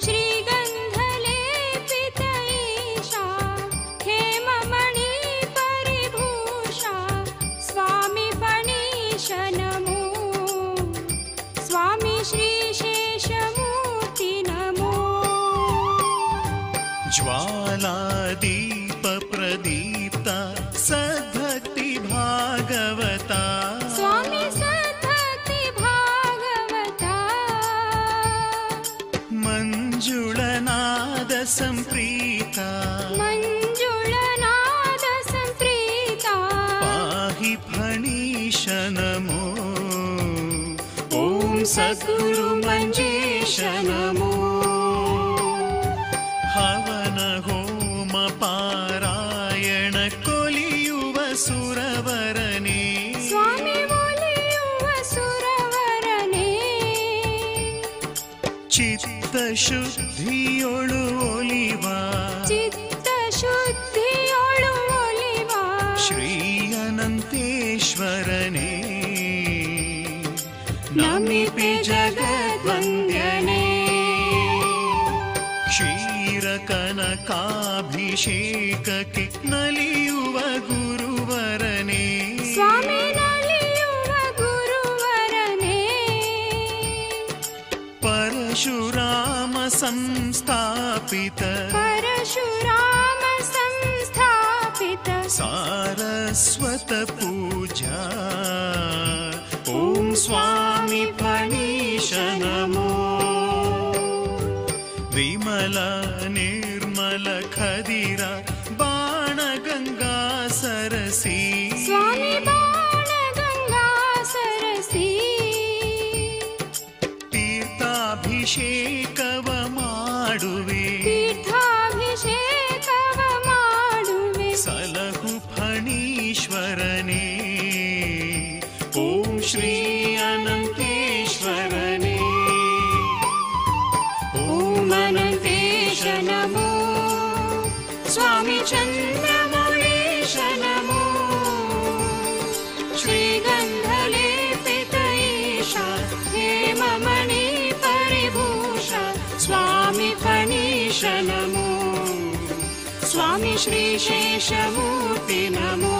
श्रीगंधलेपित ईशा हेममणि परिभूषा स्वामी फणीश नमो स्वामी श्रीशेषमूर्ति नमो। ज्वालादीप प्रदीप्ता सद्भक्ति भागवता स्वामी सद्भक्ति भागवता मंजुळनाद संप्रीता मंजुळनाद संप्रीता पाहि फणीश नमो ॐ सद्गुरु मंजेश नमो। हवन होम पारायण कोलियुव सुरवरने स्वामी बोलियुव सुरवरने चित्त शुद्धियोळु ಒಲಿವ ಚಿತ್ತ ಶುದ್ಧಿಯೋಳು ಒಲಿವ ಶ್ರೀ ಅನಂತೇಶ್ವರನೇ ನಮಿಪೆ ಜಗದ್ವಂದ್ಯನೇ ಕ್ಷೀರಕನಕಾಭಿಷೇಕಕ್ಕೆ ನಲಿಯುವ ಗುರುವರನೇ ಸ್ವಾಮಿ ನಲಿಯುವ ಗುರುವರನೇ ಪರಶುರಾಮ ಸಂಸ್ಥಾಪಿತ ಪರಶುರಾಮ ಸಂಸ್ಥಾಪಿತ ಸಾರಸ್ವತ ಪೂಜಾ ಓಂ ಸ್ವಾಮಿ ಫಣೀಶ ನಮೋ ವಿಮಲ ನಿರ್ಮಲ ಖದಿರ ಬಾಣಗಂಗಾ ಸರಸಿ ಸ್ವಾಮಿ ಬಾಣಗಂಗಾ ಸರಸಿ ತೀರ್ಥಾಭಿಷೇಕವ ಮಾಡುವೆ ತೀರ್ಥಾಭಿಷೇಕವ ಮಾಡುವೆ ಸಲಹು ಫಣೀಶ್ವರನೇ ಓಂ ಶ್ರೀ ಅನಂತೇಶ್ವರನೇ ಓಂ ಅನಂತೇಶ ನಮೋ ಸ್ವಾಮಿ ಚಂದ್ರಮೌಳೇಶ ನಮೋ ಶ್ರೀಗಂಧಲೇಪಿತ ಈಶಾ ಹೇಮಮಣಿ ಪರಿಭೂಷಾ ಸ್ವಾಮಿ ಫಣೀಶ ನಮೋ ಸ್ವಾಮಿ ಶ್ರೀಶೇಷಮೂರ್ತಿ ನಮೋ.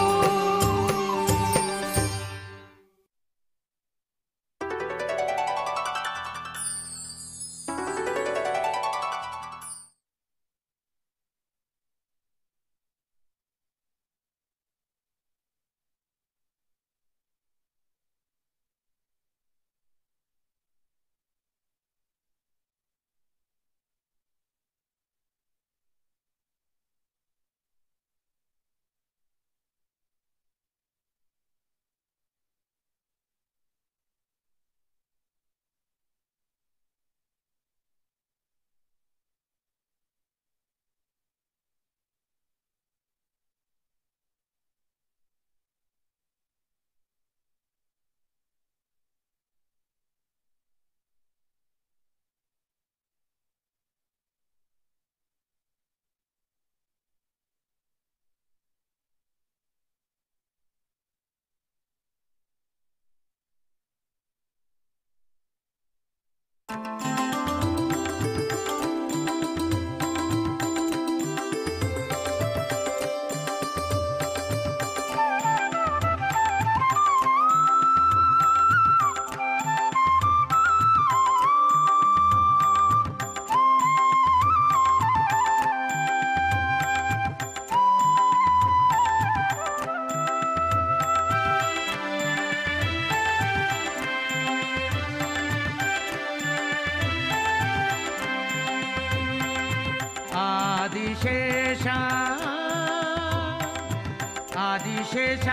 आदिशेष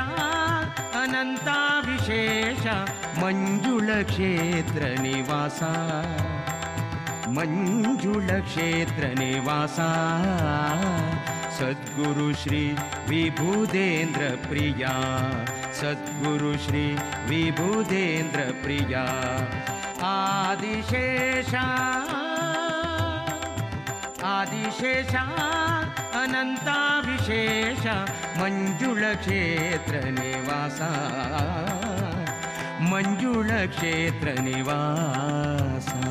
अनंता विशेष मंजुळ क्षेत्र निवासा मंजुळ क्षेत्र निवासा सद्गुरु श्री विबुधेंद्र प्रिया सद्गुरु श्री विबुधेंद्र प्रिया आदिशेष आदिशेष अनंता विशेष मंजुळ क्षेत्र निवासा मंजुळ क्षेत्र निवासा।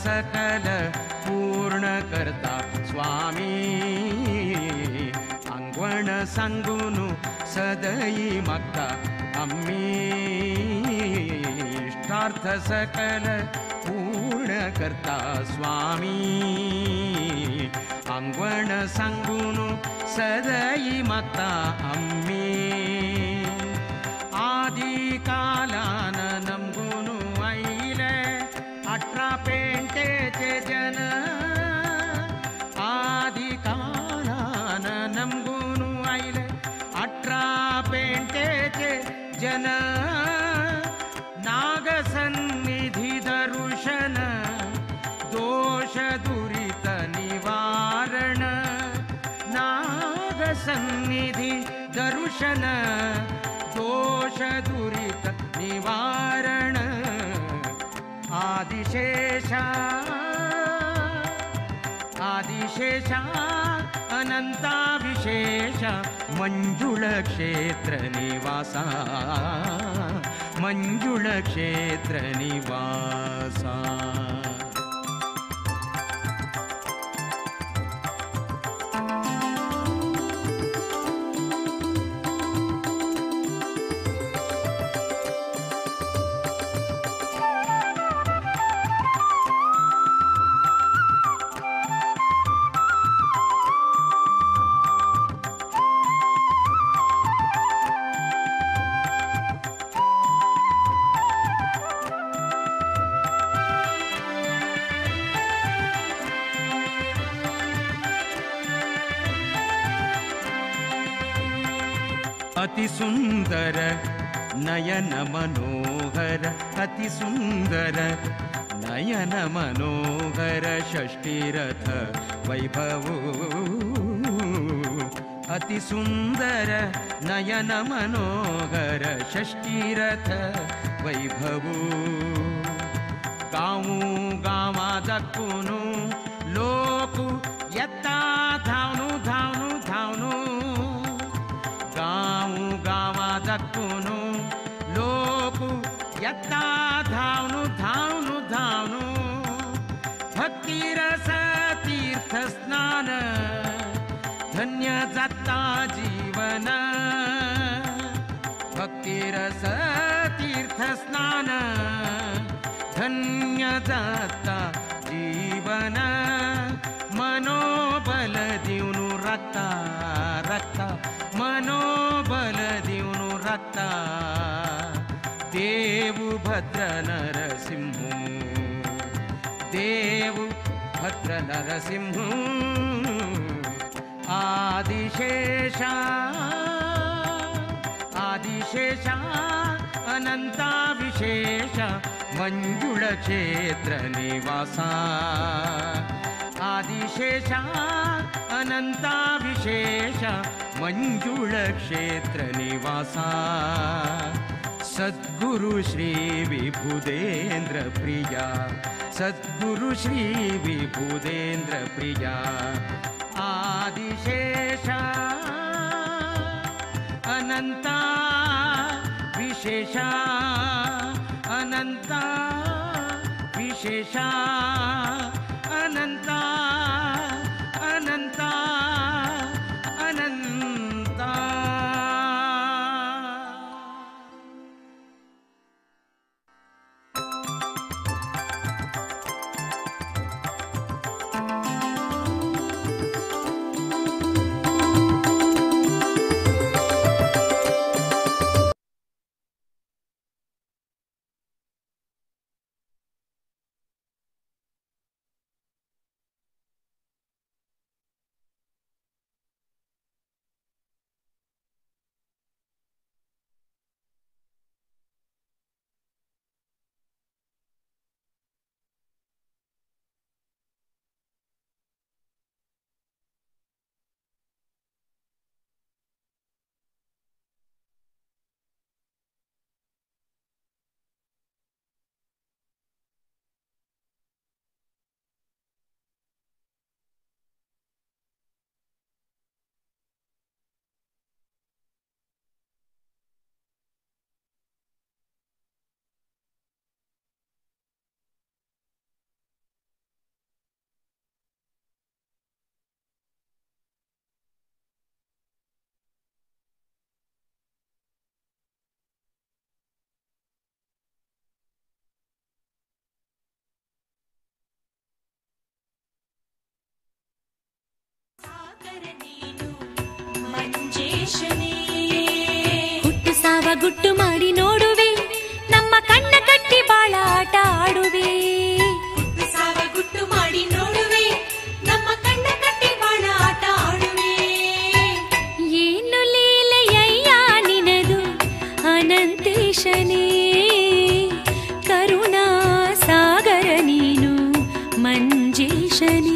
सकल पूर्ण करता स्वामी आंगवण सांगून सदई मागता आम्ही इष्टार्थ सकल पूर्ण करता स्वामी आंगवण सांगून सदई मागता आम्ही आदि कालान नमगून आयले 18 पेंटेचे जन आदि कालान नमगून आयले 18 पेंटेचे जन नागसन्निधि दर्शन दोष दुरित निवारण नागसन्निधि दर्शन दोष दुरित निवारण आदिशेष आदिशेष अनंता विशेष मंजुळ क्षेत्र निवासा मंजुळ क्षेत्र निवासा। अति सुंदर नयन मनोहर अति सुंदर नयन मनोहर षष्ठीरथ वैभव अति सुंदर नयन मनोहर षष्ठीरथ वैभव गाँव गाँवा दक्कुनु लोक येता धावनु धावनु धावनु गाँव गाँवा दक्कुनु लोक येता धावनु धावनु धावनु भक्तिरस तीर्थ स्नान धन्य जाता जीवन भक्तिरस तीर्थ स्नान धन्य जाता जीवन मनोबल दिवनु राखता राखता मनोबल दिवनु राखता देव भद्र नरसिंह देव भद्र नरसिंह आदिशेषा आदिशेषा अनंता विशेष मंजुळ क्षेत्र निवासा आदिशेषा अनंता विशेष मंजुळ क्षेत्र निवासा सद्गुरु श्री विबुधेंद्र प्रिया सद्गुरु श्री विबुधेंद्र प्रिया आदिशेषा अनंता विशेषा अनंता विशेषा अनंता अनंता अनंता। ಸಾವ ಗುಟ್ಟು ಮಾಡಿ ನೋಡುವೆ, ನಮ್ಮ ಕಣ್ಣ ಕಟ್ಟಿ ಬಾಳ ಆಟ ಆಡುವೆ. ಸಾವ ಗುಟ್ಟು ಮಾಡಿ ನೋಡುವೆ, ನಮ್ಮ ಕಣ್ಣ ಕಟ್ಟಿ ಬಾಳ ಆಟ ಆಡುವೆ. ಏನು ಲೀಲೆಯಯ್ಯ ನಿನದು ಅನಂತೇಶನೇ, ಕರುಣಾ ಸಾಗರ ನೀನು ಮಂಜೇಶನೇ.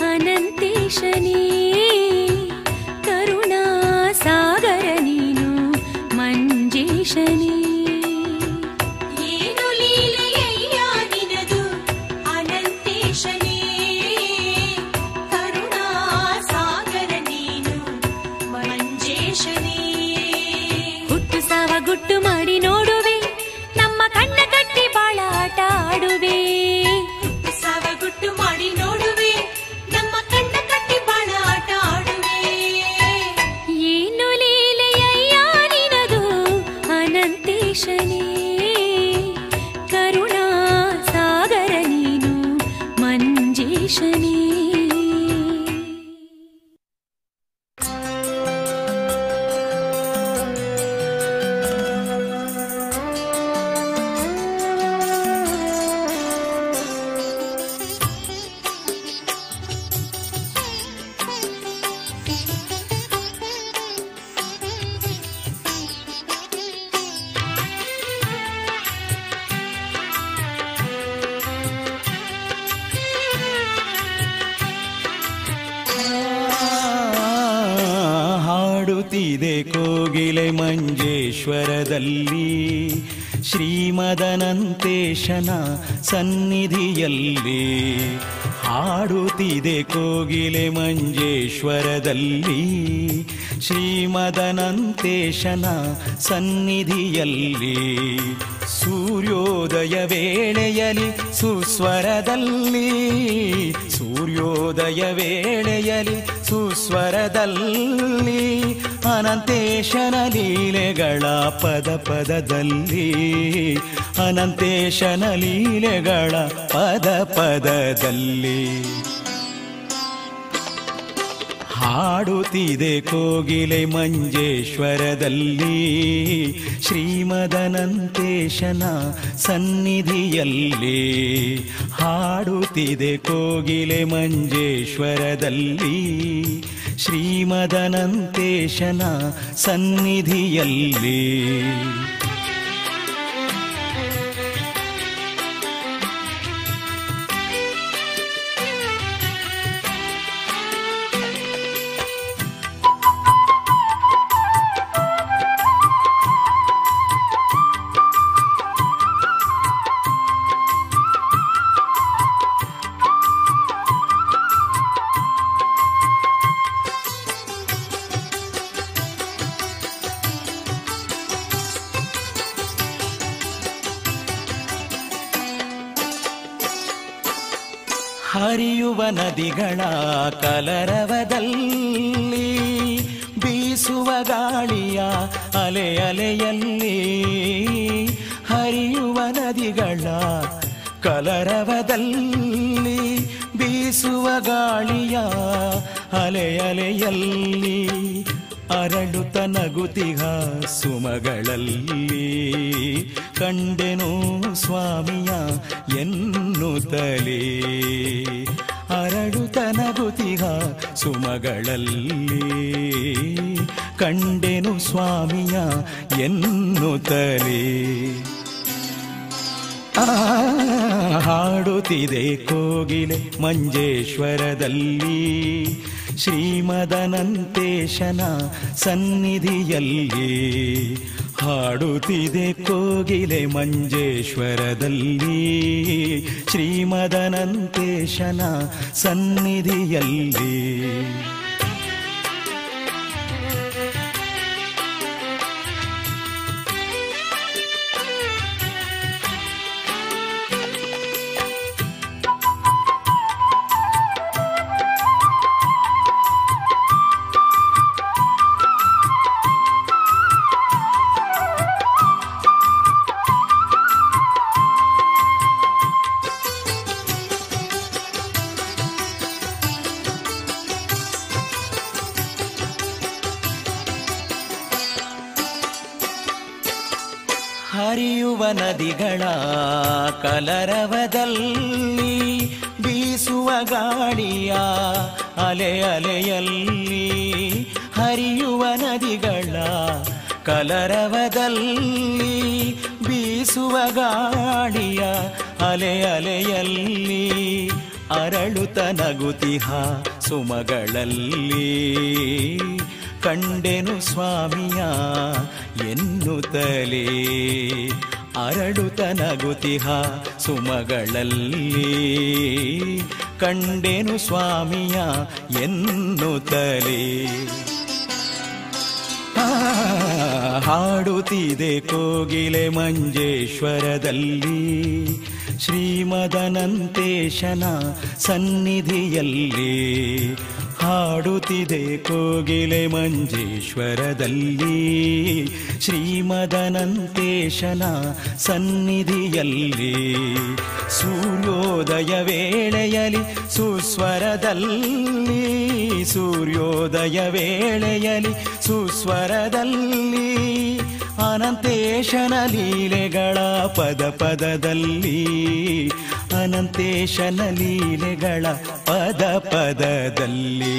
ಅನಂತೇಶನೇ. ಹಾಡುತ್ತಿದೆ ಕೋಗಿಲೆ ಮಂಜೇಶ್ವರದಲ್ಲಿ, ಶ್ರೀಮದನಂತೇಶನ ಸನ್ನಿಧಿಯಲ್ಲಿ. ಹಾಡುತ್ತಿದೆ ಕೋಗಿಲೆ ಮಂಜೇಶ್ವರದಲ್ಲಿ, ಶ್ರೀಮದನಂತೇಶನ ಸನ್ನಿಧಿಯಲ್ಲಿ. ಸೂರ್ಯೋದಯ ವೇಳೆಯಲಿ ಸುಸ್ವರದಲ್ಲಿ, ಸೂರ್ಯೋದಯ ವೇಳೆಯಲಿ ಸುಸ್ವರದಲ್ಲಿ, ಅನಂತೇಶನ ಲೀಲೆಗಳ ಪದ ಪದದಲ್ಲಿ, ಅನಂತೇಶನ ಲೀಲೆಗಳ ಪದ ಪದದಲ್ಲಿ. ಹಾಡುತ್ತಿದೆ ಕೋಗಿಲೆ ಮಂಜೇಶ್ವರದಲ್ಲಿ, ಶ್ರೀಮದನಂತೇಶನ ಸನ್ನಿಧಿಯಲ್ಲಿ. ಹಾಡುತ್ತಿದೆ ಕೋಗಿಲೆ ಮಂಜೇಶ್ವರದಲ್ಲಿ, ಶ್ರೀಮದನಂತೇಶನ ಸನ್ನಿಧಿಯಲ್ಲಿ. ಹರಿಯುವ ನದಿಗಳ ಕಲರವದಲ್ಲಿ, ಬೀಸುವ ಗಾಳಿಯ ಅಲೆ ಅಲೆಯಲ್ಲಿ, ಹರಿಯುವ ನದಿಗಳ ಕಲರವದಲ್ಲಿ, ಬೀಸುವ ಗಾಳಿಯ ಅಲೆ ಅಲೆಯಲ್ಲಿ, ಅರಳುತ್ತ ನಗುತಿಹ ಸುಮಗಳಲ್ಲಿ, ಕಂಡೆನು ಸ್ವಾಮಿಯ ಎನ್ನುತ್ತಲೇ. ಅರಳುತ್ತ ನಗುತಿಹ ಸುಮಗಳಲ್ಲಿ, ಕಂಡೆನು ಸ್ವಾಮಿಯ ಎನ್ನುತ್ತಲೇ. ಹಾಡುತ್ತಿದೆ ಕೋಗಿಲೆ ಮಂಜೇಶ್ವರದಲ್ಲಿ, ಶ್ರೀಮದನಂತೇಶನ ಸನ್ನಿಧಿಯಲ್ಲಿ. ಹಾಡುತ್ತಿದೆ ಕೋಗಿಲೆ ಮಂಜೇಶ್ವರದಲ್ಲಿ, ಶ್ರೀಮದನಂತೇಶನ ಸನ್ನಿಧಿಯಲ್ಲಿ. ಹರಿಯುವ ನದಿಗಳ ಕಲರವದಲ್ಲಿ, ಬೀಸುವ ಗಾಳಿಯ ಅಲೆ ಅಲೆಯಲ್ಲಿ, ಹರಿಯುವ ನದಿಗಳ ಕಲರವದಲ್ಲಿ, ಬೀಸುವ ಗಾಳಿಯ ಅಲೆ ಅಲೆಯಲ್ಲಿ, ಅರಳುತ್ತ ನಗುತಿಹ ಸುಮಗಳಲ್ಲಿ, ಕಂಡೆನು ಸ್ವಾಮಿಯ ಎನ್ನುತ್ತಲೇ. ಅರಳುತ್ತ ನಗುತಿಹ ಸುಮಗಳಲ್ಲಿ, ಕಂಡೆನು ಸ್ವಾಮಿಯ ಎನ್ನುತ್ತಲೇ. ಹಾಡುತ್ತಿದೆ ಕೋಗಿಲೆ ಮಂಜೇಶ್ವರದಲ್ಲಿ, ಶ್ರೀಮದನಂತೇಶನ ಸನ್ನಿಧಿಯಲ್ಲಿ. ಹಾಡುತ್ತಿದೆ ಕೋಗಿಲೆ ಮಂಜೇಶ್ವರದಲ್ಲಿ, ಶ್ರೀಮದನಂತೇಶನ ಸನ್ನಿಧಿಯಲ್ಲಿ. ಸೂರ್ಯೋದಯ ವೇಳೆಯಲಿ ಸುಸ್ವರದಲ್ಲಿ, ಸೂರ್ಯೋದಯ ವೇಳೆಯಲಿ ಸುಸ್ವರದಲ್ಲಿ, ಅನಂತೇಶನ ಲೀಲೆಗಳ ಪದ ಪದದಲ್ಲಿ, ಅನಂತೇಶನ ಲೀಲೆಗಳ ಪದ ಪದದಲ್ಲಿ.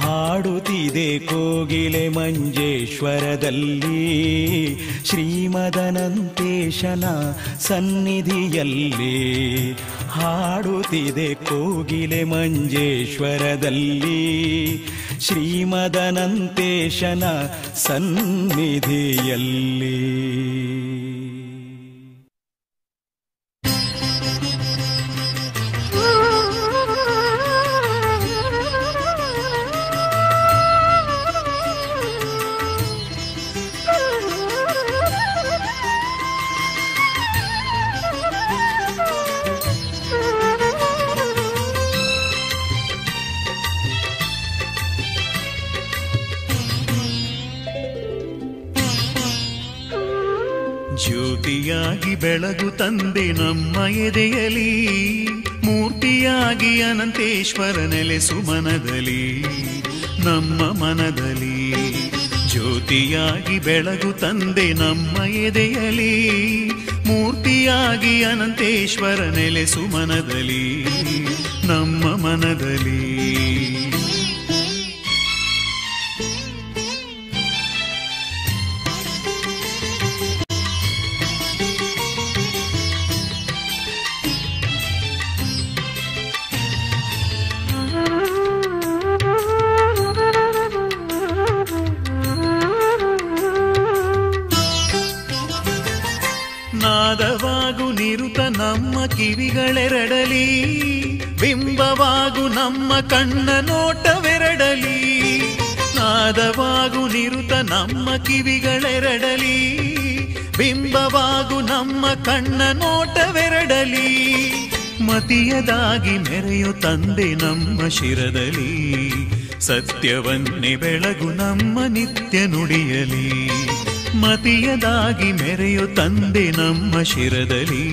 ಹಾಡುತ್ತಿದೆ ಕೋಗಿಲೆ ಮಂಜೇಶ್ವರದಲ್ಲಿ, ಶ್ರೀಮದನಂತೇಶನ ಸನ್ನಿಧಿಯಲ್ಲಿ. ಹಾಡುತ್ತಿದೆ ಕೋಗಿಲೆ ಮಂಜೇಶ್ವರದಲ್ಲಿ, ಶ್ರೀಮದನಂತೇಶನ ಸನ್ನಿಧಿಯಲ್ಲಿ. ಜ್ಯೋತಿಯಾಗಿ ಬೆಳಗು ತಂದೆ ನಮ್ಮ ಎದೆಯಲಿ, ಮೂರ್ತಿಯಾಗಿ ಅನಂತೇಶ್ವರ ನೆಲೆಸು ಮನದಲ್ಲಿ, ನಮ್ಮ ಮನದಲ್ಲಿ. ಜ್ಯೋತಿಯಾಗಿ ಬೆಳಗು ತಂದೆ ನಮ್ಮ ಎದೆಯಲಿ, ಮೂರ್ತಿಯಾಗಿ ಅನಂತೇಶ್ವರ ನೆಲೆಸು ಮನದಲ್ಲಿ, ನಮ್ಮ ಮನದಲ್ಲಿ. ನಾದವಾಗು ನಿರುತ ನಮ್ಮ ಕಿವಿಗಳೆರಡಲಿ, ಬಿಂಬವಾಗು ನಮ್ಮ ಕಣ್ಣ ನೋಟವೆರಡಲಿ. ನಾದವಾಗು ನಿರುತ ನಮ್ಮ ಕಿವಿಗಳೆರಡಲಿ, ಬಿಂಬವಾಗು ನಮ್ಮ ಕಣ್ಣ ನೋಟವೆರಡಲಿ. ಮತಿಯದಾಗಿ ಮೆರೆಯು ತಂದೆ ನಮ್ಮ ಶಿರದಲ್ಲಿ, ಸತ್ಯವನ್ನೇ ಬೆಳಗು ನಮ್ಮ ನಿತ್ಯ ನುಡಿಯಲಿ. ಮತಿಯದಾಗಿ ಮೆರೆಯು ತಂದೆ ನಮ್ಮ ಶಿರದಲ್ಲಿ,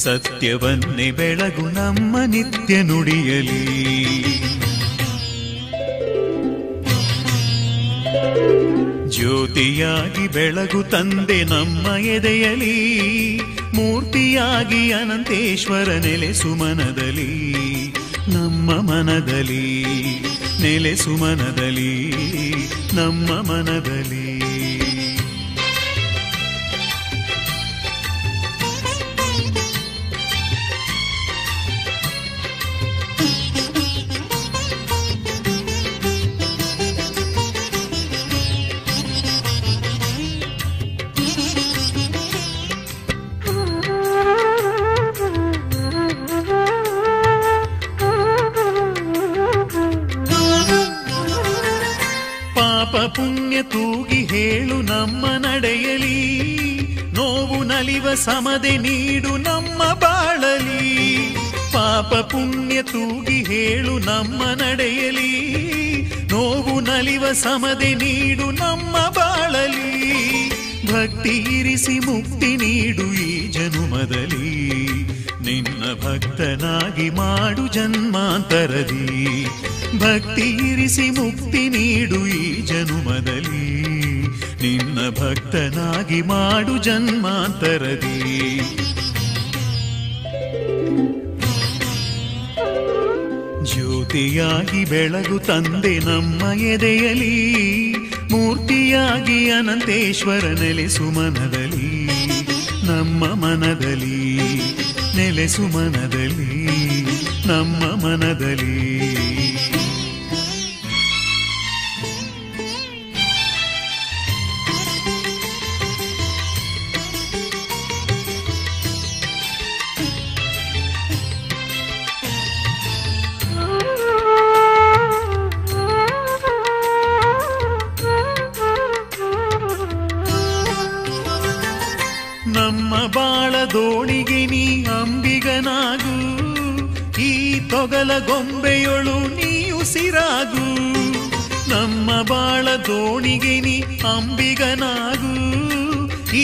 ಸತ್ಯವನ್ನೇ ಬೆಳಗು ನಮ್ಮ ನಿತ್ಯ ನುಡಿಯಲಿ. ಜ್ಯೋತಿಯಾಗಿ ಬೆಳಗು ತಂದೆ ನಮ್ಮ ಎದೆಯಲಿ, ಮೂರ್ತಿಯಾಗಿ ಅನಂತೇಶ್ವರ ನೆಲೆಸು ಮನದಲ್ಲಿ, ನಮ್ಮ ಮನದಲ್ಲಿ, ನೆಲೆಸು ಮನದಲ್ಲಿ, ನಮ್ಮ ಮನದಲ್ಲಿ. ಪುಣ್ಯ ತೂಗಿ ಹೇಳು ನಮ್ಮ ನಡೆಯಲಿ, ನೋವು ನಲಿವ ಸಮದೆ ನೀಡು ನಮ್ಮ ಬಾಳಲಿ. ಪಾಪ ಪುಣ್ಯ ತೂಗಿ ಹೇಳು ನಮ್ಮ ನಡೆಯಲಿ, ನೋವು ನಲಿವ ಸಮದೆ ನೀಡು ನಮ್ಮ ಬಾಳಲಿ. ಭಕ್ತಿ ಇರಿಸಿ ಮುಕ್ತಿ ನೀಡು ಈ ಜನುಮದಲ್ಲಿ, ನಿನ್ನ ಭಕ್ತನಾಗಿ ಮಾಡು ಜನ್ಮಾಂತರದಿ. ಭಕ್ತಿ ಇರಿಸಿ ಮುಕ್ತಿ ನೀಡು ಈ ಜನುಮದಲ್ಲಿ, ನಿನ್ನ ಭಕ್ತನಾಗಿ ಮಾಡು ಜನ್ಮಾಂತರದಿ. ಜ್ಯೋತಿಯಾಗಿ ಬೆಳಗು ತಂದೆ ನಮ್ಮ ಎದೆಯಲಿ, ಮೂರ್ತಿಯಾಗಿ ಅನಂತೇಶ್ವರ ನೆಲೆಸು ಮನದಲ್ಲಿ, ನಮ್ಮ ಮನದಲ್ಲಿ, ನೆಲೆಸು ಮನದಲ್ಲಿ, ನಮ್ಮ ಮನದಲ್ಲಿ. ನಮ್ಮ ಬಾಳ ದೋಣಿಗೆ ನೀ ಅಂಬಿಗನಾಗು, ಈ ತೊಗಲ ಗೊಂಬೆಯೊಳು ನೀ ಉಸಿರಾಗು. ನಮ್ಮ ಬಾಳ ದೋಣಿಗೆ ನೀ ಅಂಬಿಗನಾಗು,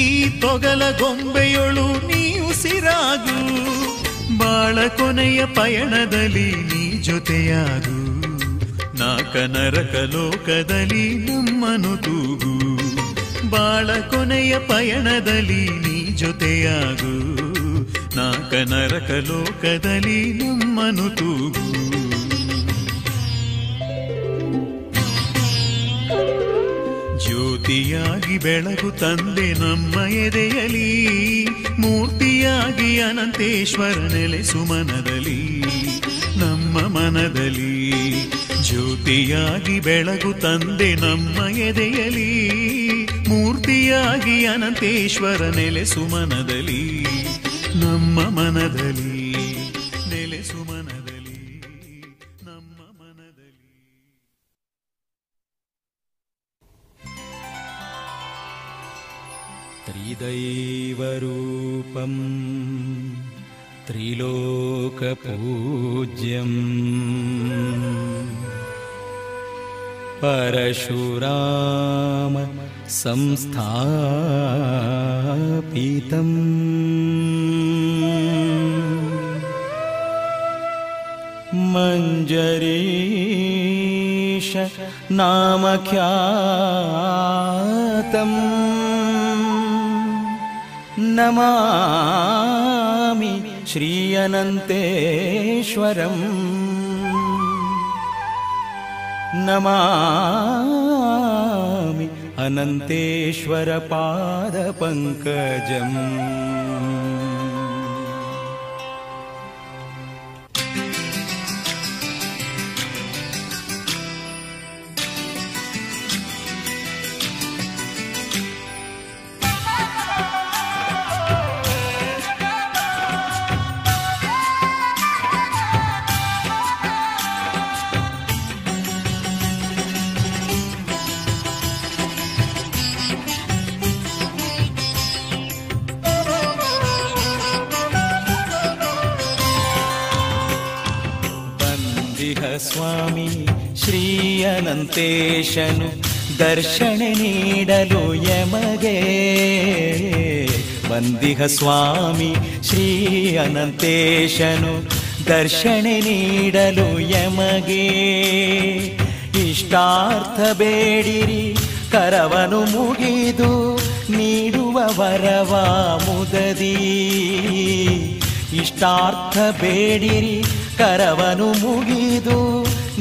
ಈ ತೊಗಲ ಗೊಂಬೆಯೊಳು ನೀ ಉಸಿರಾಗು. ಬಾಳ ಕೊನೆಯ ಪಯಣದಲ್ಲಿ ನೀ ಜೊತೆಯಾಗು, ನಾಕ ನರಕ ಲೋಕದಲ್ಲಿ ನಮ್ಮನು ತೂಗು. ಬಾಳ ಕೊನೆಯ ಪಯಣದಲ್ಲಿ ನೀ ಜೊತೆಯಾಗು, ನಾಕ ನರಕ ಲೋಕದಲ್ಲಿ ನಮ್ಮನು ತೂಗು. ಜ್ಯೋತಿಯಾಗಿ ಬೆಳಗು ತಂದೆ ನಮ್ಮ ಎದೆಯಲಿ, ಮೂರ್ತಿಯಾಗಿ ಅನಂತೇಶ್ವರ ನೆಲೆಸು ಮನದಲ್ಲಿ, ನಮ್ಮ ಮನದಲ್ಲಿ. ಜ್ಯೋತಿಯಾಗಿ ಬೆಳಗು ತಂದೆ ನಮ್ಮ ಎದೆಯಲಿ, ಮೂರ್ತಿಯಾಗಿ ಅನಂತೇಶ್ವರ ನೆಲೆಸು ಮನದಲ್ಲಿ, ನಮ್ಮ ಮನದಲ್ಲಿ, ನೆಲೆಸು ಮನದಲ್ಲಿ, ನಮ್ಮ ಮನದಲ್ಲಿ. ತ್ರಿದೈವರೂಪಂ ತ್ರಿಲೋಕಪೂಜ್ಯಂ ಪರಶುರಾಮ ಸಂಸ್ಥಾಪಿತಂ ಮಂಜರೀಶ ನಾಮಖ್ಯಾತಂ ನಮಾಮಿ ಶ್ರೀ ಅನಂತೇಶ್ವರಂ ನಮಾಮಿ ಅನಂತೇಶ್ವರ ಪಾದಪಂಕಜಂ. ಸ್ವಾಮಿ ಶ್ರೀ ಅನಂತೇಶನು ದರ್ಶನ ನೀಡಲು ಯಮಗೆ ಬಂದಿಹ. ಸ್ವಾಮಿ ಶ್ರೀ ಅನಂತೇಶನು ದರ್ಶನ ನೀಡಲು ಯಮಗೆ. ಇಷ್ಟಾರ್ಥ ಬೇಡಿರಿ ಕರವನು ಮುಗಿದು ನೀಡುವ ವರವ ಮುದದಿ. ಇಷ್ಟಾರ್ಥ ಬೇಡಿರಿ ಕರವನು ಮುಗಿದು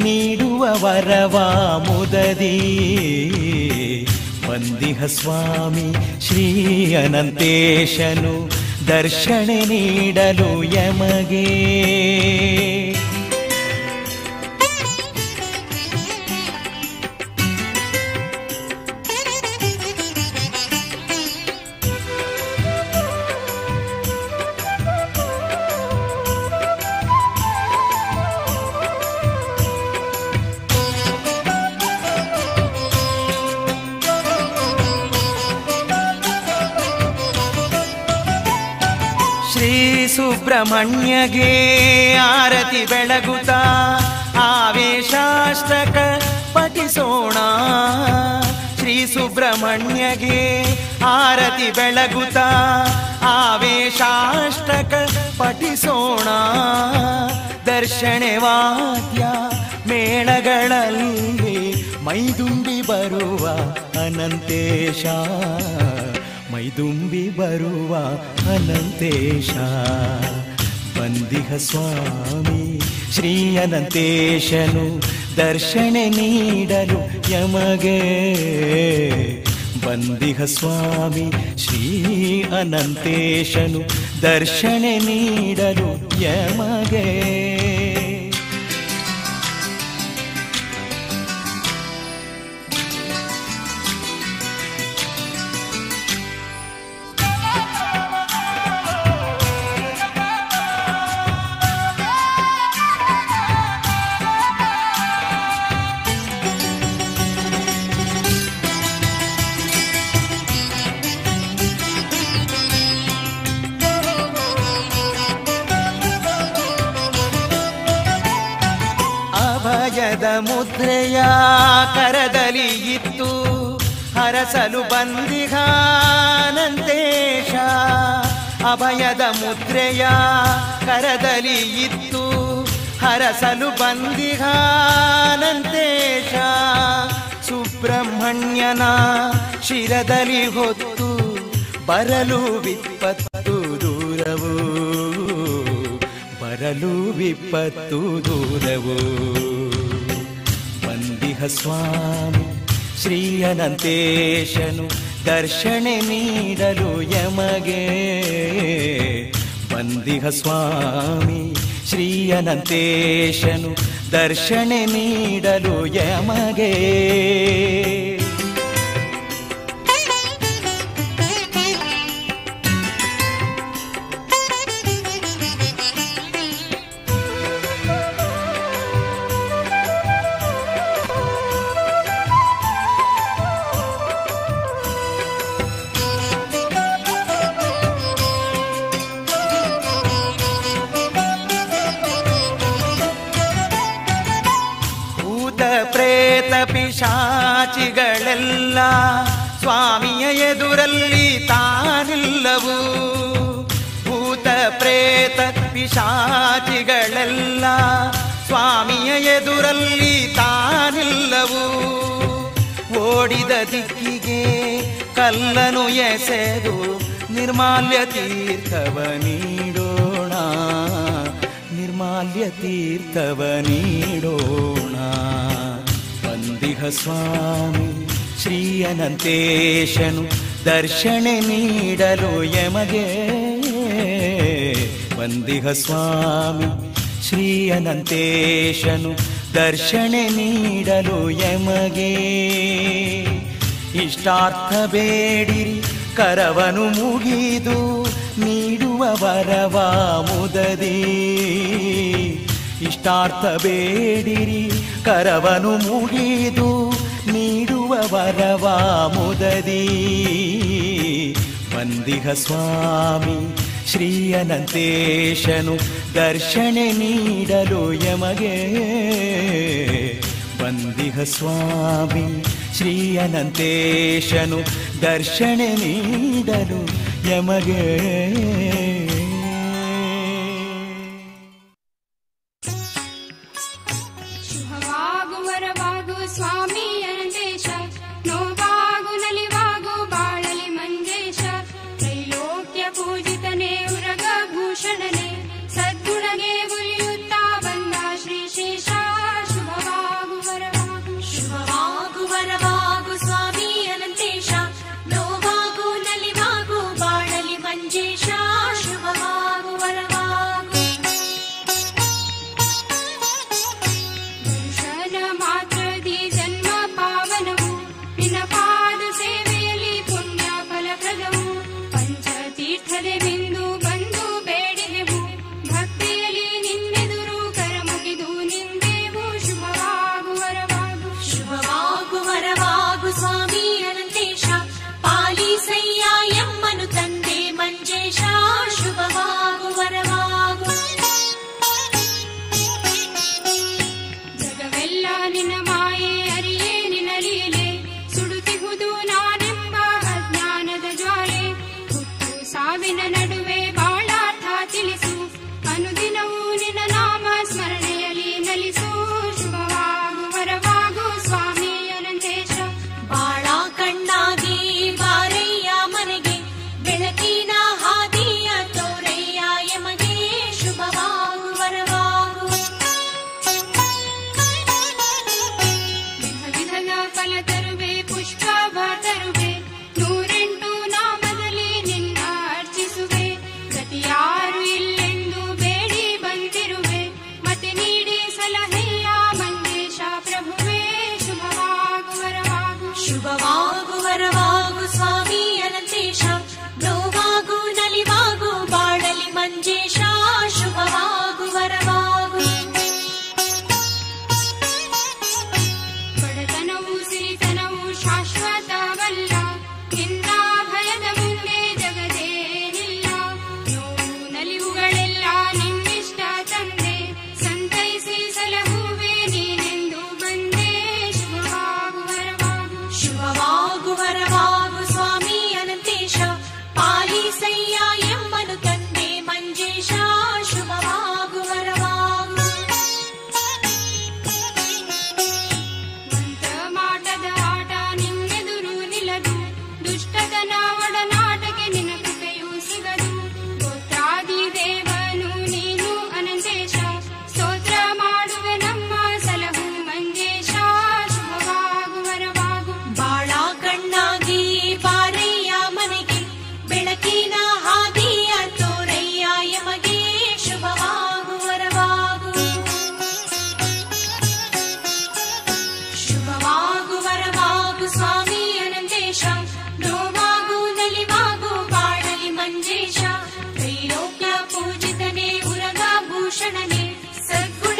ನೀಡುವ ವರವ ಮುದದಿ. ಬಂದಿಹ ಸ್ವಾಮಿ ಶ್ರೀ ಅನಂತೇಶನು ದರ್ಶನ ನೀಡಲು ಯಮಗೆ. ಸುಬ್ರಹ್ಮಣ್ಯಗೆ ಆರತಿ ಬೆಳಗುತ್ತಾ ಆವೇಶಾಷ್ಟಕ ಪಠಿಸೋಣ. ಶ್ರೀ ಸುಬ್ರಹ್ಮಣ್ಯಗೆ ಆರತಿ ಬೆಳಗುತ್ತಾ ಆವೇಶಾಷ್ಟಕ ಪಠಿಸೋಣ. ದರ್ಶನೆ ವಾದ್ಯ ಮೇಳಗಳಲ್ಲಿ ಮೈದುಂಬಿ ಬರುವ ಅನಂತೇಶ, ಮೈದುಂಬಿ ಬರುವ ಅನಂತೇಶ. ಬಂದಿಹ ಸ್ವಾಮಿ ಶ್ರೀ ಅನಂತೇಶನು ದರ್ಶನ ನೀಡಲು ಯಮಗೆ. ಬಂದಿಹ ಸ್ವಾಮಿ ಶ್ರೀ ಅನಂತೇಶನು ದರ್ಶನ ನೀಡಲು ಯಮಗೆ. ಮುದ್ರೆಯ ಕರದಲ್ಲಿ ಇತ್ತು ಹರಸಲು ಬಂದಿಹ ಅನಂತೇಶ. ಅಭಯದ ಮುದ್ರೆಯ ಕರದಲ್ಲಿ ಇತ್ತು ಹರಸಲು ಬಂದಿಹ ಅನಂತೇಶ. ಸುಬ್ರಹ್ಮಣ್ಯನ ಶಿರದಲ್ಲಿ ಹೊತ್ತು ಬರಲು ವಿಪತ್ತು ದೂರವು, ಬರಲು ವಿಪತ್ತು ದೂರವು. ಬಂದಿಹ ಸ್ವಾಮಿ ಶ್ರೀ ಅನಂತೇಶನು ದರ್ಶನೆ ನೀಡಲು ಯಮಗೆ. ಬಂದಿಹ ಸ್ವಾಮಿ ಶ್ರೀ ಅನಂತೇಶನು ದರ್ಶನೆ ನೀಡಲು ಯಮಗೆ. ಪಿಶಾಚಿಗಳೆಲ್ಲ ಸ್ವಾಮಿಯ ಎದುರಲ್ಲಿ ತಾನಿಲ್ಲವು. ಭೂತ ಪ್ರೇತ ಪಿಶಾಚಿಗಳೆಲ್ಲ ಸ್ವಾಮಿಯ ಎದುರಲ್ಲಿ ತಾನಿಲ್ಲವು. ಓಡಿದ ದಿಕ್ಕಿಗೆ ಕಲ್ಲನು ಎಸೆದು ನಿರ್ಮಾಲ್ಯ ತೀರ್ಥವ ನೀಡೋಣ, ನಿರ್ಮಾಲ್ಯ ತೀರ್ಥವ ನೀಡೋಣ. ಬಂದಿಹ ಸ್ವಾಮಿ ಶ್ರೀ ಅನಂತೇಶನು ದರ್ಶನೆ ನೀಡಲು ಯಮಗೆ. ಬಂದಿಹ ಸ್ವಾಮಿ ಶ್ರೀ ಅನಂತೇಶನು ದರ್ಶನೆ ನೀಡಲು ಯಮಗೆ. ಇಷ್ಟಾರ್ಥ ಬೇಡಿರಿ ಕರವನು ಮುಗಿದು ನೀಡುವ ವರವ ಮುದದಿ. ಇಷ್ಟಾರ್ಥ ಬೇಡಿರಿ ಕರವನು ಮುಗಿದು ನೀಡುವ ವರವ ಮುದದಿ. ಬಂದಿಹ ಸ್ವಾಮಿ ಶ್ರೀ ಅನಂತೇಶನು ದರ್ಶನೆ ನೀಡಲು ಯಮಗೆ. ಬಂದಿಹ ಸ್ವಾಮಿ ಶ್ರೀ ಅನಂತೇಶನು ದರ್ಶನೆ ನೀಡಲು ಯಮಗೆ. ಸ್ವಾಮಿ ಅನಂತೇಶ ನೋವಾಗು ನಲಿವಾಗು ಬಾಳಲಿ ಮಂಜೇಶ. ತ್ರೈಲೋಕ್ಯ ಪೂಜಿತನೇ ಉರಗ ಭೂಷಣನೆ ಸದ್ಗುಣಗೆ ಒಲಿಯುತ್ತಾ ಬಂದ ಶ್ರೀಶೇಷ. ಶುಭವಾಗು ವರವಾಗು, ಶುಭವಾಗು ವರವಾಗು ಸ್ವಾಮಿ ಅನಂತೇಶ ನೋವಾಗು ನಲಿವಾಗು ಬಾಳಲಿ ಮಂಜೇಶ. ಶುಭವಾಗು ವರವಾಗು. ದರ್ಶನ ಮಾತ್ರದಿ ಜನ್ಮ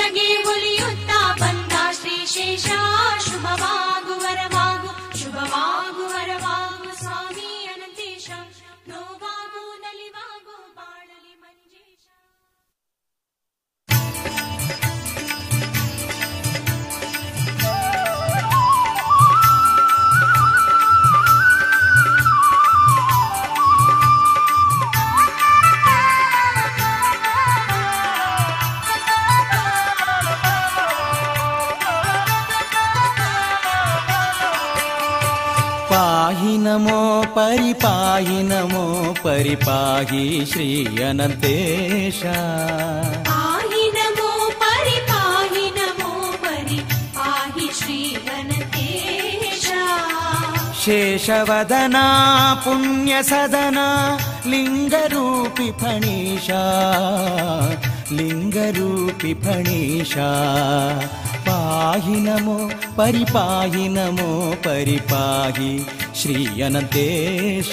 ನಿನಗೆ ಒಲಿಯುತ್ತಾ ಬಂದ ಶ್ರೀಶೇಷ ಶುಭವಾಗು ವರವಾಗು ಶುಭವಾಗು ವರವಾಗು ಸ್ವಾಮಿ ಅನಂತೇಶ ನೋವಾಗು ನಲಿವಾಗು ಬಾಳಲಿ ಮಂಜೇಶ. पाहि नमो परिपाहि नमो परिपाहि श्री अनंतेश. पाहि नमो परिपाहि नमो परिपाहि श्री अनंतेश. शेषवदना पुण्यसदना लिंगरूपि फणीशा लिंगरूपि फणीशा. पाहि नमो परिपाहि नमो परिपाहि श्री अनंतेश.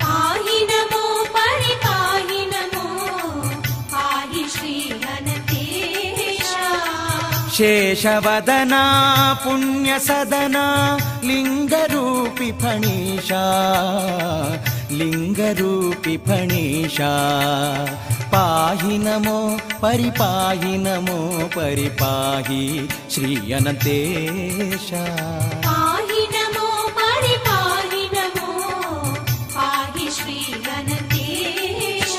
पाहि नमो परिपाहि नमो पाहि श्री अनंतेश. शेषवदना पुण्यसदना लिंगरूपि फणीशा लिंगरूपि फणीशा. पाहि नमो परिपाहि नमो परिपाहि श्री अनंतेश. पाहि नमो परिपाहि नमो पाहि श्री अनंतेश.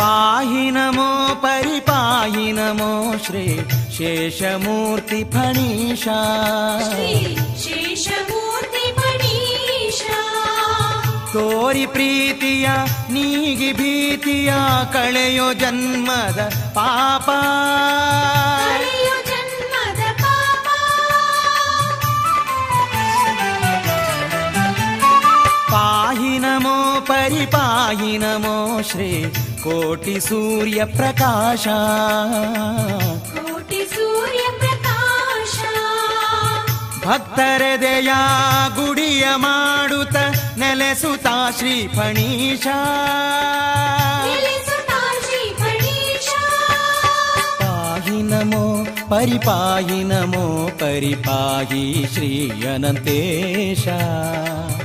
पाहि नमो परिपाहि नमो श्री शेषमूर्ति फणीशा श्री शेषमूर्ति फणीशा. तोरी प्रीतिಯ ನೀಗಿ ಭೀತಿಯ ಕಳೆಯೋ ಜನ್ಮದ ಪಾಪ ಕಳೆಯೋ ಜನ್ಮದ ಪಾಪ. ಪಾಹಿ ನಮೋ ಪರಿಪಾಹಿ ನಮೋ ಶ್ರೀ ಕೋಟಿ ಸೂರ್ಯ ಪ್ರಕಾಶ ಕೋಟಿ ಸೂರ್ಯ ಪ್ರಕಾಶ. ಭಕ್ತರೆದೆಯ ಗುಡಿಯ ಮಾಡುತ್ತ ನೆಲೆಸುತ್ತಾ ಶ್ರೀ ಫಣೀಶ ನೆಲೆಸುತ್ತಾ ಶ್ರೀ ಫಣೀಶ. ಪಾಹಿ ನಮೋ ಪರಿಪಾಹಿ ನಮೋ ಪರಿಪಾಹಿ ಶ್ರೀ ಅನಂತೇಶ.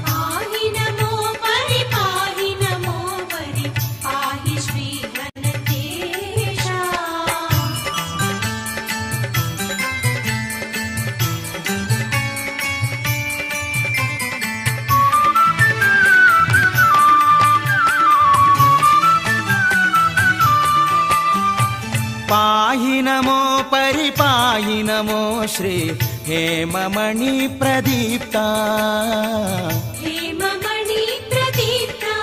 ಪಾಹಿ ನಮೋ ಪರಿಪಾಹಿ ನಮೋ ಪರಿಪಾಹಿ ಶ್ರೀ ಅನಂತೇಶ. पाहि नमो परिपाहि नमो श्री हेममणि प्रदीप्ता हेममणि प्रदीप्ता.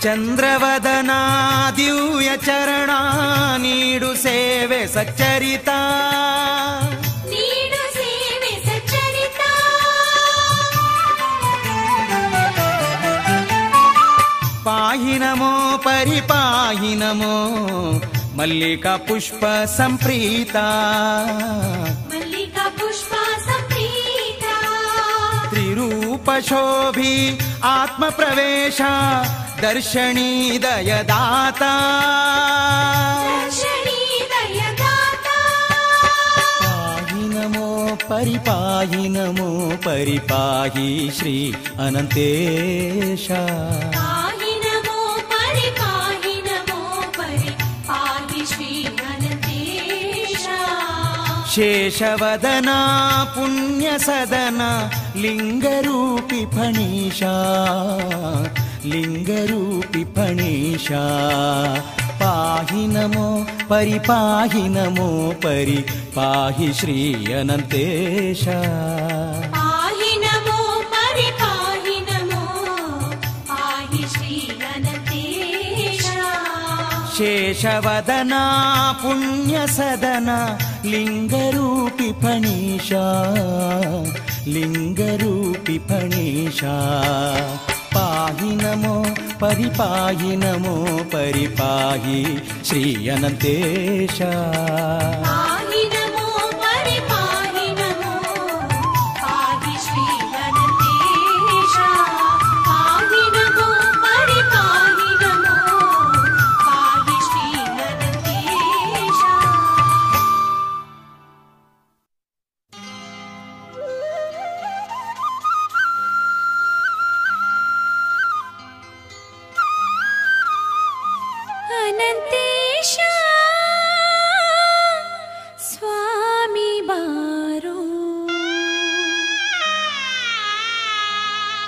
चंद्रवदना दिव्य चरणा नीडु सेवे सच्चरिता नीडु सेवे सच्चरिता. पाहि नमो परिपाहि नमो मल्लिका पुष्प संप्रीता मल्लिका पुष्प संप्रीता. त्रिरूप शोभी आत्म प्रवेश दर्शनी दयदाता दर्शनी दयदाता. पाहि नमो परिपाहि नमो परिपाहि श्री अनंतेश. पाहि नमो परिपाहि नमो परिपाहि श्री अनंतेश. शेषवदना पुण्यसदना लिंगरूपि फणीशा लिंगरूपि फणीशा. पाहि नमो परिपाहि नमो परिपाहि श्री अनंतेश. पाहि नमो परिपाहि नमो पाहि श्री अनंतेश. शेषवदना पुण्यसदना लिंगरूपि फणीशा लिंगरूपि फणीशा. पाहि नमो परिपाहि नमो परिपाहि श्री अनंतेश.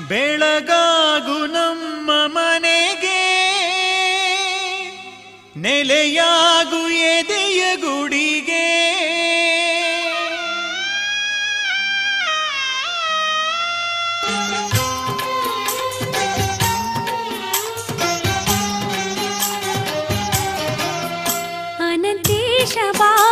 ಬೆಳಗಾಗು ನಮ್ಮ ಮನೆಗೆ, ನೆಲೆಯಾಗು ಎದೆಯ ಗುಡಿಗೆ. ಅನಂತೇಶ ಬಾ